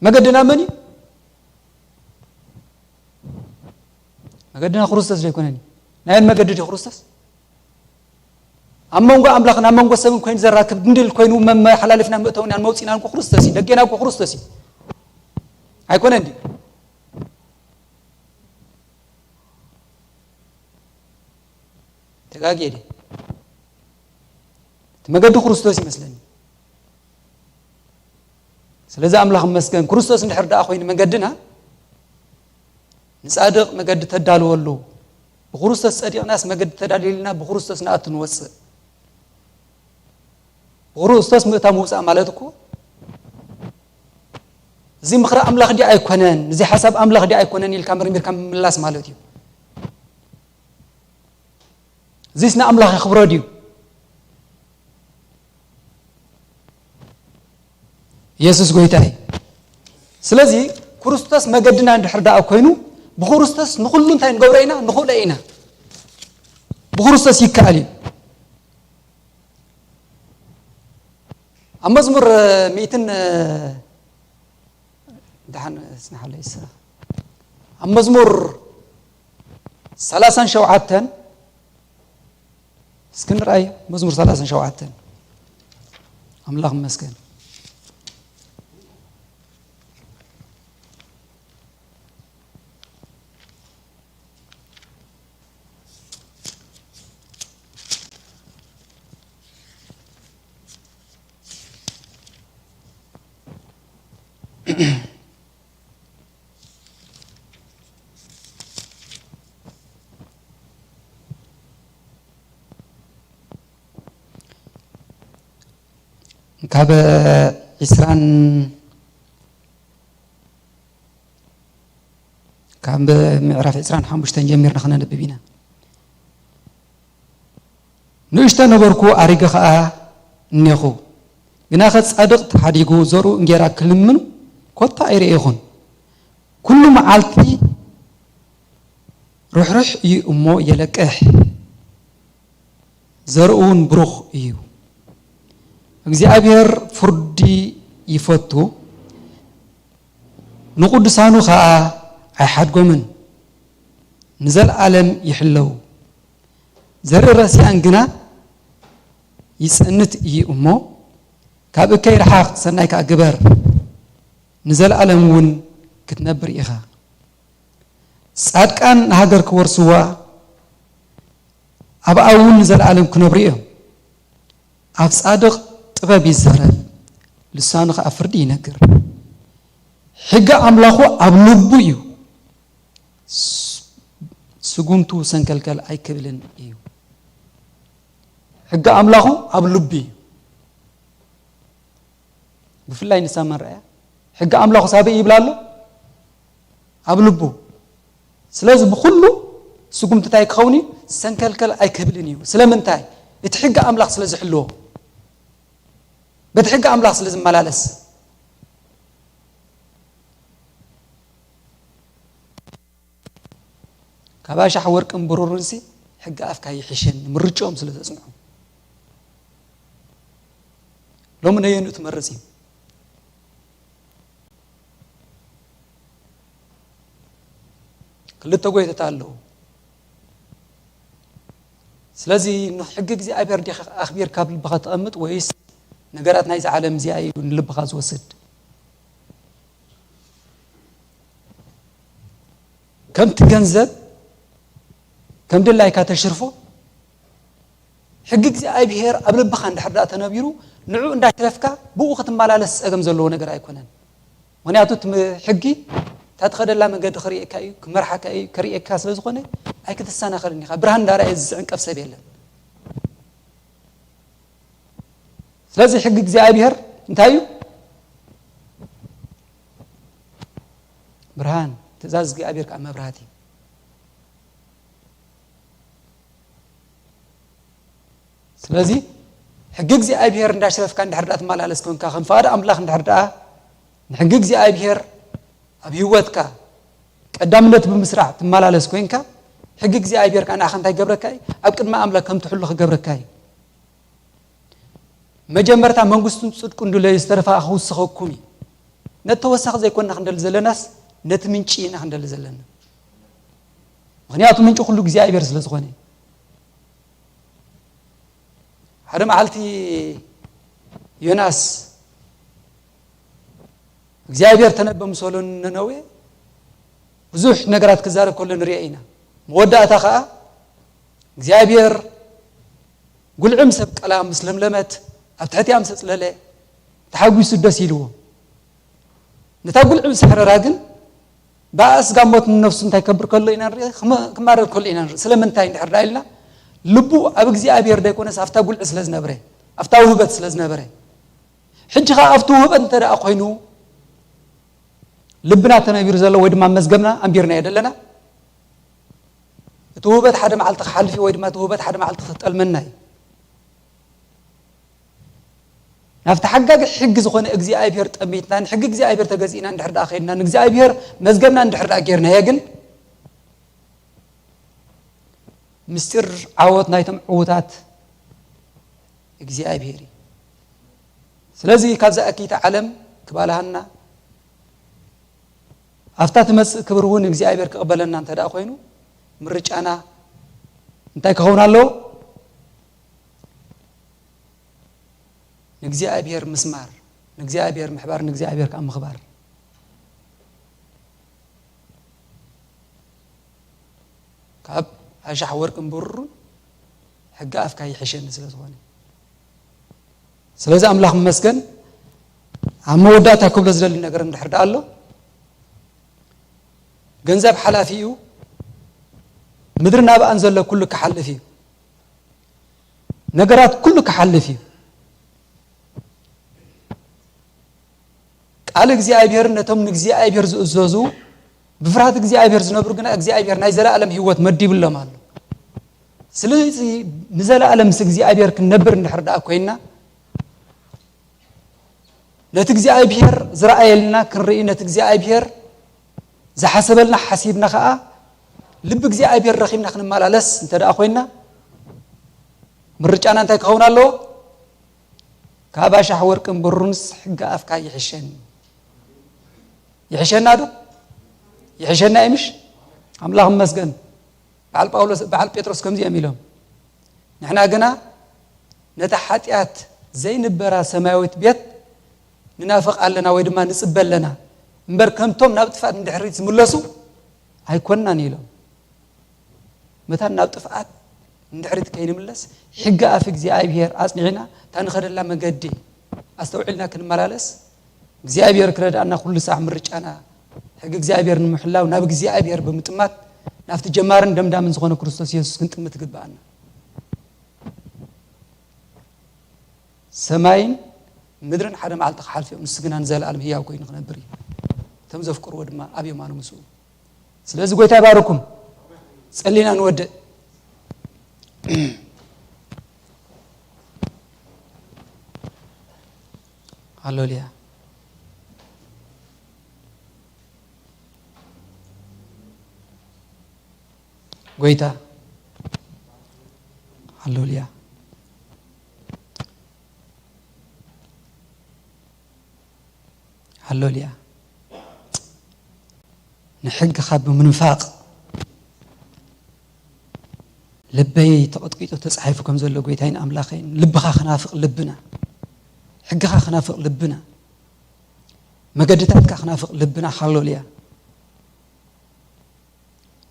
መገድና መን እዩ? መገድና ክርስቶስ ዘይኮነን እዩ? ናይ መገዲ ድዩ ክርስቶስ? ኣብ መንጎ ኣምላኽን ኣብ መንጎ ሰብን ኮይኑ ዘራክብ ድንድል ኮይኑ መመሓላለፍናን መእተውናን መውፅእናን እኮ ክርስቶስ እዩ። ደጌና እኮ ክርስቶስ እዩ። ኣይኮነን ድዩ? ተጋግየ ድየ? እቲ መገዲ ክርስቶስ ይመስለኒ። ስለዚ ኣምላኽ ይመስገን፣ ክርስቶስ እንድሕር ደኣ ኮይኑ መገድና፣ ንጻድቕ መገዲ ተዳልወሉ። ብክርስቶስ ጸዲቕናስ መገዲ ተዳልዩልና፣ ብክርስቶስ ንኣቱ ንወጽእ። ብክርስቶስ ምእታው ምውጻእ ማለት እኮ፣ እዚ ምኽሪ ኣምላኽ ድዩ ኣይኮነን፣ እዚ ሓሳብ ኣምላኽ ድዩ ኣይኮነን ኢልካ መርሚርካ ምምላስ ማለት እዩ። እዚስ ንኣምላኽ የኽብሮ ድዩ? ኢየሱስ ጎይታ እዩ። ስለዚ ክርስቶስ መገድና እንድሕር ደኣ ኮይኑ፣ ብክርስቶስ ንኹሉ እንታይ ንገብሮ ኢና? ንኽእሎ ኢና። ብክርስቶስ ይከኣል እዩ። ኣብ መዝሙር ሚእትን፣ ደሓን ጽናሓለይ፣ ይስራ። ኣብ መዝሙር ሰላሳን ሸውዓተን እስኪ ንርኣዮ። መዝሙር ሰላሳን ሸውዓተን። ኣምላኽ ይመስገን። ካብ ዒስራን፣ ካብ ምዕራፍ ዕስራን ሓሙሽተን ጀሚርና ክነንብብ ኢና። ንእሽቶ ነበርኩ፣ ኣሪገ ኸኣ እኔኹ። ግናኸ ጻድቕ ተሓዲጉ፣ ዘርኡ እንጌራ ክልምን ኮታ ኣይርኤኹን። ኩሉ መዓልቲ ርሕርሕ እዩ እሞ የለቅሕ፣ ዘርኡ እውን ብሩኽ እዩ። እግዚኣብሔር ፍርዲ ይፈቱ፣ ንቕዱሳኑ ኸኣ ኣይሓድጎምን፣ ንዘለኣለም ይሕለዉ። ዘርኢ ረሲኣን ግና ይጸንት እዩ እሞ፣ ካብ እከይ ርሓቕ፣ ሰናይ ከኣ ግበር፣ ንዘለኣለም እውን ክትነብር ኢኻ። ጻድቃን ንሃገር ክወርስዋ፣ ኣብኣ እውን ንዘለኣለም ክነብሩ እዮም። ኣብ ጻድቕ ጥበብ ይዛረብ፣ ልሳኑ ኸኣ ፍርዲ ይነግር። ሕጊ ኣምላኹ ኣብ ልቡ እዩ፣ ስ-፣ ስጉምቱ ሰንከልከል ኣይክብልን እዩ። ሕጊ ኣምላኹ ኣብ ልቡ እዩ። ብፍላይ ንሳማን ረኣያ፣ ሕጊ ኣምላኹ ሳበይ ይብል ኣሎ? ኣብ ልቡ። ስለዚ ብኹሉ ስጉምቲ እንታይ ክኸውን እዩ? ሰንከልከል ኣይክብልን እዩ። ስለምንታይ? እቲ ሕጊ ኣምላኽ ስለ ዝሕልዎ፣ በቲ ሕጊ ኣምላኽ ስለ ዝመላለስ። ካብ ኣሻሕ ወርቅን ብሩርንሲ ሕጊ ኣፍካ ይሕሸኒ፣ ምርጭኦም ስለ ዘጽንዑ። ሎሚ ነየኑ ትመርጽ እዩ? ክልተ ጎይታታት ኣለዉ። ስለዚ ንሕጊ እግዚኣብሔር ዲኻ ኣኽቢርካ ኣብ ልብኻ ተቐምጥ፣ ወይስ ነገራት ናይዛ ዓለም እዚኣ እዩ ንልብኻ ዝወስድ? ከምቲ ገንዘብ ከም ድላይካ ተሽርፎ፣ ሕጊ እግዚኣብሔር ኣብ ልብኻ እንድሕር ደኣ ተነቢሩ፣ ንዑ እንዳሽረፍካ ብኡ ክትመላለስ ጸገም ዘለዎ ነገር ኣይኮነን። ምኽንያቱ እቲ ም-፣ ሕጊ እታ ትኸደላ መንገዲ ክርእየካ እዩ፣ ክመርሓካ እዩ፣ ክርእየካ ስለ ዝኾነ ኣይክትሰናኸልን ኢኻ። ብርሃን እንዳረኣየ ዝዕንቀፍ ሰብ የለን። ስለዚ ሕጊ እግዚኣብሔር እንታይ እዩ? ብርሃን፣ ትእዛዝ እግዚኣብሔር ከዓ መብራህቲ። ስለዚ ሕጊ እግዚኣብሔር እንዳሽረፍካ እንድሕር ደኣ ትመላለስ ኮንካ፣ ከም ፍቓድ ኣምላኽ እንድሕር ደኣ ንሕጊ እግዚኣብሔር ኣብ ህይወትካ ቀዳምነት ብምስራዕ ትመላለስ ኮንካ፣ ሕጊ እግዚኣብሔር ከዓ ንዓኻ እንታይ ይገብረካ እዩ? ኣብ ቅድሚ ኣምላኽ ከም ትሕሉ ክገብረካ እዩ። መጀመርታ መንግስቱን ጽድቁን ድለዩ፣ ዝተረፈ ክውስኸኩም እዩ። ነቲ ተወሳኺ ዘይኮንና ክንደሊ ዘለናስ፣ ነቲ ምንጪ ኢና ክንደሊ ዘለና። ምኽንያቱ ምንጪ ኩሉ እግዚኣብሔር ስለ ዝኾነ። ሓደ መዓልቲ ዮናስ እግዚኣብሔር ተነበ ምስ በሎ ንነነዌ ብዙሕ ነገራት ክዛረብ ከሎ ንሪኦ ኢና። መወዳእታ ኸኣ እግዚኣብሔር ጉልዒ ምስ ኣብቀላ፣ ምስ ለምለመት፣ ኣብ ትሕቲኣ ምስ ኣጽለለ፣ ተሓጒሱ ደስ ኢልዎ። ነታ ጉልዒ ምስ ኣሕረራ ግን፣ ብኣ ስጋ ሞት ንነፍሱ እንታይ ከብር ከሎ ኢና ንርኢ? ክመ-፣ ክማረር ከሎ ኢና ንርኢ። ስለምንታይ እንድሕር ደኣ ኢልና፣ ልቡ ኣብ እግዚኣብሔር ዘይኮነስ ኣብታ ጉልዒ ስለ ዝነብረ፣ ኣብታ ውህበት ስለ ዝነበረ። ሕጂ ኸኣ ኣብቲ ውህበት እንተ ደኣ ኮይኑ፣ ልብና ተነቢሩ ዘሎ ወይ ድማ መዝገብና ኣንቢርናዮ ዘለና፣ እቲ ውህበት ሓደ መዓልቲ ክሓልፍ እዩ ወይ ድማ እቲ ውህበት ሓደ መዓልቲ ክጠልመና እዩ። ናብቲ ሓጋጊ ሕጊ ዝኾነ እግዚኣብሔር ጠሚትና፣ ንሕጊ እግዚኣብሔር ተገዚእና እንድሕር ደኣ ኸይድና፣ ንእግዚኣብሔር መዝገብና እንድሕር ደኣ ጌርናዮ ግን፣ ምስጢር ዓወት ናይቶም ዕዉታት እግዚኣብሔር እዩ። ስለዚ ካብዛ እክይቲ ዓለም ክባልሃና፣ ኣብታ ትመጽእ ክብሪ እውን እግዚኣብሔር ክቕበለና እንተ ደኣ ኮይኑ፣ ምርጫና እንታይ ክኸውን ኣለዎ? ንእግዚኣብሔር ምስማር፣ ንእግዚኣብሔር ምሕባር፣ ንእግዚኣብሔር ከኣ ምኽባር። ካብ ኣሻሕ ወርቅን ብሩርን ሕጊ ኣፍካ ይሕሸኒ ስለ ዝኾነ። ስለዚ ኣምላኽ ይመስገን። ኣብ መወዳእታ ክብሎ ዝደሊ ነገር እንድሕር ደኣ ኣሎ፣ ገንዘብ ሓላፊ እዩ፣ ምድርን ኣብኣን ዘሎ ኩሉ ክሓልፍ እዩ። ነገራት ኩሉ ክሓልፍ እዩ። ቃል እግዚኣብሔር ነቶም ንእግዚኣብሔር ዝእዘዙ፣ ብፍርሃት እግዚኣብሔር ዝነብሩ ግና እግዚኣብሔር ናይ ዘለኣለም ህይወት መዲብሎም ኣሎ። ስለዚ ንዘለኣለም ምስ እግዚኣብሔር ክንነብር እንድሕር ደኣ ኮይንና፣ ነቲ እግዚኣብሔር ዝረኣየልና ክንርኢ፣ ነቲ እግዚኣብሔር ዝሓሰበልና ሓሲብና ኸኣ ልቢ እግዚኣብሔር ረኺብና ክንመላለስ እንተ ደኣ ኮይንና፣ ምርጫና እንታይ ክኸውን ኣለዎ? ካብ ኣሻሕ ወርቅን ብሩንስ ሕጊ ኣፍካ ይሕሸኒ። ይሕሸና ዶ? ይሕሸና እዩ ምሽ? ኣምላኽ ይመስገን። በዓል ጳውሎስ፣ በዓል ጴጥሮስ ከምዚ እዮም ኢሎም፣ ንሕና ግና ነታ ሓጢኣት ዘይንበራ ሰማያዊት ቤት ንናፍቕ ኣለና ወይ ድማ ንጽበ ኣለና እምበር፣ ከምቶም ናብ ጥፍኣት ንድሕሪት ዝምለሱ ኣይኮንናን ኢሎም። መታን ናብ ጥፍኣት ንድሕሪት ከይንምለስ፣ ሕጊ ኣፍ እግዚኣብሔር ኣጽኒዕና፣ እታ ንኸደላ መገዲ ኣስተውዒልና ክንመላለስ፣ እግዚኣብሔር ክረድኣና፣ ኩሉ ሳዕ ምርጫና ሕጊ እግዚኣብሔር ንምሕላው ናብ እግዚኣብሔር ብምጥማት፣ ናብቲ ጀማርን ደምዳምን ዝኾነ ክርስቶስ የሱስ ክንጥምት ይግብኣና። ሰማይን ምድርን ሓደ መዓልቲ ክሓልፍ እዮም፣ ንሱ ግና ንዘለኣለም ህያው ኮይኑ ክነብር እዩ። እቶም ዘፍቅርዎ ድማ ኣብ የማኑ ምስኡ። ስለዚ ጎይታ ይባርኩም። ጸሊና ንወድእ። ሃሌሉያ። ጎይታ፣ ሃሌሉያ፣ ሃሌሉያ። ንሕግኻ ብምንፋቕ ልበይ ተቐጥቂጡ ተጻሒፉ ከም ዘሎ፣ ጎይታይን ኣምላኸይን፣ ልብኻ ክናፍቕ ልብና፣ ሕግኻ ክናፍቕ ልብና፣ መገድታትካ ክናፍቕ ልብና። ሃሌሉያ።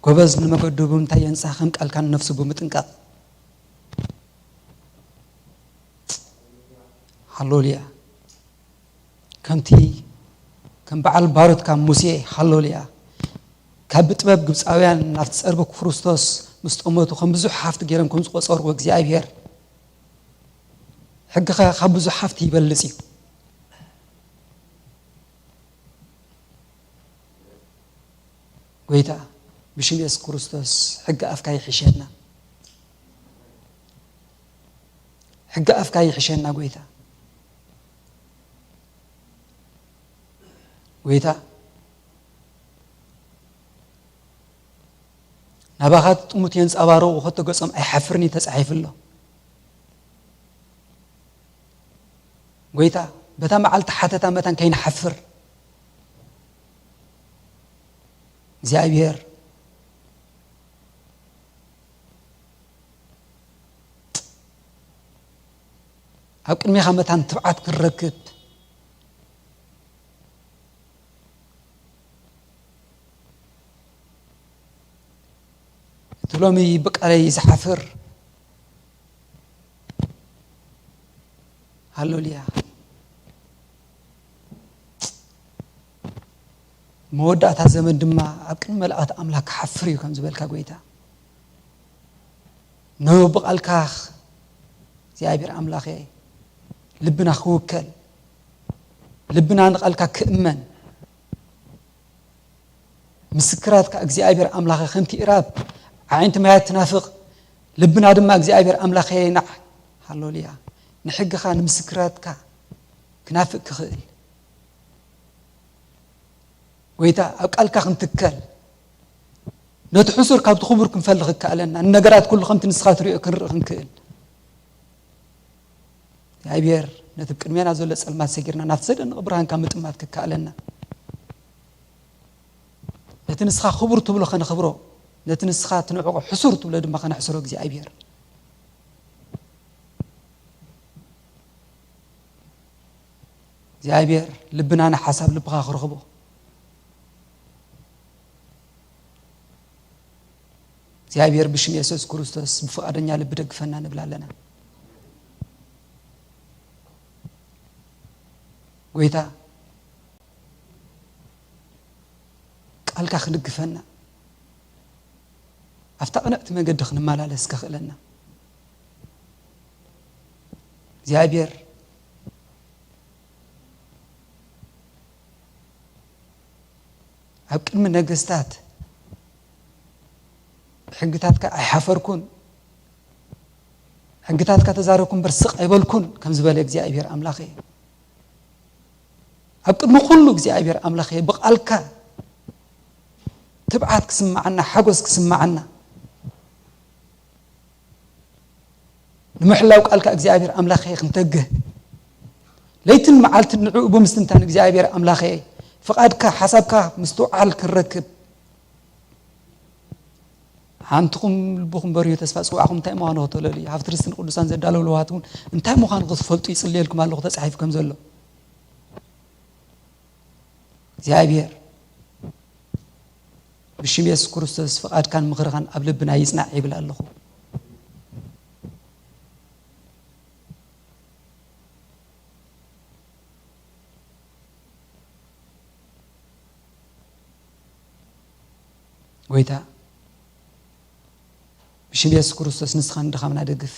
ጎበዝ ንመገዱ ብምንታይ የንጻ፣ ከም ቃልካ ንነፍሱ ብምጥንቃቕ። ሃሌሉያ። ከምቲ ከም በዓል ባሮት ካብ ሙሴ፣ ሃሌሉያ፣ ካብ ብጥበብ ግብፃውያን ናብቲ ፀርቢ ክርስቶስ ምስ ጠመቱ ከም ብዙሕ ሃፍቲ ገይሮም ከም ዝቆፀርዎ እግዚኣብሔር፣ ሕግኻ ካብ ብዙሕ ሃፍቲ ይበልፅ እዩ። ጎይታ፣ ብሽም የሱስ ክርስቶስ ሕጊ ኣፍካ ይሕሸና። ሕጊ ኣፍካ ይሕሸና ጎይታ። ጎይታ፣ ናባኻ ጥሙት የንጸባረቑ ኸቶ ገጾም ኣይሓፍርን እዩ ተጻሒፉ ኣሎ። ጎይታ፣ በታ መዓልቲ ሓተታ መታን ከይንሓፍር፣ እግዚኣብሔር ኣብ ቅድሜኻ መታን ትብዓት ክንረክብ፣ እቲ ሎሚ ብቃለይ ዝሓፍር፣ ሃሌሉያ። መወዳእታ ዘመን ድማ ኣብ ቅድሚ መላእኽቲ ኣምላኽ ክሓፍር እዩ ከም ዝበልካ ጎይታ፣ ንዑ ብቓልካ እግዚኣብሔር ኣምላኸ ልብና ክውከል፣ ልብና ንቓልካ ክእመን፣ ምስክራትካ እግዚኣብሔር ኣምላኸ ከምቲ ኢራብ ዓዒንቲ ማያት ትናፍቕ፣ ልብና ድማ እግዚኣብሔር ኣምላኸ ናዕ፣ ሃሌሉያ፣ ንሕግኻ ንምስክራትካ ክናፍቕ ክኽእል። ጎይታ፣ ኣብ ቃልካ ክንትከል፣ ነቲ ሕሱር ካብቲ ክቡር ክንፈልኽ ክከኣለና፣ ንነገራት ኩሉ ከምቲ ንስኻ ትሪኦ ክንርኢ ክንክእል። እግዚኣብሔር ነቲ ቅድሜና ዘሎ ጸልማት ሰጊርና ናብቲ ዘደንቕ ብርሃንካ ምጥማት ክከኣለና፣ ነቲ ንስኻ ክቡር ትብሎ ከነኽብሮ፣ ነቲ ንስኻ ትንዕቆ ሕሱር ትብሎ ድማ ከነሕስሮ እግዚኣብሔር። እግዚኣብሔር ልብና ንሓሳብ ልብኻ ክረኽቦ፣ እግዚኣብሔር ብሽም የሱስ ክርስቶስ ብፍቓደኛ ልቢ ደግፈና ንብል ኣለና። ጎይታ ቃልካ ክንግፈና፣ ኣብታ ቅንዕቲ መገዲ ክንመላለስ ከኽእለና እግዚኣብሔር ኣብ ቅድሚ ነገስታት ብሕግታትካ ኣይሓፈርኩን፣ ሕግታትካ ተዛረብኩ እምበር ስቕ ኣይበልኩን ከም ዝበለ እግዚኣብሔር ኣምላኸ፣ ኣብ ቅድሚ ኩሉ እግዚኣብሔር ኣምላኸ ብቓልካ ትብዓት ክስምዓና፣ ሓጎስ ክስምዓና፣ ንምሕላው ቃልካ እግዚኣብሔር ኣምላኸ ክንተግህ፣ ለይትን መዓልትን ንዕኡ ብምስትንታን እግዚኣብሔር ኣምላኸ ፍቓድካ፣ ሓሳብካ ምስትውዓል ክንረክብ፣ ሓንትኹም ልብኹም በርሁ ተስፋ ጽዋዕኹም እንታይ ምዃኑ ክተለሉ እዩ። ሃብቲ ርስትን ቅዱሳን ዘዳለውለዋት እውን እንታይ ምዃኑ ክትፈልጡ ይጽልየልኩም ኣለኹ ተጻሒፉ ከም ዘሎ። እግዚኣብሔር ብሽም የሱስ ክርስቶስ ፍቓድካን ምኽርኻን ኣብ ልብና ይጽናዕ ይብል ኣለኹ። ጎይታ ብሽም የሱስ ክርስቶስ ንስኻ ንድኻምና ደግፍ።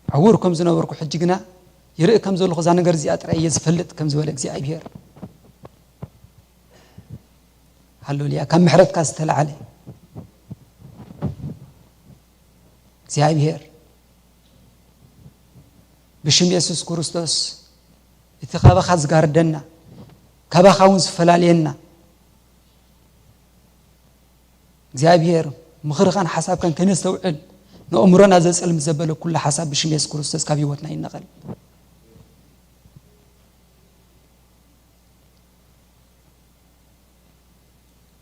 ዕውር ከም ዝነበርኩ ሕጂ ግና ይርኢ ከም ዘለኹ እዛ ነገር እዚኣ ጥራይ እየ ዝፈልጥ ከም ዝበለ እግዚኣብሔር። ሃሌሉያ። ካብ ምሕረትካ ዝተላዓለ እግዚኣብሔር ብሽም የሱስ ክርስቶስ እቲ ካባኻ ዝጋርደና ካባኻ እውን ዝፈላልየና እግዚኣብሔር ምኽርኻን ሓሳብካን ከነስተውዕል ንእምሮና ዘጸልም ዘበለ ኩሉ ሓሳብ ብሽም የሱስ ክርስቶስ ካብ ህይወትና ይነቐል።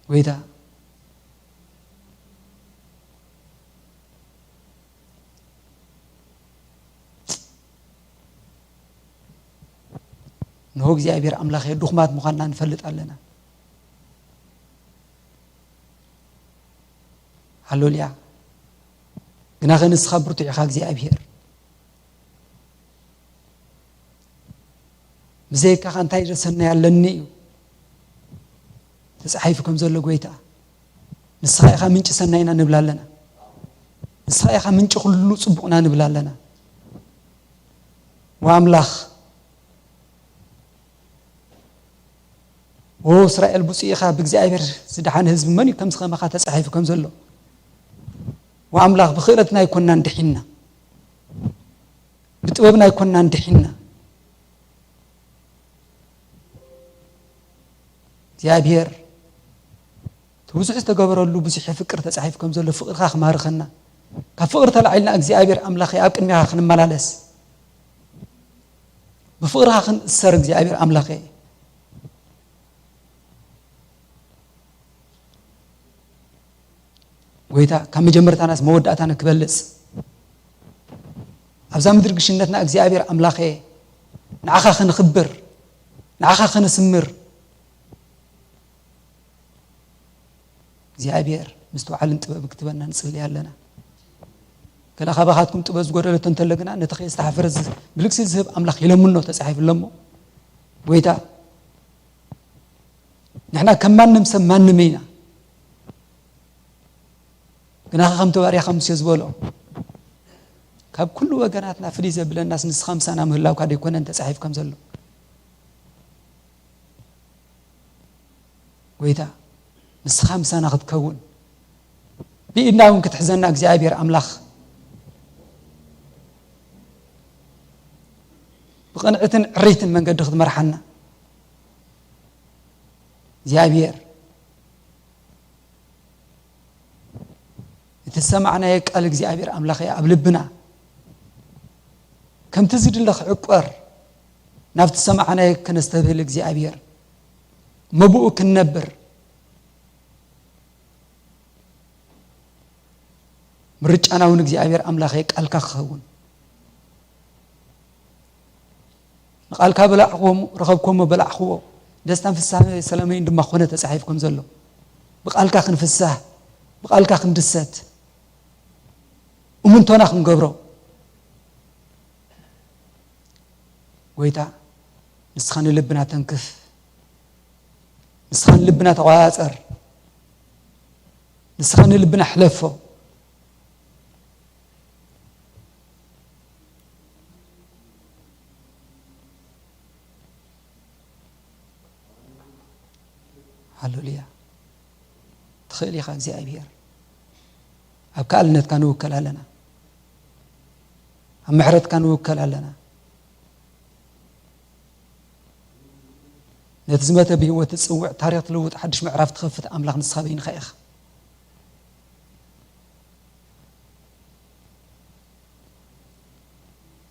ጎይታ ንሆ እግዚኣብሔር ኣምላኽ ድኹማት ምዃንና ንፈልጥ ኣለና። ሃሌሉያ። ግናኸ ንስኻ ብርቱዕ ኢኻ እግዚኣብሔር። ብዘይካኻ እንታይ ሰናይ ኣለኒ እዩ ተጻሒፉ ከም ዘሎ ጎይታ። ንስኻ ኢኻ ምንጪ ሰናይና ንብል ኣለና። ንስኻ ኢኻ ምንጪ ኩሉ ጽቡቕና ንብል ኣለና። ወኣምላኽ፣ ኦ እስራኤል ብፁዕ ኢኻ፣ ብእግዚኣብሔር ዝደሓነ ህዝቢ መን እዩ ከምዚ ከማኻ ተጻሒፉ ከም ዘሎ። ወኣምላኽ፣ ብኽእለትና ኣይኮንናን ድሒንና፣ ብጥበብና ኣይኮንናን ድሒንና። እግዚኣብሔር፣ እቲ ብዙሕ ዝተገበረሉ ብዙሕ ፍቅር ተጻሒፉ ከም ዘሎ ፍቅርኻ ክማርኸና፣ ካብ ፍቅሪ ተላዒልና እግዚኣብሔር ኣምላኸይ ኣብ ቅድሚኻ ክንመላለስ፣ ብፍቅርኻ ክንእሰር እግዚኣብሔር ኣምላኸይ። ጎይታ፣ ካብ መጀመርታናስ መወዳእታና ክበልጽ፣ ኣብዛ ምድሪ ግሽነትና እግዚኣብሔር ኣምላኸ፣ ንዓኻ ክንኽብር፣ ንዓኻ ከነስምር፣ እግዚኣብሔር ምስትውዓልን ጥበብ ክትበና ንጽሊ ኣለና። ገለ ካባኻትኩም ጥበብ ዝጎደለቶ እንተሎ ግና፣ ነቲ ከየስተሓፈረ ዝ-፣ ብልግሲ ዝህብ ኣምላኽ ኢሎምኖ ተጻሒፉ ኣሎ እሞ፣ ጎይታ፣ ንሕና ከም ማንም ሰብ ማንም ኢና። ግናኸ ከምቲ ባርያኻ ሙሴ ዝበሎ፣ ካብ ኩሉ ወገናትና ፍልይ ዘብለናስ ንስኻ ምሳና ምህላውካ ደይኮነን ተጻሒፉ ከም ዘሎ? ጎይታ፣ ንስኻ ምሳና ክትከውን፣ ብኢድና እውን ክትሕዘና እግዚኣብሔር ኣምላኽ፣ ብቕንዕትን ዕርይትን መንገዲ ክትመርሓና እግዚኣብሔር፣ እቲ ዝሰማዕናዮ ቃል እግዚኣብሔር ኣምላኸ ኣብ ልብና ከምቲ ዝድለ ክዕቆር፣ ናብቲ ዝሰማዕናዮ ከነስተብህል እግዚኣብሔር፣ መብኡ ክንነብር ምርጫና እውን እግዚኣብሔር ኣምላኸ ቃልካ ክኸውን። ንቓልካ በላዕኹዎ፣ ረኸብኩዎ፣ በላዕኹዎ። ደስታን ፍስሃ ሰላመይን ድማ ኾነ ተጻሒፉ ከም ዘሎ። ብቓልካ ክንፍሳህ፣ ብቓልካ ክንድሰት፣ እምንቶና ክንገብሮ። ጎይታ፣ ንስኻ ንልብና ተንክፍ፣ ንስኻ ንልብና ተቖጻጸር፣ ንስኻ ንልብና ሕለፎ። ሃሌሉያ። ትኽእል ኢኻ እግዚኣብሔር። ኣብ ከኣልነትካ ንውከል ኣለና። ኣብ ምሕረትካ ንውከል ኣለና። ነቲ ዝመተ ብህይወት ትጽውዕ፣ ታሪኽ ትልውጥ፣ ሓድሽ ምዕራፍ ትኸፍት ኣምላኽ ንስኻ በይንኻ ኢኻ።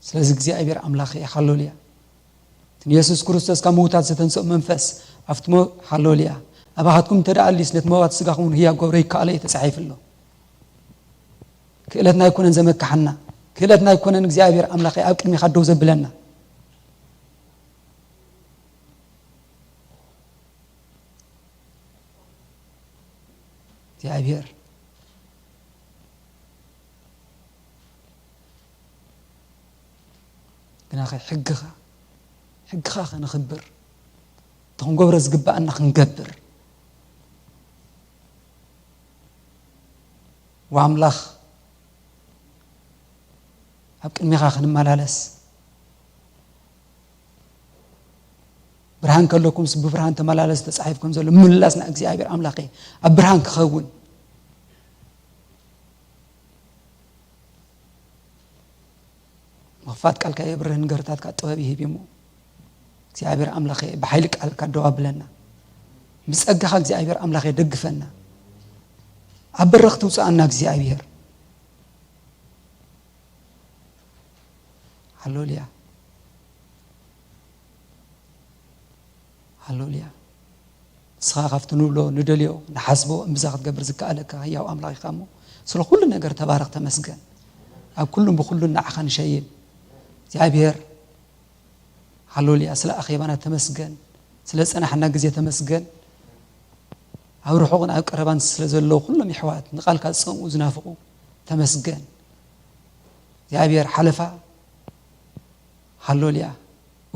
ስለዚ እግዚኣብሔር ኣምላኽ እየ፣ ሃሌሉያ። እቲ ንየሱስ ክርስቶስ ካብ ምዉታት ዘተንስኦ መንፈስ፣ ኣብቲ ሞ-፣ ሃሌሉያ። ኣባኻትኩም እንተ ደኣ ኣልዩስ፣ ነቲ መዋቲ ስጋኹም እውን ህያው ክገብሮ ይከኣሎ እዩ ተጻሒፉ ኣሎ። ክእለትና ኣይኮነን ዘመክሓና፣ ክእለትና ኣይኮነን እግዚኣብሔር ኣምላኸይ ኣብ ቅድሚኻ ደው ዘብለና። እግዚኣብሔር ግናኸ ሕግኻ፣ ሕግኻ ከነኽብር፣ እቲ ክንገብሮ ዝግብኣና ክንገብር፣ ወኣምላኽ ኣብ ቅድሚኻ ክንመላለስ፣ ብርሃን ከለኩምስ ብብርሃን ተመላለሱ ተጻሒፉ ከም ዘሎ፣ ምምላስና እግዚኣብሔር ኣምላኸይ ኣብ ብርሃን ክኸውን። ምኽፋት ቃልካ የብርህ፣ ንገርታትካ ጥበብ ይህብ እሞ፣ እግዚኣብሔር ኣምላኸይ ብሓይሊ ቃልካ ደው ኣብለና። ብጸጋኻ እግዚኣብሔር ኣምላኸይ ደግፈና። ኣብ በረኽቲ ውጽኣና እግዚኣብሔር። ሃሌሉያ። ሃሌሉያ። ንስኻ ካብቲ ንብሎ፣ ንደልዮ፣ ንሓስቦ እምብዛ ክትገብር ዝከኣለካ ህያው ኣምላኽ ኢኻ እሞ፣ ስለ ኩሉ ነገር ተባረኽ፣ ተመስገን። ኣብ ኩሉን ብኹሉን ንዓኻ ንሸይን። እግዚኣብሔር፣ ሃሌሉያ፣ ስለ ኣኼባና ተመስገን። ስለ ዝጸናሕና ግዜ ተመስገን። ኣብ ርሑቕን ኣብ ቀረባን ስለ ዘለዉ ኩሎም የሕዋት፣ ንቓልካ ዝጸምኡ ዝናፍቑ ተመስገን። እግዚኣብሔር ሓለፋ። ሃሌሉያ።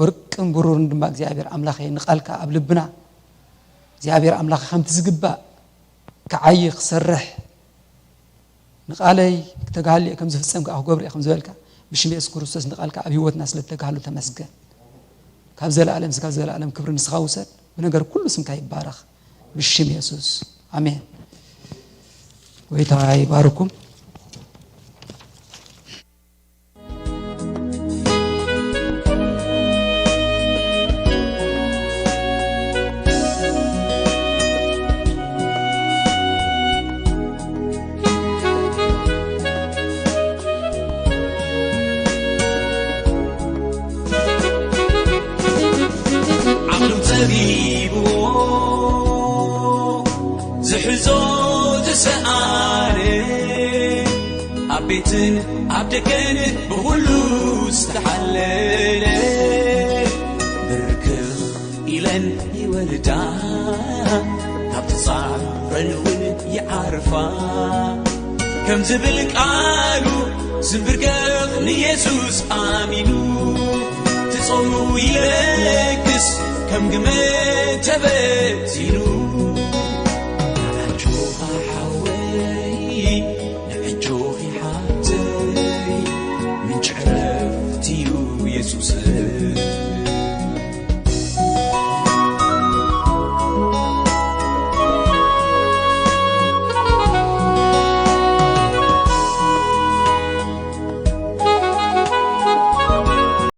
ወርቅን ብሩርን ድማ እግዚኣብሔር ኣምላኸ ንቓልካ ኣብ ልብና እግዚኣብሔር ኣምላኸ ከምቲ ዝግባእ ክዓይ ክሰርሕ ንቓለይ ክተጋህሉ እየ ከም ዝፍጸም ከዓ ክገብር እየ ከም ዝበልካ ብሽም የሱስ ክርስቶስ ንቓልካ ኣብ ህይወትና ስለ እተጋህሉ ተመስገን። ካብ ዘለኣለም ስጋብ ዘለኣለም ክብሪ ንስኻ ውሰድ። ብነገር ኩሉ ስምካ ይባረኽ ብሽም የሱስ ኣሜን። ጎይታ ይባርኩም። ዓቕሉ ጸቢብዎ ዝሕዞ ዝሰኣነ ኣብ ቤትን ኣብ ደገን ብኹሉ ዝተሓለለ ብርክኽ ኢለን ይወርዳ ካብ ትጻረን እውን ይዓርፋ ከም ዝብል ቃሉ ዝንብርከኽ ንየሱስ ኣሚኑ ትጾሙ ይለግስ ከም ግመ ተበቲ